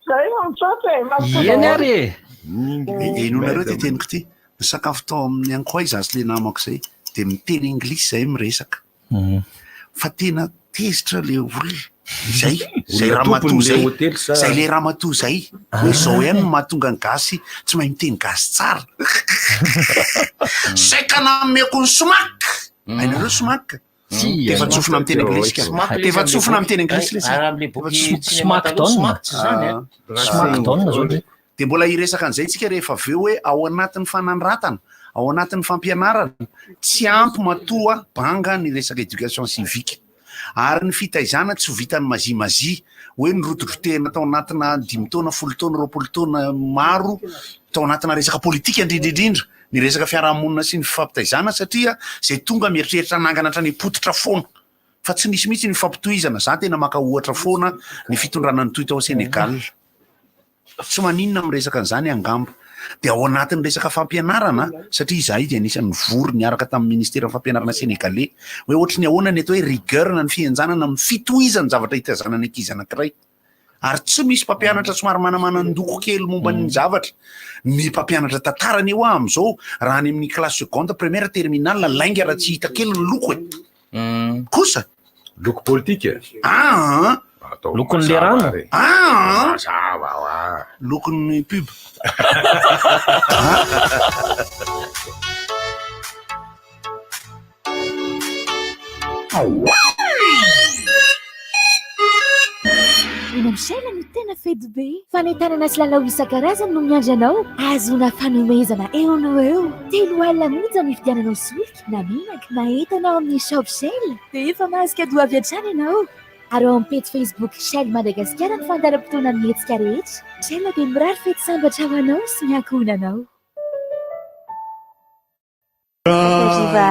Zay no misaotra e. Mazotoa Eny daholo. ary e. Enonareo ty teniko ty. Nisakafo tao amin'ny ankoay za sy le namako zay de miteny anglisy zay miresaka. Fa tena tezitra le olona. Zay, zay Olona ramatoa tompony le zay. hôtely sa- Zay le ramatoa zay. Hoe zao ihany no mahatonga ny gasy tsy mahay miteny gasy tsara. Saika nameko ny somak. Hainareo somak? Tsy, Defa tsofina amin'ny teny anglisy ka. Smack le Defa izy tsofina am'le amin'ny teny boky. anglisy le izy. Ary am'le boky cinéma Smackdown. taloha, Smack tsy zany e. Smackdown zao de. De mbola hiresaka an'izay tsika rehefa avy eo hoe ao anatin'ny fanandratana, ao anatin'ny fampianarana, tsy ampy matoa banga ny resaka éducation civique. Ary ny fitaizana tsy ho vitan'ny mazimazia, hoe nirotidrotehina tao anatina 5 taona, 10 taona, 20 taona maro, tao anatina resaka politika indrindra indrindra, ny resaka fiarahamonina sy ny fifampitaizana satria zay tonga mieritreritra hanangana hatrany am-pototra foana. Fa tsy nisy mihitsy ny fampitohizana, za tena maka ohatra foana ny fitondrana nitohy tao Sénégal. Tsy maninona amin'ny resaka an'izany angamba. Dia ao anatin'ny resaka fampianarana, satria izahay dia anisan'ny vory niaraka tamin'ny ministeran'ny fampianarana sénégalais, hoe ohatry ny ahoana ny atao hoe rigueur na ny fihenjanana amin'ny fitohizan'ny zavatra itaizana ny ankizy anankiray. Ary tsy misy mpampianatra somary manamanan-doko kely momba ny zavatra. Ny mpampianatra tantara anie hoa amin'izao raha any amin'ny classe seconde, première, terminale, lainga raha tsy hita kely ny loko e. Kosa. Loko politika? Aa. Atao Lokon'ny mazava rano? ary. Aa. Mazava hoa. Lokon'ny pub. Eny amin'ny Shell no tena fety be. Fanentanana sy lalao isan-karazany no miandry anao. Ahazoana fanomezana eo no eo. 30 monja ny fividiananao solika na menaka na entana ao amin'ny Shop Shell. Dia efa mahazo cadeau avy hatrany ianao. Ary ao amin'ny pejy Facebook Shell Madagasikara ny fandaharam-potoanan'ny hetsika rehetra. Shell dia mirary fety sambatra ho anao sy ny ankohonanao. Hariva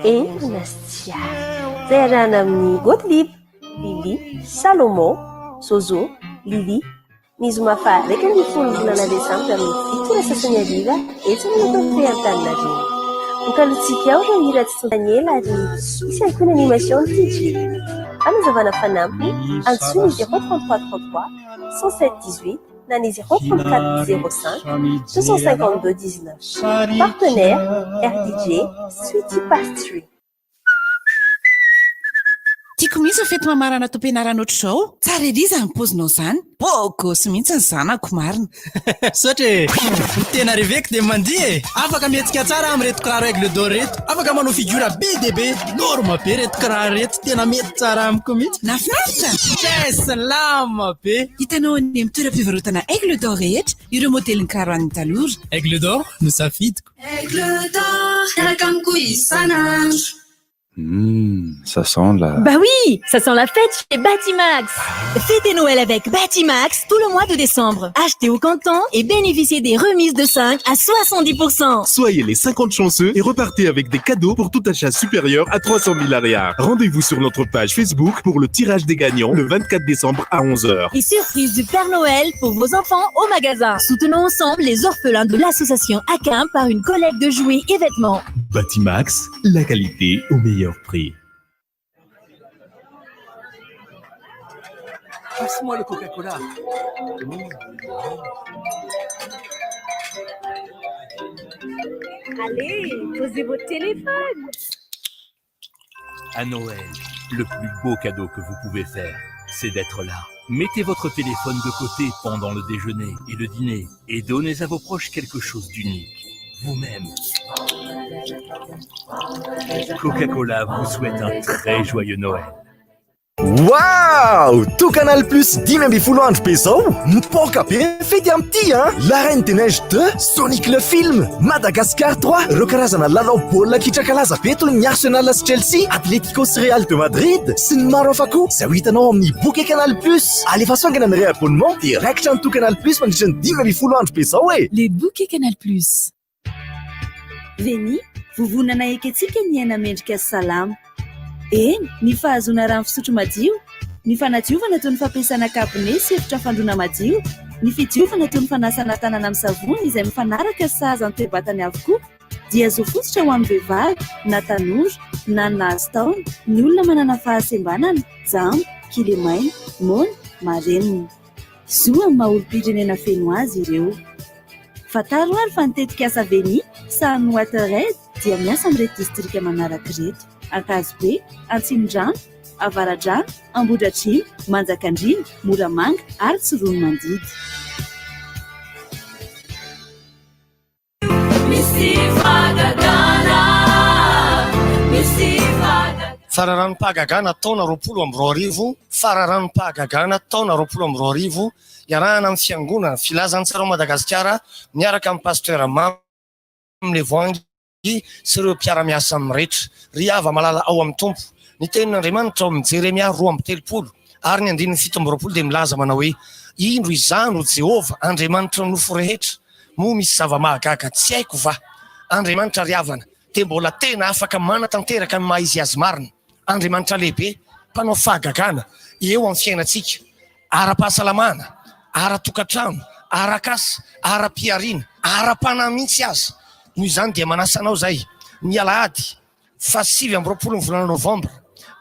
entina sy tsiahy izay iarahana amin'i Gottlieb, Lily, Salomon, Zozo, Lily. Ny zoma faha 11 volana desambra amin'ny 7 ora sasany hariva etsy amin'ny Café Antaninarenina. Hokalointsika ao ireo hira tsy tontan'ny ela ary hisy ihany koa ny animation DJ. Fanazavana fanampiny, antsoy ny 033 33 107 18 na ny 034 05 252 19. Partenaire, RDJ, Sweetie Pastry. Tiako mihitsy ny fety mamarana taom-pianarana ohatr'izao. Tsara ery izany paozinao izany. Beau gosse mihitsy ny zanako marina. Misaotra e! Ny tena reveko dia mandihy e! Afaka mihetsika tsara amin'ireto kiraro Aigle d'Or ireto. Afaka manao figure be dia be. Norme be ireto kiraro ireto. Tena mety tsara amiko mihitsy. Nahafinaritra? Yes! Lama be! Hitanao any amin'ny toeram-pivarotana Aigle d'Or rehetra ireo modelin'ny kiraro an'ny tanora. Aigle d'Or no safidiko. Aigle d'Or, miaraka amiko isan'andro. Hum, ça sent la... Bah oui, ça sent la fête chez Batimax. Fêtez Noël avec Batimax tout le mois de décembre. Achetez au comptant et bénéficiez des remises de 5 à 70%. Soyez les 50 chanceux et repartez avec des cadeaux pour tout achat supérieur à 300 000 ariary. Rendez-vous sur notre page Facebook pour le tirage des gagnants le 24 décembre à 11h. Et surprise du Père Noël pour vos enfants au magasin. Soutenons ensemble les orphelins de l'association ACAM par une collecte de jouets et vêtements. Batimax, la qualité au meilleur prix. Passe-moi le Coca-Cola. Allez, posez votre téléphone. À Noël, le plus beau cadeau que vous pouvez faire, c'est d'être là. Mettez votre téléphone de côté pendant le déjeuner et le dîner et donnez à vos proches quelque chose d'unique. Vous-même. Coca-Cola vous souhaite un très joyeux Noël. Waouh! Tout Canal Plus 15 andro be izao! Mipoaka be ny fety amin'ity an! La Reine des Neiges 2, Sonic le film, Madagascar 3, ireo karazana lalao baolina kitra kalaza be toy ny Arsenal sy Chelsea, Atlético sy Real de Madrid, sy ny maro hafa koa izay ho hitanao ao amin'ny bouquet Canal Plus. Alefaso haingana ny réabonnement dia raikitra ny Tout Canal Plus mandritra ny 15 andro be izao e! Les bouquets Canal Plus. Veni, vovonana ekentsika ny aina mendrika sy salama. Eny, ny fahazoana rano fisotro madio, ny fanadiovana toy ny fampiasana kabone sy efitra fandroana madio, ny fidiovana toy ny fanasana tanana amin'ny savony izay mifanaraka sy sahaza ny toe-batany avokoa dia zo fototra ho an'ny vehivavy na tanora na ny nahazo taona, ny olona manana fahasembanana, jamba, kilemaina, moana, marenina. Zo amin'ny maha olom-pirenena feno azy ireo. Fantaro ary fa ny tetikasa Veni, sahanin'ny WaterAid, dia miasa amin'ireto distrika manaraka ireto, Ankazobe, Antsimondrano, Avaradrano, Ambohidratrimo, Manjakandriana, Moramanga ary Tsiroanomandidy. Misy fahagagana, misy fahagagana. Fararanom-pahagagana taona 2020 Fararanom-pahagagana taona 2020 iarahana amin'ny Fiangonana Filazantsara ao Madagasikara miaraka amin'ny Pasteur Mamy Levoangy sy ireo mpiara-miasa aminy rehetra. Ry hava-malala ao amin'ny Tompo, ny tenin'Andriamanitra ao amin'ny Jeremia 32 ary ny andininy 27 dia milaza manao hoe, Indro izaho no Jehovah, Andriamanitry ny nofo rehetra, moa misy zava-mahagaga tsy haiko va? Andriamanitra ry havana dia mbola tena afaka manatanteraka ny maha-izy azy marina. Andriamanitra lehibe, mpanao fahagagana eo amin'ny fiainantsika, ara-pahasalamana, ara-tokantrano, arak'asa, ara-pihariana, ara-panahy mihitsy aza. Noho izany dia manasa anao izahay ny alahady faha 29 ny volana novambra.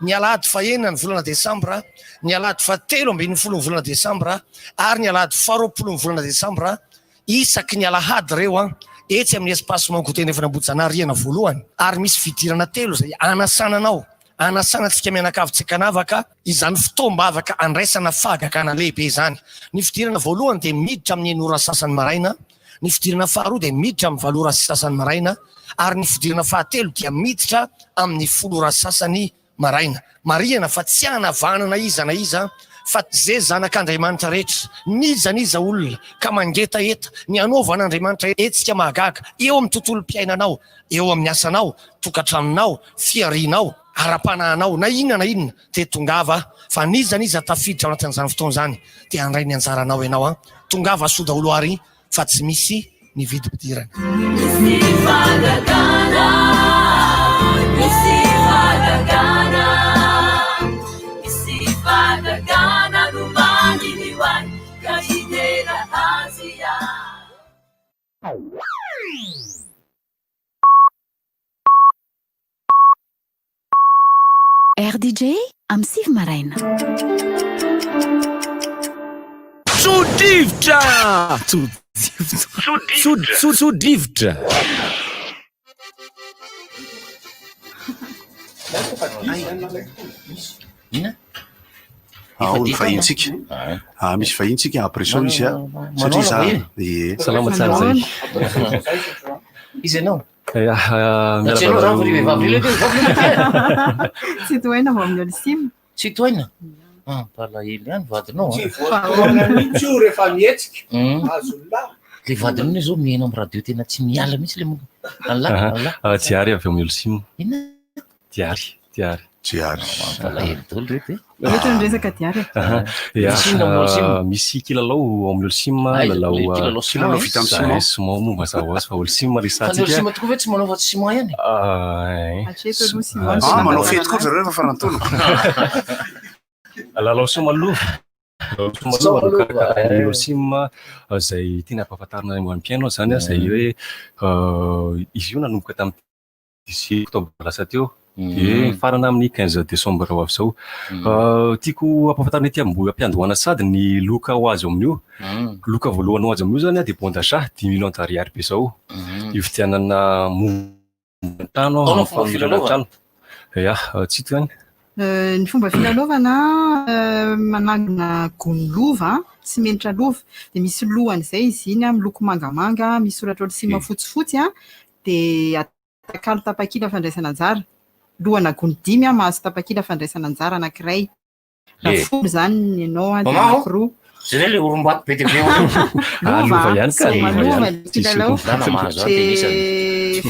ny alahady fahenina ny volana desambra, ny alahady fahatelo ambin'ny folo ny volana desambra ary ny alahady faharoapolo ny volana desambra, isaky ny alahady ireo an, etsy amin'ny Espace Mon Goûter Andrefana Ambohijanahary rihana voalohany, ary misy fidirana telo izay anasana anao, anasana antsika mianakavy tsy ankanavaka, izany fotoam-bavaka andraisana fahagagana lehibe izany. Ny fidirana voalohany dia miditra amin'ny enina ora sasany maraina, ny fidirana faharoa dia miditra amin'ny valo ora sy sasany maraina, ary ny fidirana fahatelo dia miditra amin'ny folo ora sasany maraina. Marihana fa tsy hanavahana na iza na iza fa ze zanak'Andriamanitra rehetra, n'iza n'iza olona ka mangetaheta ny hanaovan'Andriamanitra hetsika mahagaga eo amin'ny tontolom-piainanao, eo amin'ny asanao, tokantranonao, fiharianao, ara-panahinao, na inona na inona dia tongava fa n'iza n'iza tafiditra ao anatin'izany fotoana izany dia handray ny anjaranao ianao an! Tongava soa daholo ary fa tsy misy ny vidim-pidirana. Misy fahagagana, misy fahagagana, misy fahagagana nomaniny ho ahy ka hidera azy aho. RDJ amin'ny sivy maraina. Tso-drivotra! Tso-drivotra! Tso-drivotra! Inona? Ao ny vahintsika. Ah, misy vahintsika ampresao izy a. Satria za ie. Salama tsara zay. Iza ianao? Ya, Tsy ianao zany fa ry vehivavy ry lehibe, vehivavy lehibe. Tsy tohaina vao amin'ny Olsim. Tsy tohaina? Ah, mpalahelo ihany vadinao Tsy voatohana mihitsy io rehefa mihetsika. Azon'ny lahy. Le vadinao anie zao mihaino amin'ny radio tena tsy miala mihitsy le mo. Allah, Allah. Ah, Diary avy ao amin'ny Olsim. Inona? Diary, diary. Diary. Mampalahelo daholo reto e. Eto ny resaka diary e. Aha. Ya, Misy inona amin'ny Olsim? misy kilalao ao amin'ny Olsim, Aiza, lalao le kilalao ciment, kilalao eh? vita amin'ny ciment. Ciment moa mazava ho azy fa Olsim Fa ny resahantsika. Olsim tokoa ve tsy manao fa tsy ciment ihany? Ah, eh. Hatreto aloha ciment Ah, manao fety koa ry zareo rehefa farantaona. Lalao somalova. Lalao somalova no karakarain'ny Olsim izay tiana hampahafantarina ny mpihaino izany, izay hoe izy io nanomboka tamin'ny dix octobre lasa teo dia mifarana amin'ny quinze décembre ho avy izao. Tiako hampahafantarina ety ambohi am-piandohana sady ny loka ho azo amin'io. Loka voalohany ho azo amin'io izany dia bon d'achat dix millions d'ariary be izao. Hividianana momba ny trano, Ahoana ny fomba fanorenana filalaovana? trano. Ya, tsy hita ihany. Ny fomba filalaovana, manangona gony lova, simenitra lova, dia misy lohany izay izy iny miloko mangamanga, misy soratra Olsim fotsifotsy, dia atakalo tapakila fandraisana anjara. Lohana gony dimy mahazo tapakila fandraisana anjara anankiray. Raha Le. folo izany ny anao dia Maman, anankiroa. Jereo le orim-bato be dia be eo. Ah, Lova, lova ihany ka, soma lova lova ihany. ny Tsisy kilalao. orim-bato. Zana mahazo ahy dia isany.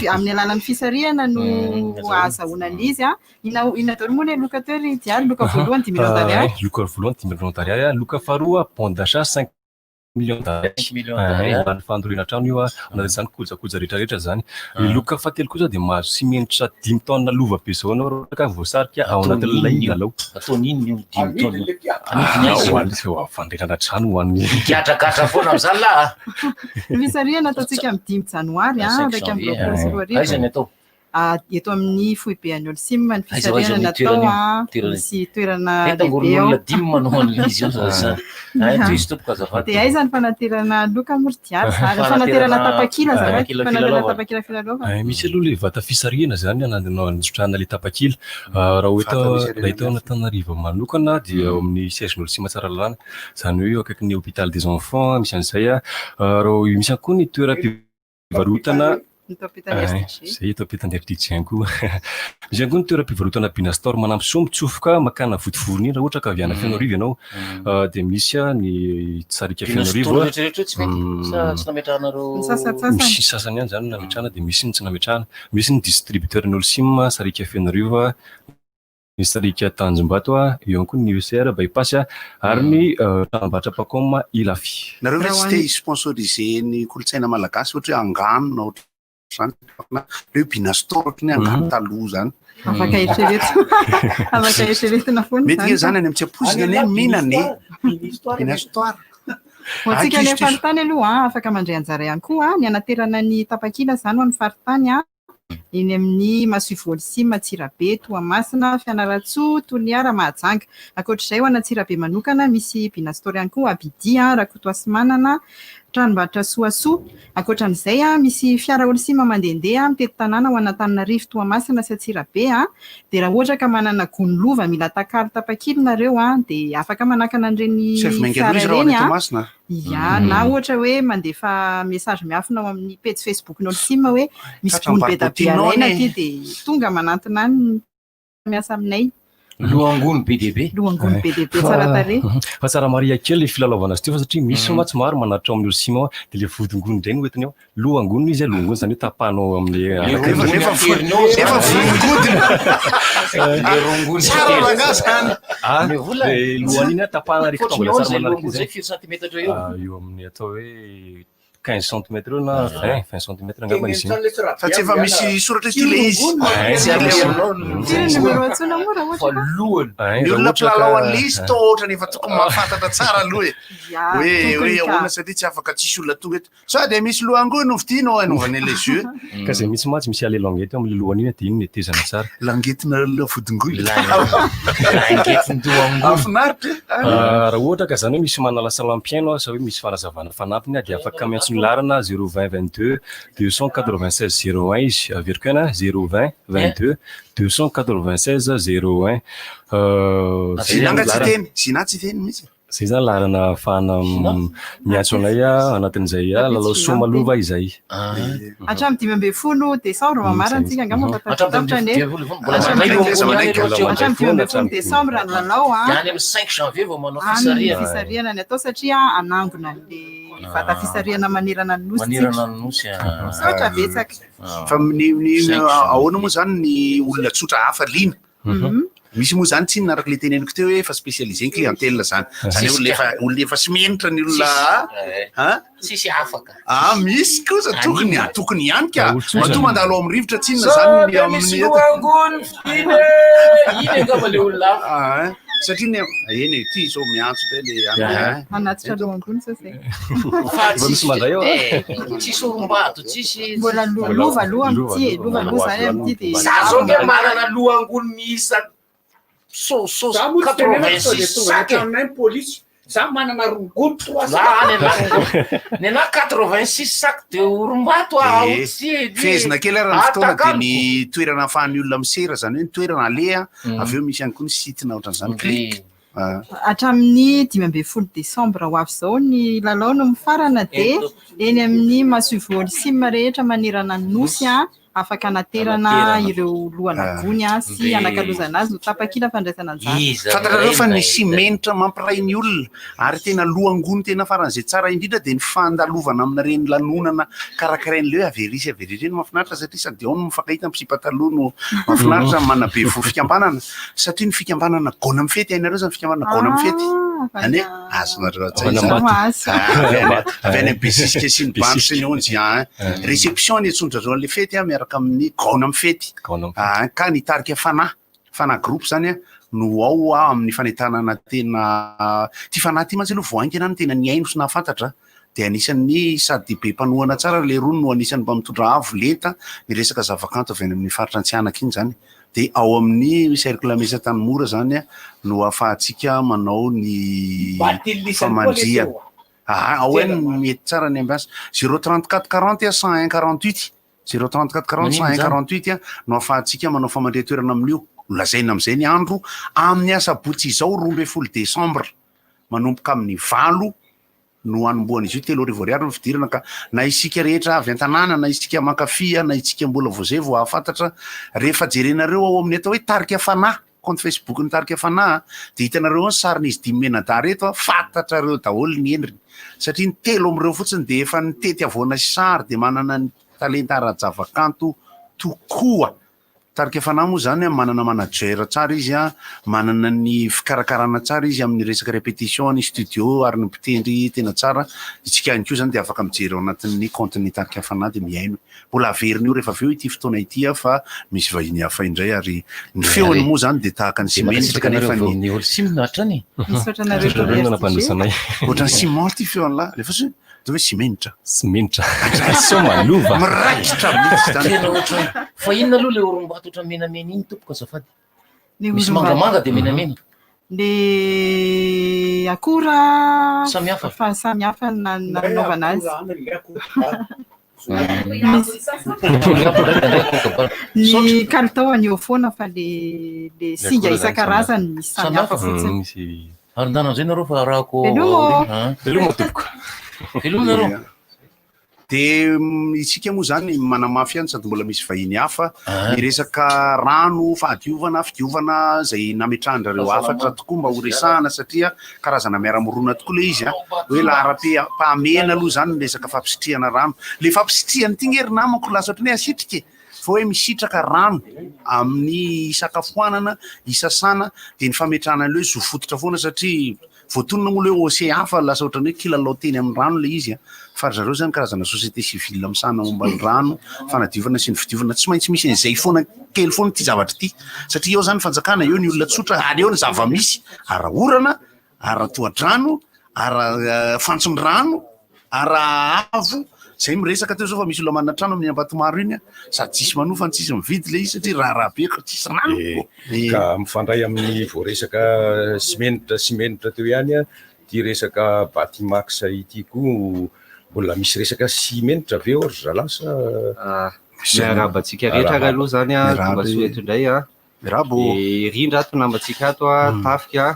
Dia amin'ny alalan'ny fisarihana no azahoana. ahazahoana an'izy. Inona inona daholo moa ilay loka teo ry Diary? Loka voalohany dimy millions d'ariary. Loka voalohany dimy millions d'ariary, loka faharoa bon d'achat cinq millions d'ariary. Cinq millions d'ariary. Ho an'ny fandoriana trano io, anatin'izany kojakoja rehetrarehetra izany. Ny loka fahatelo kosa dia mahazo simenitra dimy taonina lova be izao ianao raha ohatra ka voasarika ao anatin'ilay lalao. Ataony inona io dimy taonina? Amidiny aiza Ho io? an'ny ho fandrindrana trano ho an'ny. Migadragadra foana amin'izany lahy a! Ny fisarihana ataontsika amin'ny dimy janoary, Cinq 2021. janvier. Aiza ny atao? Eto amin'ny foibe an'ny Olsim ny Aiza ho aiza fisarihana ny natao, toerana io? Toerana io. misy toerana Eto lehibe ao. angoron'olona dimy manao an'ilay izy io zany zany. Ay, toy izy tompoko azafady. Dia aiza ny fanaterana loka moa ry Diary? Ary Fanaterana fanaterana tapakila zany, tapakila fanaterana filalaovana. tapakila filalaovana. Ay, misy aloha ilay vata fisarihana izany ananjotrahana ilay tapakila. Raha ho eto, Vata misarihana raha eto Antananarivo manokana dia ao amin'ny siège ny Olsim Tsaralalàna, izany hoe eo akaikin'ny hôpital des enfants misy an'izay. Raha misy ihany koa ny toeram-pivarotana Eto ampitan'ny Ay, RDJ. zay eto ampitan'ny RDJ ihany koa. Misy ihany koa ny toeram-pivarotana Binastor manampy soa mitsofoka makana vodivorona iny raha ohatra ka avy any Fenoarivo ianao. Dia misy ny tsarika Binastor Fenoarivo. rehetrarehetra io tsy mety? Sa tsy nametrahanareo? Ny sasantsasany. Misy sasany ihany izany nametrahana dia misy ny tsy nametrahana. Misy ny distributeur ny Olsim, sarika Fenoarivo, ny sarika Tanjombato, eo ihany koa ny UCR Bypass ary ny tranombarotra Pacom Ilafy. Nareo ve Raha ho tsy te an'ny hi-sponsoriser ny kolontsaina malagasy ohatra hoe angano na ohatr'izany na le hoe Binastor ohatran'ny hoe angano taloha izany. Afaka eritreretina. Afaka eritreretina foana Mety nge izany ka. zany any amin'ny tsy ampoizina anie mihinana e. Binastor. Ho antsika any Ankizy amin'ny faritany aloha, afaka mandray anjara ihany koa ny anaterana ny tapakila izany ho an'ny faritany. Eny amin'ny masoivoho Holcim Antsirabe, Toamasina, Fianarantsoa, Toliara, Mahajanga. Ankoatra izay, ho an'Antsirabe manokana, misy Bina Store ihany koa, Abidia, Rakotohasimanana, Tranombarotra Soasoa. Ankoatra an'izay, misy fiara Holcim mandehandeha mitety tanàna ho an'Antananarivo, Toamasina sy Antsirabe. Dia raha ohatra ka manana gony lova mila takalo tapakila nareo dia afaka manakana an'ireny Chef Menga fiara aloha izy raha ho any ireny. Toamasina. Ia, na ohatra hoe mandefa message miafina ao amin'ny pejy Facebook-n'ny Holcim hoe misy Tratra gony be dia be am-barbotinao alaina anie. aty dia tonga manantona any ny miasa aminay. Lohangony be dia be. Lohangony be dia be tsara tarehy. Fa tsara marihina kely ilay filalaovana azy teo fa satria misy mantsy maro manatitra ao amin'ny Holcim ao dia ilay vodingony indray no entiny ao. Lohangony izy, lohangony izany hoe tapahanao amin'ilay Nefa nefa nefa volongodina. Le rongony Tsara rangahy zany. Ah, Le vola. le lohany iny tapahana Ohatry ny rectangle ahoana tsara izay manaraka lohangony izay. izay firy centimètre eo? Ah, eo amin'ny atao hoe 15 centimètres eo na 20, 20 centimètres angamba izy iny. Fa tsy efa misy soratra ity le izy. Ah, Tsy misy. Firy ny numéro antsoina moa raha ohatra ka? Lohany. Ah, Ny raha olona ohatra ka- mpilalao an'ilay izy toa ohatrany efa tokony mahafantatra tsara aloha e. Ia, Hoe tokony hoe ka. ahoana satria tsy afaka tsisy olona tonga eto. Sao dia misy lohangony no vidiana ao anaovana ilay jeu. Ka izay mihitsy mantsy misy ale languette eo amin'ilay lohany iny dia iny no hetezana tsara. Languette-na vodingony. Languette-n-dohangony. Mahafinaritra e. Ah, raha ohatra ka izany hoe misy manala salam-pihaino sa hoe misy fanazavana fanampiny dia afaka miantso ny laharana 020 22 296 01 izy. Averiko ihany 020 22 296 01. Euh, izay Zina zany nga tsy laharana. teny, Zina tsy teny mihitsy. Izay zany laharana ahafahana miantso anay anatin'izay lalao soa malova izay. Hatramin'ny 15 desambra mamarana tsika angamba fa tafiditra anie. Mbola mandray lohangony ihany aloha Hatramin'ny 15 desambra ny lalao a. Dia any amin'ny 5 janvier vao manao Any ny fisarihana. fisarihana ny atao satria hanangona an'ilay vata fisarihana manerana ny nosy tsika. Manerana ny nosy. ah. Misaotra betsaka. Fa ny ny ahoana moa zany ny olona tsotra hafa liana? Misy moa zany tsinona araka le teneniko teo hoe efa spécialisé ny clientèle zany. Zany hoe olona efa olona efa simenitra ny olona a. Tsisy afaka. Ah misy kosa tokony ah, tokony ihany ka. Olon-tsotra. Matoa mandalo ao amin'ny rivotra tsinona Sao zany ny dia misy amin'ny lohangony vidiana e! Iny angamba le olona hafa. Ah, satria ny eny e, ty zao miantso be le Ah. Manatitra lohangony sao zay. Fa Efa misy mandray ao, ah. eh, Tsisy olom-bato, tsisy. Mbola lova aloha amin'ity e, lova aloha zany amin'ity dia. Za zao nge manana lohangony miisa so so Za moa tsy tenenako sao dia 86 tonga sac e. an-tranonay ny polisy. Za manana rongony 300. Za any anahy ny anahy 86 sac de orombato aho Eh, tsy Fehezina kely ary ny fotoana dia ny toerana ahafahan'ny olona misera zany hoe ny toerana aleha avy eo misy ihany koa ny site na ohatran'izany clic. Ah. Hatramin'ny 15 desambra ho avy izao ny lalao no mifarana dia eny amin'ny masoivoho Holcim rehetra manerana ny nosy a, afaka anaterana Anaterana. ireo lohan'agony a sy Dia- anakalozana azy no tapakila fandraisana anjara. Fantatrareo fa ny simenitra mampiray ny olona ary tena lohangony tena faran'izay tsara indrindra dia ny fandalovana amin'ireny lanonana karakarain'ilay hoe avery sy avery ireny mahafinaritra satria sady ao no mifankahita ny mpisipa taloha no mahafinaritra manabe voa fikambanana satria ny fikambanana gona mifety hainareo izany fikambanana gona mifety any azonareo Avy any Ambato. avy any Besisika sy ny Bandy sy ny Onjy ah, réception ny antsondrareo an'ilay fety ah, miaraka amin'ny gaona mifety Ah, ka ny tarika fanahy fanahy groupe zany ah, no ao ah, amin'ny fanentanana tena ty fanahy ty mantsy aloha vao haingana no tena nihaino sy nahafantatra dia anisan'ny sady be mpanohana tsara le rony no anisan'ny mba mitondra avo lenta ny resaka zavakanto avy any amin'ny faritra Antsihanaka iny zany dia ao amin'ny cercle Mesa Tanimora zany ah, no ahafahantsika manao ny Batillisany koa le famandrihana teo. Ah, ao eny mety tsara ny ambiance 034 40 101 48 034 40 101 48 a, no ahafahantsika manao famandrihan-toerana amin'io lazaina amin'izay ny andro amin'ny asabotsy izao 12 décembre manomboka amin'ny 8 no hanombohan'izy io 3000 ariary ny fidirana ka na isika rehetra avy an-tanàna na isika mankafy na isika mbola vao zay vao hahafantatra rehefa jerenareo ao amin'ny atao hoe tarika fanahy compte Facebook ny tarika fanahy dia hitanareo ao ny sarin'izy dimy menadahy reto a, fantatrareo daholo ny endriny satria ny telo amin'ireo fotsiny dia efa nitety havoana sy sary dia manana ny talenta ara-javakanto tokoa. Tarika Fanahy moa izany manana manager tsara izy, manana ny fikarakarana tsara izy amin'ny resaka répétition, ny studio ary ny mpitendry tena tsara. Isika ihany koa izany dia afaka mijery ao anatin'ny compte-n'ny Tarika Fanahy dia mihaino. Mbola averina io rehefa avy eo ity fotoana ity fa misy vahiny hafa indray ary ny feony moa izany dia tahaka ny simenitra kanefa ny Olsim hatrany e. Misaotra anareo Misaotra anareo Ohatran'ny ciment ity feon'lah. Alefaso e. Atao hoe simenitra. Simenitra. Soma lova. Miraikitra mihitsy izany. Tena ohatran'ny fa inona aloha le orim-bato ohatran'ny menamena iny tompoko azafady? Ny Misy orim-bato. mangamanga dia menamena. Le akora Samy hafa. fa samy hafa ny na- nanaovana azy. Ny kalitao an'io foana fa le le singa isan-karazany misy samy hafa fotsiny. Ary ndana amizay nareo fa arahako Veloma ô. aoriana. Veloma tompoko. Veloma nareo. Dia isika moa izany manamafy ihany sady mbola misy vahiny hafa ny resaka rano, fahadiovana, fidiovana izay nametrahan-drareo hafatra tokoa mba ho resahana satria karazana miara-mirona tokoa ilay izy an, hoe laharam-pahamehana aloha izany ny resaka fampisitrihana rano. Ilay fampisitrihana ity nge ry namako lasa ohatran'ny hoe asitrika e! Fa hoe misitraka rano amin'ny hisakafoanana, hisasana, dia ny fametrahana an'ilay hoe zo fototra foana satria voatonona moa ilay hoe OCA fa lasa ohatran'ny hoe kilalao teny amin'ny rano ilay izy an! Fa ry zareo izany karazana société civile misahana momba ny rano, fanadiovana sy ny fidiovana, tsy maintsy misy an'izay foana kely foana ity zavatra ity satria eo izany ny fanjakana, eo ny olona tsotra ary eo ny zava-misy, ara-orana, ara-tohadrano, ara-fantson-drano, ara-avo, zay miresaka teo zao fa misy olona manana trano amin'ny Ambatomaro iny sady tsisy manofa no tsisy mividy le izy satria raharaha be ka tsisy rano. Eh, ka mifandray amin'ny voaresaka simenitra simenitra teo ihany ity resaka Batimax ity koa mbola misy resaka simenitra ve ao ry zalahy sa Miarahaba antsika rehetra ary aloha izany an, Miarahaba tonga soa e. eto indray an. Miarahaba ô. Dia rindra ato namantsika ato an, tafika.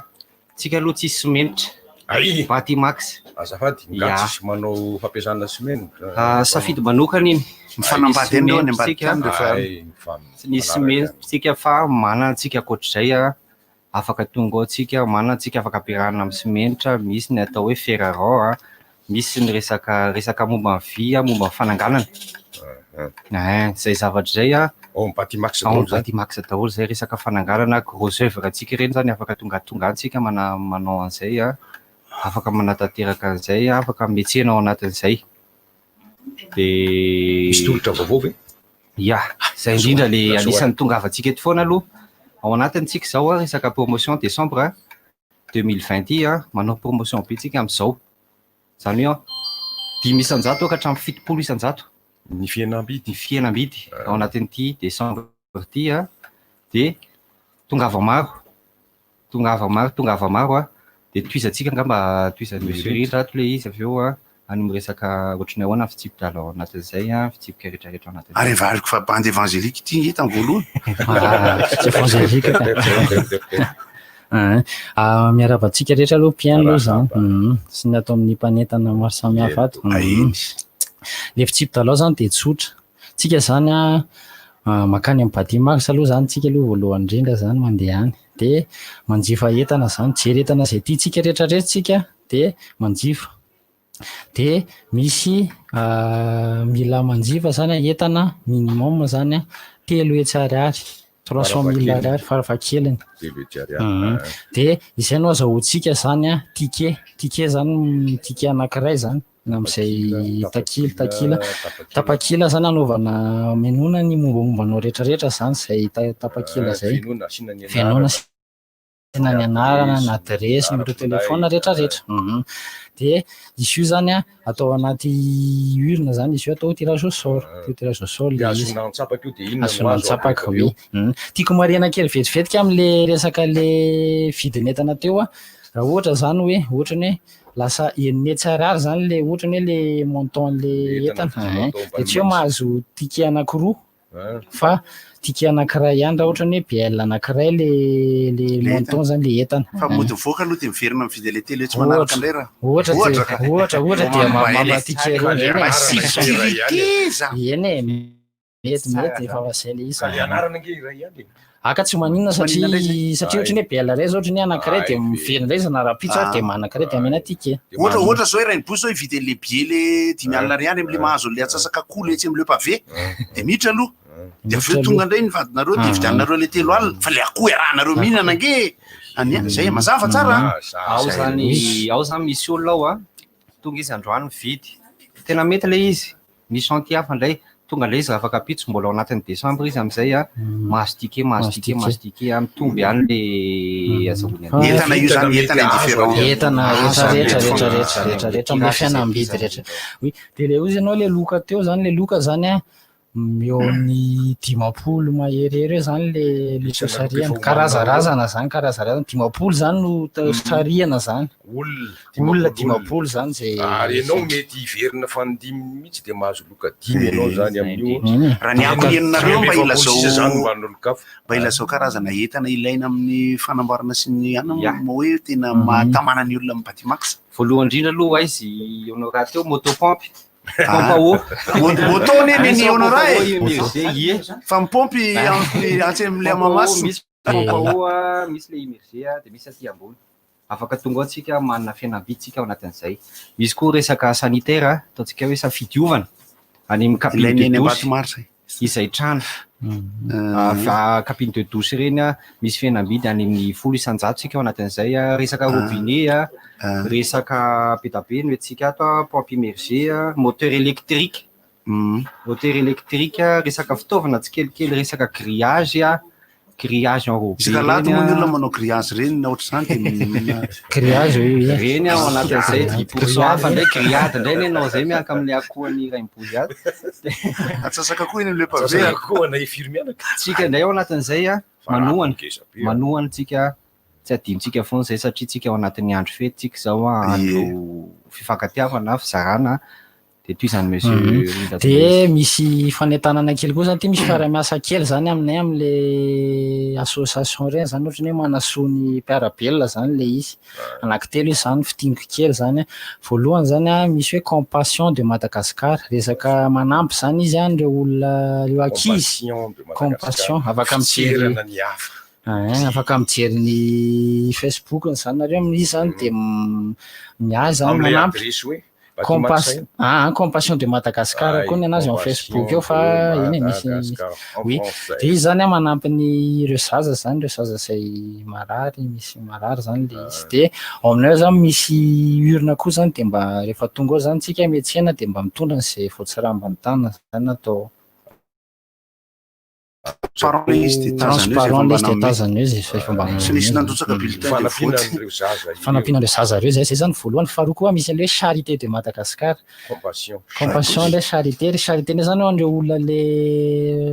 Tsika aloha tsisy simenitra. Ay! Batimax. Azafady, nga tsisy manao fampiasana simenitra? Ah, safidy manokana iny. Mifanambady any ireo any ambadika any rehefa Ay, mifam- Tsy nisy simenitra tsika fa manana antsika ankoatr'izay an, afaka tonga ao tsika, manana antsika afaka ampiarahana amin'ny simenitra, misy ny atao hoe fer à rond an, misy ny resaka resaka momba ny vy an, momba ny fananganana. Ein, izay zavatra izay an. Ao amin'ny Batimax Ao daholo amin'ny izany. Batimax daholo izay resaka fananganana, gros oeuvre antsika ireny izany afaka tongatonga any tsika mana- manao an'izay an, afaka manatanteraka an'izay, afaka miantsena ao anatin'izay. Dia Misy tolotra vaovao ve? Ya, izay indrindra le Lazao anisan'ny ary. tongavantsika eto foana aloha. Ao anatiny tsika izao an, resaka promotion décembre 2020 ity an, manao promotion be tsika amin'izao. Izany hoe an, 5% ka hatramin'ny 70%. Ny fihenam-bidy. Ny fihenam-bidy ao anatin'ity décembre ity an, dia tongava maro, tongava maro, tongava maro an, dia tohizantsika angamba, tohizan'i Monsieur Rindra ato ilay izy avy eo an, any miresaka ohatran'ny ahoana ny fitsipi-dalao ao anatin'izay an, fitsipika rehetrarehetra ao anatin'izay. Ary heveriko fa bandy évangélique ity nge tamin'ny voalohany. Ah, tsy évangélique ka. Ah, miarahaba antsika rehetra aloha mpihaino aloha izany. Sy ny ato amin'ny mpanentana maro samihafa ato. Le fitsipi-dalao izany dia tsotra. Tsika izany an, mankany amin'ny Batimax aloha izany tsika aloha voalohany indrindra izany mandeha any. Dia manjifa entana izany, mijery entana izay tiantsika rehetrarehetra tsika dia manjifa. Dia misy mila manjifa izany an, entana minimum izany an, 300 ariary, 300 000 ariary farafahakeliny. 300 ariary. Dia izay no azahoantsika izany an, ticket, ticket izany, ticket anankiray izany amin'izay takila, takila, tapakila izany anaovana menoana ny mombamomba anao rehetrarehetra izany izay tapakila izay. Fenoina, asiana ny Fenoina anarana. asiana ny anarana, ny adiresy, numéro téléphone rehetrarehetra. Dia izy io izany an, atao anaty urne izany izy io, atao tirage au sort, atao tirage au sort Dia ilay izy. azonao antsapaka io dia inona no Azonao azo antsapaka, avy eo? oui. Tiako marihana kely vetivetiky amin'ilay resaka ilay vidin'entana teo an, raha ohatra izany hoe, ohatra ny hoe lasa 600 ariary izany ilay ohatra ny hoe ilay montant an'ilay Entana entana, vidinao hein. tao Dia tsy hoe Ambanimax. mahazo ticket anankiroa fa ticket anankiray ihany raha ohatra ny hoe BL anankiray le le montant zany le entana. Fa mody mivoaka aloha dia miverina mividy an'ilay telo etsy manaraka indray raha. Ohatra Ohatra ka. ohatra ohatra dia Mba mamba ticket roa indray. Mba sécurité za. Eny e, mety mety efa zay le izy. Ka le anarana ange iray ihany e. Aka tsy maninona Tsy maninona indray satria zay. satria ohatra ny hoe BL iray zao ohatra ny hoe anankiray dia miverina indray izy na rahampitso ary dia manankiray dia omena ticket. Ohatra ohatra zao i Rainibozy zao hividy an'le billet le 50 ariary am'le mahazo an'le antsasak'akoho le etsy am'le pavé dia miditra aloha. De avy eo tonga indray ny vadinareo de vidianareo le 30 000 fa le akoho iarahanareo mihinana ange. Any an, zay mazava tsara an. Ao zany, ao zany misy olona ao an, tonga izy androany mividy, tena mety le izy, misy chantier hafa indray, tonga indray izy afaka ampitso, mbola ao anatin'ny décembre izy amin'izay an, mahazo ticket, mahazo ticket, mahazo ticket an, mitombo ihany le azahoany an'ilay izy. Entana io zany, entana indifférent. Entana rehetra rehetra rehetra rehetra rehetra rehetra amin'ny fihenam-bidy rehetra. Oui, de le ozy ianao le loka teo zany, le loka zany an, Eo amin'ny 50 maherihery eo zany le le sarihana, karazarazana zany, karazarazana, 50 zany no sarihana zany. Olona Olona 50 zany zay. Ary ianao mety hiverina fanindiminy mihitsy dia mahazo loka dimy ianao zany amin'io. Raha ny akony henonareo mba ilazao sisa zany mba hanolo-kafa. Mba ilazao karazana entana ilaina amin'ny fanamboarana sy ny anona moa hoe tena mahatamana ny olona amin'ny Batimax. Voalohany indrindra aloha aizy Honorat teo moto pompe. Pompe à eau. Moto anie ny an'i Honorat e. Moto, ie. Fa mipômpy atsy amin'ilay Mahamasina. Misy pompe à eau, misy le immergé, dia misy aty ambony. Afaka tonga ao tsika manana fihenam-bidy tsika ao anatin'izay. Misy koa resaka sanitaire, ataontsika hoe safidiovana any amin'ny cabine Ilaina de eny douche. Ambatomaro izay. Izay trano. Cabine de douche ireny misy fihenam-bidy any amin'ny 10% tsika ao anatin'izay. Resaka robinet, resaka be dia be no entintsika ato, pompe immergée, moteur électrique. Moteur électrique, resaka fitaovana tsikelikely, resaka grillage, grillage enrobé Isaka alahady ireny moa ny a. olona manao grillage ireny na ohatr'izany dia Grillage oui, oui. Ireny ao anatin'izay 10% hafa indray grillade indray ny anao izay miaraka amin'ilay akohon'ny rainibozy ato. Atsasaka akoho eny amin'ilay pavé. Atsasaka akoho anay firy mianaka. Tsika indray ao anatin'izay a, Fa raha manohana, ngeza be a. manohana tsika, tsy adinontsika foana izay satria tsika ao anatin'ny andro fety tsika izao a, andro fifankatiavana, fizarana. Dia toy izany monsieur Rindra Dia misy fanentanana kely koa zany ity, misy fiaraha-miasa kely zany aminay amin'le association ireny zany, ohatran'ny hoe manasoa ny mpiara-belona zany le izy. Anankitelo izy zany, fitiniko kely zany. Voalohany zany an, misy hoe compassion de Madagascar, resaka manampy zany izy an, ireo olona, ireo ankizy. Compassion de Madagascar. Compassion, afaka mijery. Fitserana ny hafa. Ein, afaka mijery ny Facebook-ny zany nareo amin'izy zany dia miahy zany Amin'ilay manampy. adiresy hoe Compas ah, Compassion de Madagascar koa ny anazy ao Facebook eo fa eny e, misy oui. De izy zany an manampy ny ireo zaza zany, ireo zaza izay marary, misy marary zany le izy. De ao aminay ao zany misy urne koa zany de mba rehefa tonga ao zany tsika miantsena de mba mitondra an'izay voatsirambin'ny tanana zany atao. Transparent ilay izy dia tazana eo izay Transparent ilay izy dia efa mba tazana eo izay efa mba Tsy nisy nandrotsaka bulletin de Fanampiana vote. an'ireo zaza ireo. Fanampiana an'ireo zaza ireo izay, izay zany voalohany. Faharoa koa misy an'ilay hoe Charité de Madagascar. Compassion. Compassion ilay charité. Ry charité indray zany ho an'ireo olona le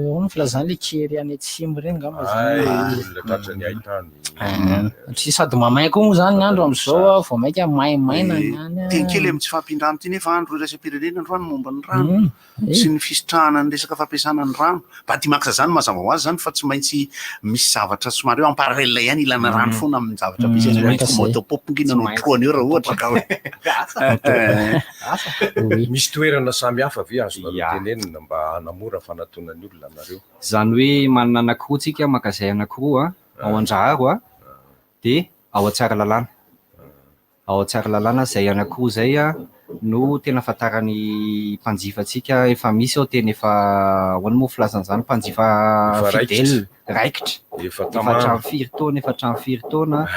ahoana ny filazana le kere any atsimo ireny angamba zany. Ay, olona tratran'ny haitany. Satria sady mamay koa moa zany ny andro amin'izao vao mainka maimaina ny any. Teny kely amin'ny tsy fahampian-drano ity nefa andro iraisam-pirenena androany momba ny rano. sy ny fisitrahana ny resaka fampiasana ny rano. Batimax zany mazava ho azy zany fa tsy maintsy misy zavatra somary hoe en parallèle ihany ilana rano foana amin'ny zavatra ampiasaina. Hoe Asa moto pop nge nanao troany eo raha ohatra ka hoe. Misy toerana samy hafa ve azonareo tenenina mba hanamora fanatonan'ny olona anareo? Izany hoe manana anankiroa tsika, magazay anankiroa ao Andraharo dia ao Antsaralalàna. Ao Tsaralalàna izay anankiroa izay no tena ahafantaran'ny mpanjifa antsika efa misy ao tena efa ahoana moa filazana izany mpanjifa Efa raikitra. fidèle, raikitra. Efa Efa tamana. hatramin'ny firy taona, efa hatramin'ny firy taona,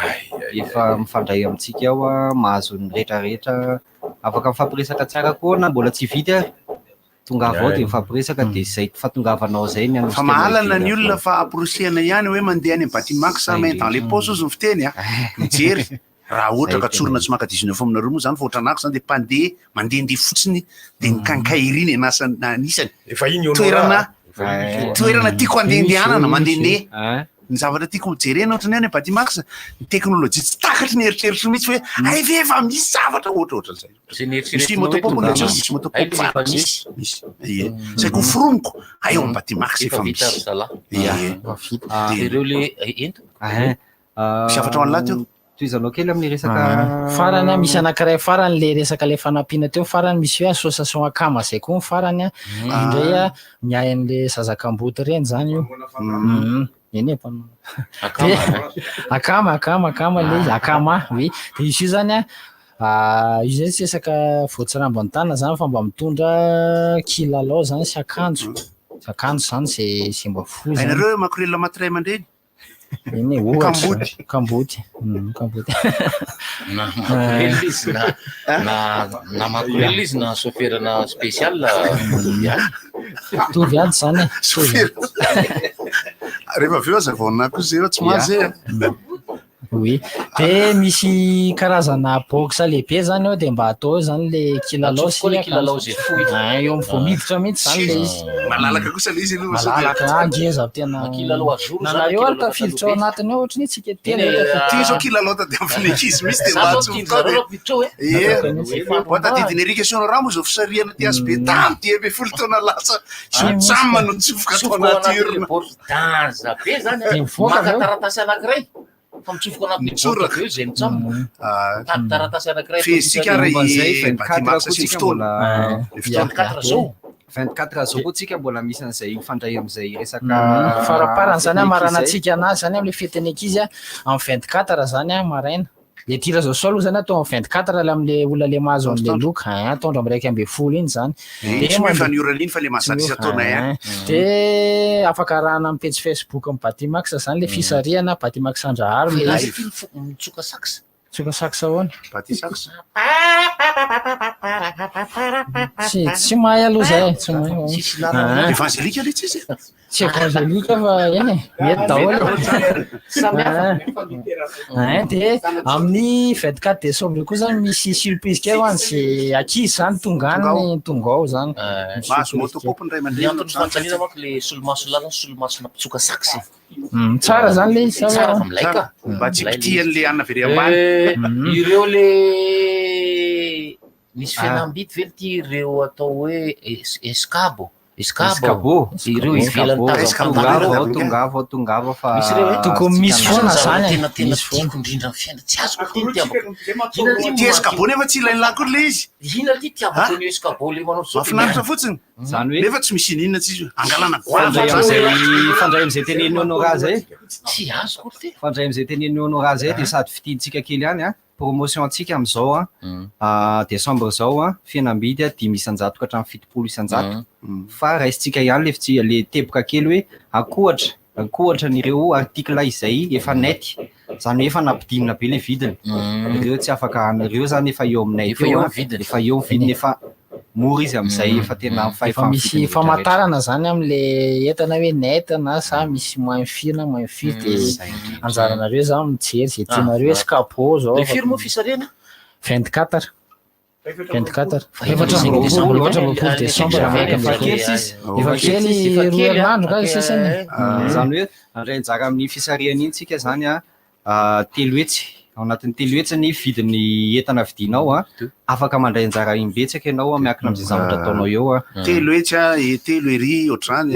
efa mifandray amintsika ao, mahazo ny rehetrarehetra, afaka mifampiresaka tsara koa na mbola tsy hividy ary. Tongava ao dia mifampiresaka dia izay fahatongavanao izay ny Fa mahalana ny olona fa amporosihana ihany hoe mandeha any amin'ny Batimax main dans les poches hozy ny fiteny a, mijery. Raha ohatra ka tsorina tsy maka 19 aminareo moa zany fa ohatran'ako zany dia mpandeha mandehandeha fotsiny dia ny quincaillerie ny anasany anisany. Efa iny Honora Toerana a. Efa iny io. toerana tiako handehandehanana, mandehandeha. Hein? Ny zavatra tiako hojerena ohatran'ny any Batimax, ny teknolojia tsy takatry ny eritreritro mihitsy hoe hay ve efa misy zavatra ohatrohatran'izay. Izay Misy nieritreretinao hoe moto pompe tonga misy any. moto Hay pompe ve efa misy misy? misy. Ie. Saika ho foroniko hay ao amin'ny Batimax Efa efa vita misy. ry zalahy. Ie. Efa vita. Dia ireo le ento. Hein. Misy hafatra ho an'lahy teo? Tohizanao kely amin'ny resaka Farany misy anankiray farany le resaka le fanampiana teo farany misy hoe association akama zay koa ny farany a indray a miahy an'le zaza kamboty ireny zany io. Eny e mpanao. Akama. Akama, akama, akama le izy, akama, oui. De izy io zany a, io zay tsy resaka voatsirambin'ny tanana zany fa mba mitondra kilalao zany sy akanjo. Akanjo zany zay zay mba fohy zany. Hainareo hoe makorelina maty ray aman-dreny? Eny e, ohatra. Kamboty. Kamboty. Kamboty. Na makorelina izy na na na makorelina izy na chauffeur-na spécial mitovy ihany. Mitovy ihany zany e. Chauffeur. Rehefa avy eo aza vao na koa zay fa tsy mahazo zay a. Oui. De misy karazana box lehibe zany eo de mba atao eo zany le kilalao Atsofoka sy le kilalao zay fohy. Ah, eo amin'ny vao miditra mihitsy zany le izy. Malalaka kosa le izy aloha sao dia- Malalaka, ah, ngeza tena. Kilalao à jour Na zany, na eo ary kilalao tafiditra ao pataloha be. anatiny ao ohatran'ny hoe tsika telo Eny, eo tafiditra. Ty zao kilalao tadiavin'ny ankizy mihitsy de Za mba zao atsofoka tian-dry ao zareo raha hoe. Ie, mba tadidin'i Eric Sonorama moa izao fisarihana ty azy be tamy 15 taona lasa. Zao tsam no nitsofoka tao Mitsofoka ao anaty anatin'le urna. baoritra danza be zany De a. mivoaka Maka avy eo. taratasy anankiray fa mitsofoka anatin'le baoritra be eo zay mitsam. Mitady taratasy anankiray atao Fehezitsika fisarihana. ary Momba an'izay, 24 Batimax koa sy ny tsika fotoana. mbola- Ny fotoana. 24 zao. 24 zao koa tsika mbola misy an'izay mifandray amin'izay resaka Faraparany zany technique amaranantsika anazy zany am'le fetin'ny ankizy a amin'ny 24 zany a maraina. Le tirage au sort aloha zany atao amin'ny 24 le am'le olona le mahazo an'le loka, hein, ataondro amin'ny 11 iny zany. Eh, De tsy hoe efa mandeha- ny orana iny fa le mahazatra isan-taona ihany. De afaka arahana amin'ny pejy Facebook amin'ny Batimax zany le fisarihana Batimax Andraharo le Fa izy. izy ity mitsoka sax. Mitsoka sax ahoana? Batisax. Tsy tsy mahay aloha zay, tsy mahay. Tsisy lalana. Ah. Évangélique aloha tsy izy. Tsy évangélique fa eny e, mety daholo. Samy hafa. Ah, de amin'ny 24 décembre koa zany misy surprise kely ho an'izay ankizy zany tonga any tonga ao zany. Misy Mahazo surprise moto kely. popy ny ray Ny aman-dreny. antony fanontaniana manko le solomaso lalana solomasona mpitsoka sax. Tsara zany le izy Tsara fa milay ka. Mba tsy Milay le izy. pitian'le anona very ambany. Eh, Ireo le misy fihenam-bidy ve ty ireo atao hoe escabo escabo Escabo. ireo ivelan'ny Escabo. tazam-pantara Tongava ao, ireo. tongava ao, tongava fa Misy ireo hoe? Tokony misy foana zany e. Tena tena Misy foana. tiako indrindra amin'ny fiainana. Tsy azoko ty ny tiavako. Inona ty Ty escabo nefa tsy ilain'ny lahy akory le izy. Inona ty tiavako ny escabo le manao zao. Mahafinaritra fotsiny. Zany hoe Nefa tsy misy ininona tsy izy. Angalana goavana. Fandray am'izay fandray am'izay tenenin'i Honora zay. Tsy azoko ty. Fandray am'izay tenenin'i Honora zay de sady fitiantsika kely ihany a. Promotion antsika am'izao a. Décembre zao a, fihenam-bidy a 5% ka hatramin'ny 70%. Fa raisintsika ihany le fitsi- le teboka kely hoe ankoatra ankoatra an'ireo article izay efa net. Zany hoe efa nampidinina be le vidiny. Ireo tsy afaka ireo zany efa eo aminay Efa teo eo a. ny vidiny. Efa eo ny vidiny efa mora izy am'izay efa tena Efa fahefa misy famantarana zany am'le entana hoe net na sa misy moins firy na moins firy de anjaranareo zany mijery zay tianareo escabo zao. Le firy moa fisarihana? 24. 24. Fa 24 24 décembre. Efa kely sisa. Efa kely Efa roa kely, a. herinandro ka sisany. Zany hoe handray anjara amin'ny fisarihana iny tsika zany a 300 ao anatin'ny 300 ny vidin'ny entana vidinao a afaka mandray anjara imbetsaka ianao a miankina amin'izay zavatra ataonao eo a 300 a, e telo ery ohatrany.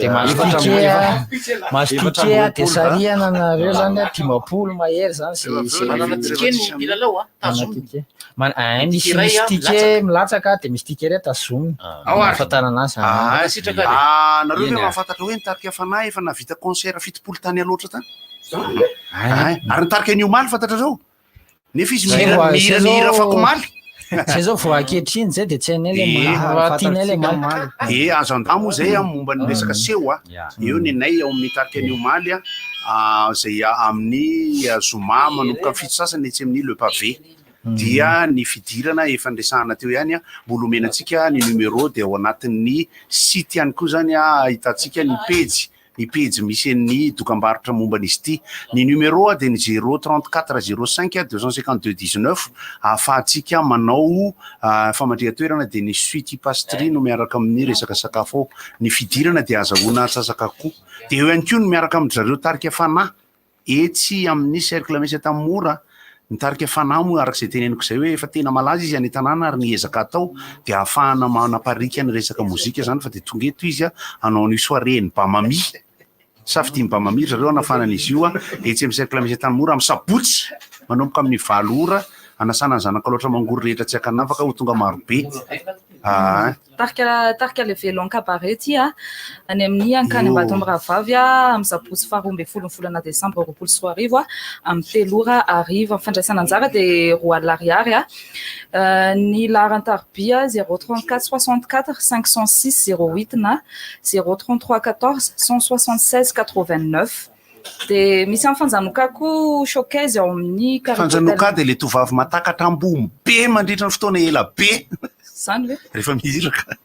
De mahazo ticket a, mahazo ticket a, de sarihana nareo zany a 50 mahery zany zay zay. Manana ticket ny mpilalao a, Manana tazomina. ticket. Man- ah, misy Ticket iray misy a, ticket milatsaka de misy ticket iray tazomina. Ao ary. Ahafantarana azy. Ah, Mankasitraka ary. ah, nareo ve Eny, ah. mahafantatra hoe nitarika fanahy efa nahavita concert 70 tany aloatra tany? Ah, ary nitarika ny omaly fantatrareo? Nefa izy Zay mihira vao- mihira zay ny hira zao- fakomaly. Zay zao vao ankehitriny zay de tsy hainay le Eh, maly. Raha tianay le maly. E azo andà moa zay a momba ny resaka seho a. Eo ny anay ao amin'ny tarika ny omaly a, ah, zay amin'ny zoma manomboka amin'ny 7 sasany etsy amin'ny le pavé. Dia ny fidirana efa niresahana teo ihany a, mbola omena antsika ny numéro de ao anatin'ny site ihany koa zany a ahitantsika ny pejy ny pejy misy ny dokam-barotra momba an'izy ity. Ny numéro a de ny 0 34 05 252 19 ahafahantsika manao famandrihan-toerana de ny suite pastry no miaraka amin'ny resaka sakafo ao. Ny fidirana de azahoana antsasaka koa. De eo ihany koa no miaraka amin-dry zareo tarika fanahy etsy amin'ny cercle misy Antanimora. Ny tarika fanahy moa araka izay teneniko izay hoe efa tena malaza izy any an-tanàna ary ny ezaka atao de ahafahana manaparika ny resaka mozika zany fa de tonga eto izy a hanao an'io soirée ny Bamami. Safidian'ny Bamami ry zareo hanafana an'izy io a etsy amin'ny cercle misy Antanimora amin'ny sabotsy manomboka amin'ny 8 ora Anasana ny zanak'Alaotra Mangoro rehetra tsy ankanavaka ho tonga marobe. Aa. Tarika tarika Le Velon Cabaret ity a, any amin'ny Ankany Ambatomirahavavy a, amin'ny sabotsy faharoa ambin'ny folon'ny volana desambra 2020 a, amin'ny 3 ora hariva. Ny fandraisana anjara dia 20 ariary a. Ny laharan-tarobia 034 64 506 08 na 033 14 176 89. Dia misy amin'ny Fanjanoka koa showcase ao amin'ny Karibo Hotel. Fanjanoka dia ilay tovovavy matakatra ambony be mandritra ny fotoana ela be. Izany ve? Rehefa mihira ka.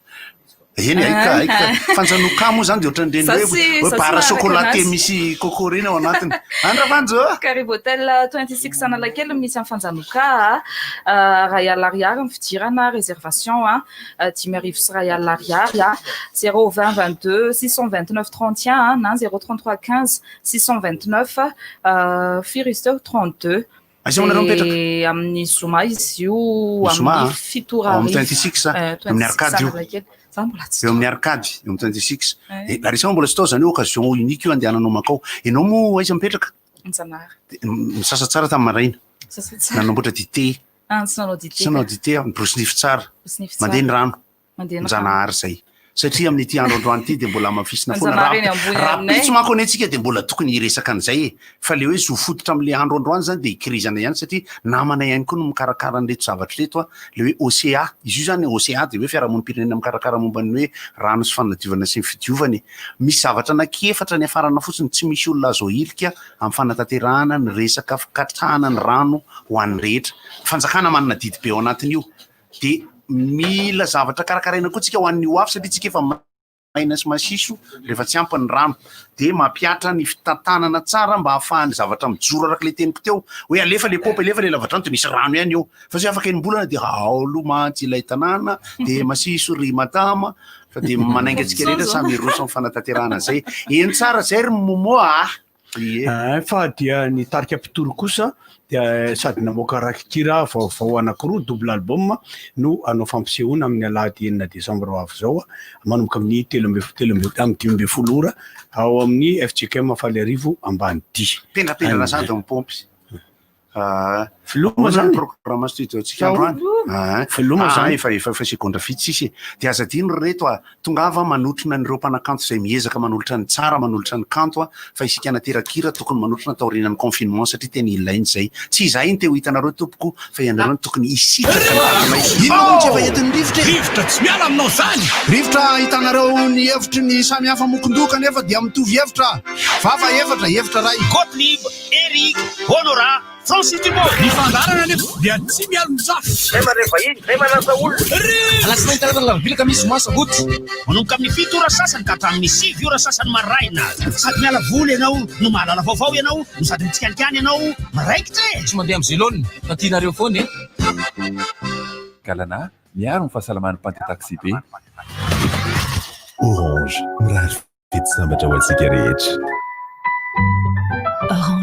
Eny aika aika. Fanjanoka moa izany dia ohatran'ireny Za hoe tsy- hoe za tsy bara maharaka chocolaté anazy. misy coco ireny ao anatiny. Any Ravanjo a! Karibo Hotel 26 Analakely misy amin'ny Fanjanoka a. 1000 ariary ny fidirana, réservation a. 1005 ariary a. 0 20 22 629 31 na 0 33 15 629 firy izy teo 32. Aiza moa nareo mipetraka? Dia amin'ny zoma izy io Ny zoma, amin'ny a? 7 ora Ao amin'ny hariva. 26 a? Eh, Eo amin'ny 26 arcade io. Analakely. Za mbola tsy Eo amin'ny arcade, eo amin'ny 26. Eh. Eh, Larissa moa mbola tsy tao izany hoe occasion unique io andehananao mankao. Ianao moa aiza mipetraka? Anjanahary. Dia, Misasa tsara tamin'ny maraina. Misasa tsara. Nanamboatra dite. Ah, tsy nanao dite. Tsy nanao dite aho, miborosy nify tsara. Miborosy nify tsara. Mandeha ny rano. Mandeha ny rano. Anjanahary izay. Satria amin'ity andro androany ity dia mbola hamafisina foana. Anjanahary eny ambony Raha aminay. rahampitso manko anie tsika dia mbola tokony hiresaka an'izay e. Fa le hoe zo fototra amin'le andro androany izany dia ikirizana ihany satria namana ihany koa no mikarakara an'ireto zavatra ireto a. Le hoe OCA. Izy io izany OCA dia hoe fiarahamonim-pirenena mikarakara momba ny hoe rano sy fanadiovana sy ny fidiovana e. Misy zavatra anankiefatra niafarana fotsiny, tsy misy olona azo ahilika amin'ny fanatanterahana ny resaka fikatrahana ny rano ho an'ny rehetra. Fanjakana manana adidy be ao anatin'io. Dia mila zavatra karakaraina koa tsika ho an'ny ho avy satria tsika efa maina sy masiso rehefa tsy ampy ny rano. Dia mampihatra ny fitantanana tsara mba hahafahan'ny zavatra mijoro araka ilay teniko teo hoe alefa ilay paompy, alefa ilay lavadrano dia misy rano ihany eo. Fa tsy hoe afaka enim-bolana dia haolo mantsy ilay tanàna dia masiso ry madama fa dia manainga antsika rehetra samy hiroso amin'ny fanatanterahana an'izay. Eny tsara izay ry Momo a! Ie. Fa dia ny tarika mpitory kosa dia sady namoaka rakikira vaovao anankiroa, double album, no hanao fampisehoana amin'ny alahady enina desambra ho avy izao, manomboka amin'ny telo ambin'ny folo, telo ambin'ny, amin'ny 15 ora ao amin'ny fjkm Faliarivo Ambanidia. Pendrapendrana sady mipaompy. Veloma zany. Programme studio tsika androany. Veloma zany. Efa efa efa segondra vitsy sisa e. Dia aza adino ry reto a, tongava manotrona an'ireo mpanakanto izay miezaka manolotra ny tsara, manolotra ny kanto a, fa isika naterak'hira tokony manotrona taorianan'ny confinement satria tena ilaina izay. Tsy izahay no te ho hitanareo tompoko fa ianareo no tokony hisitraka ny kantonay. Inona moa no tsy efa entin'ny rivotra e? Rivotra tsy miala aminao zany! Rivotra ahitanareo ny hevitry ny samy hafa mokon-doha kanefa dia mitovy hevitra. Vava efatra, hevitra iray. Gottlieb Eric, Honorat, Francis Dumont. Ny fandaharana anefa dia tsy mialon-jafy. Zay mandray vahiny, zay manasa olona. Alatsinainy talata alarobia alakamisy zoma sabotsy. Manomboka amin'ny 7 ora sasany ka hatramin'ny 9 ora sasany maraina. Sady miala voly ianao no mahalala vaovao ianao no sady mitsikalikany ianao miraikitra e! Tsy mandeha amin'ny zelone fa tianareo foana e! Galana, miaro ny fahasalaman'ny mpandeha taxi-be. Orange, mirary fety sambatra ho antsika rehetra.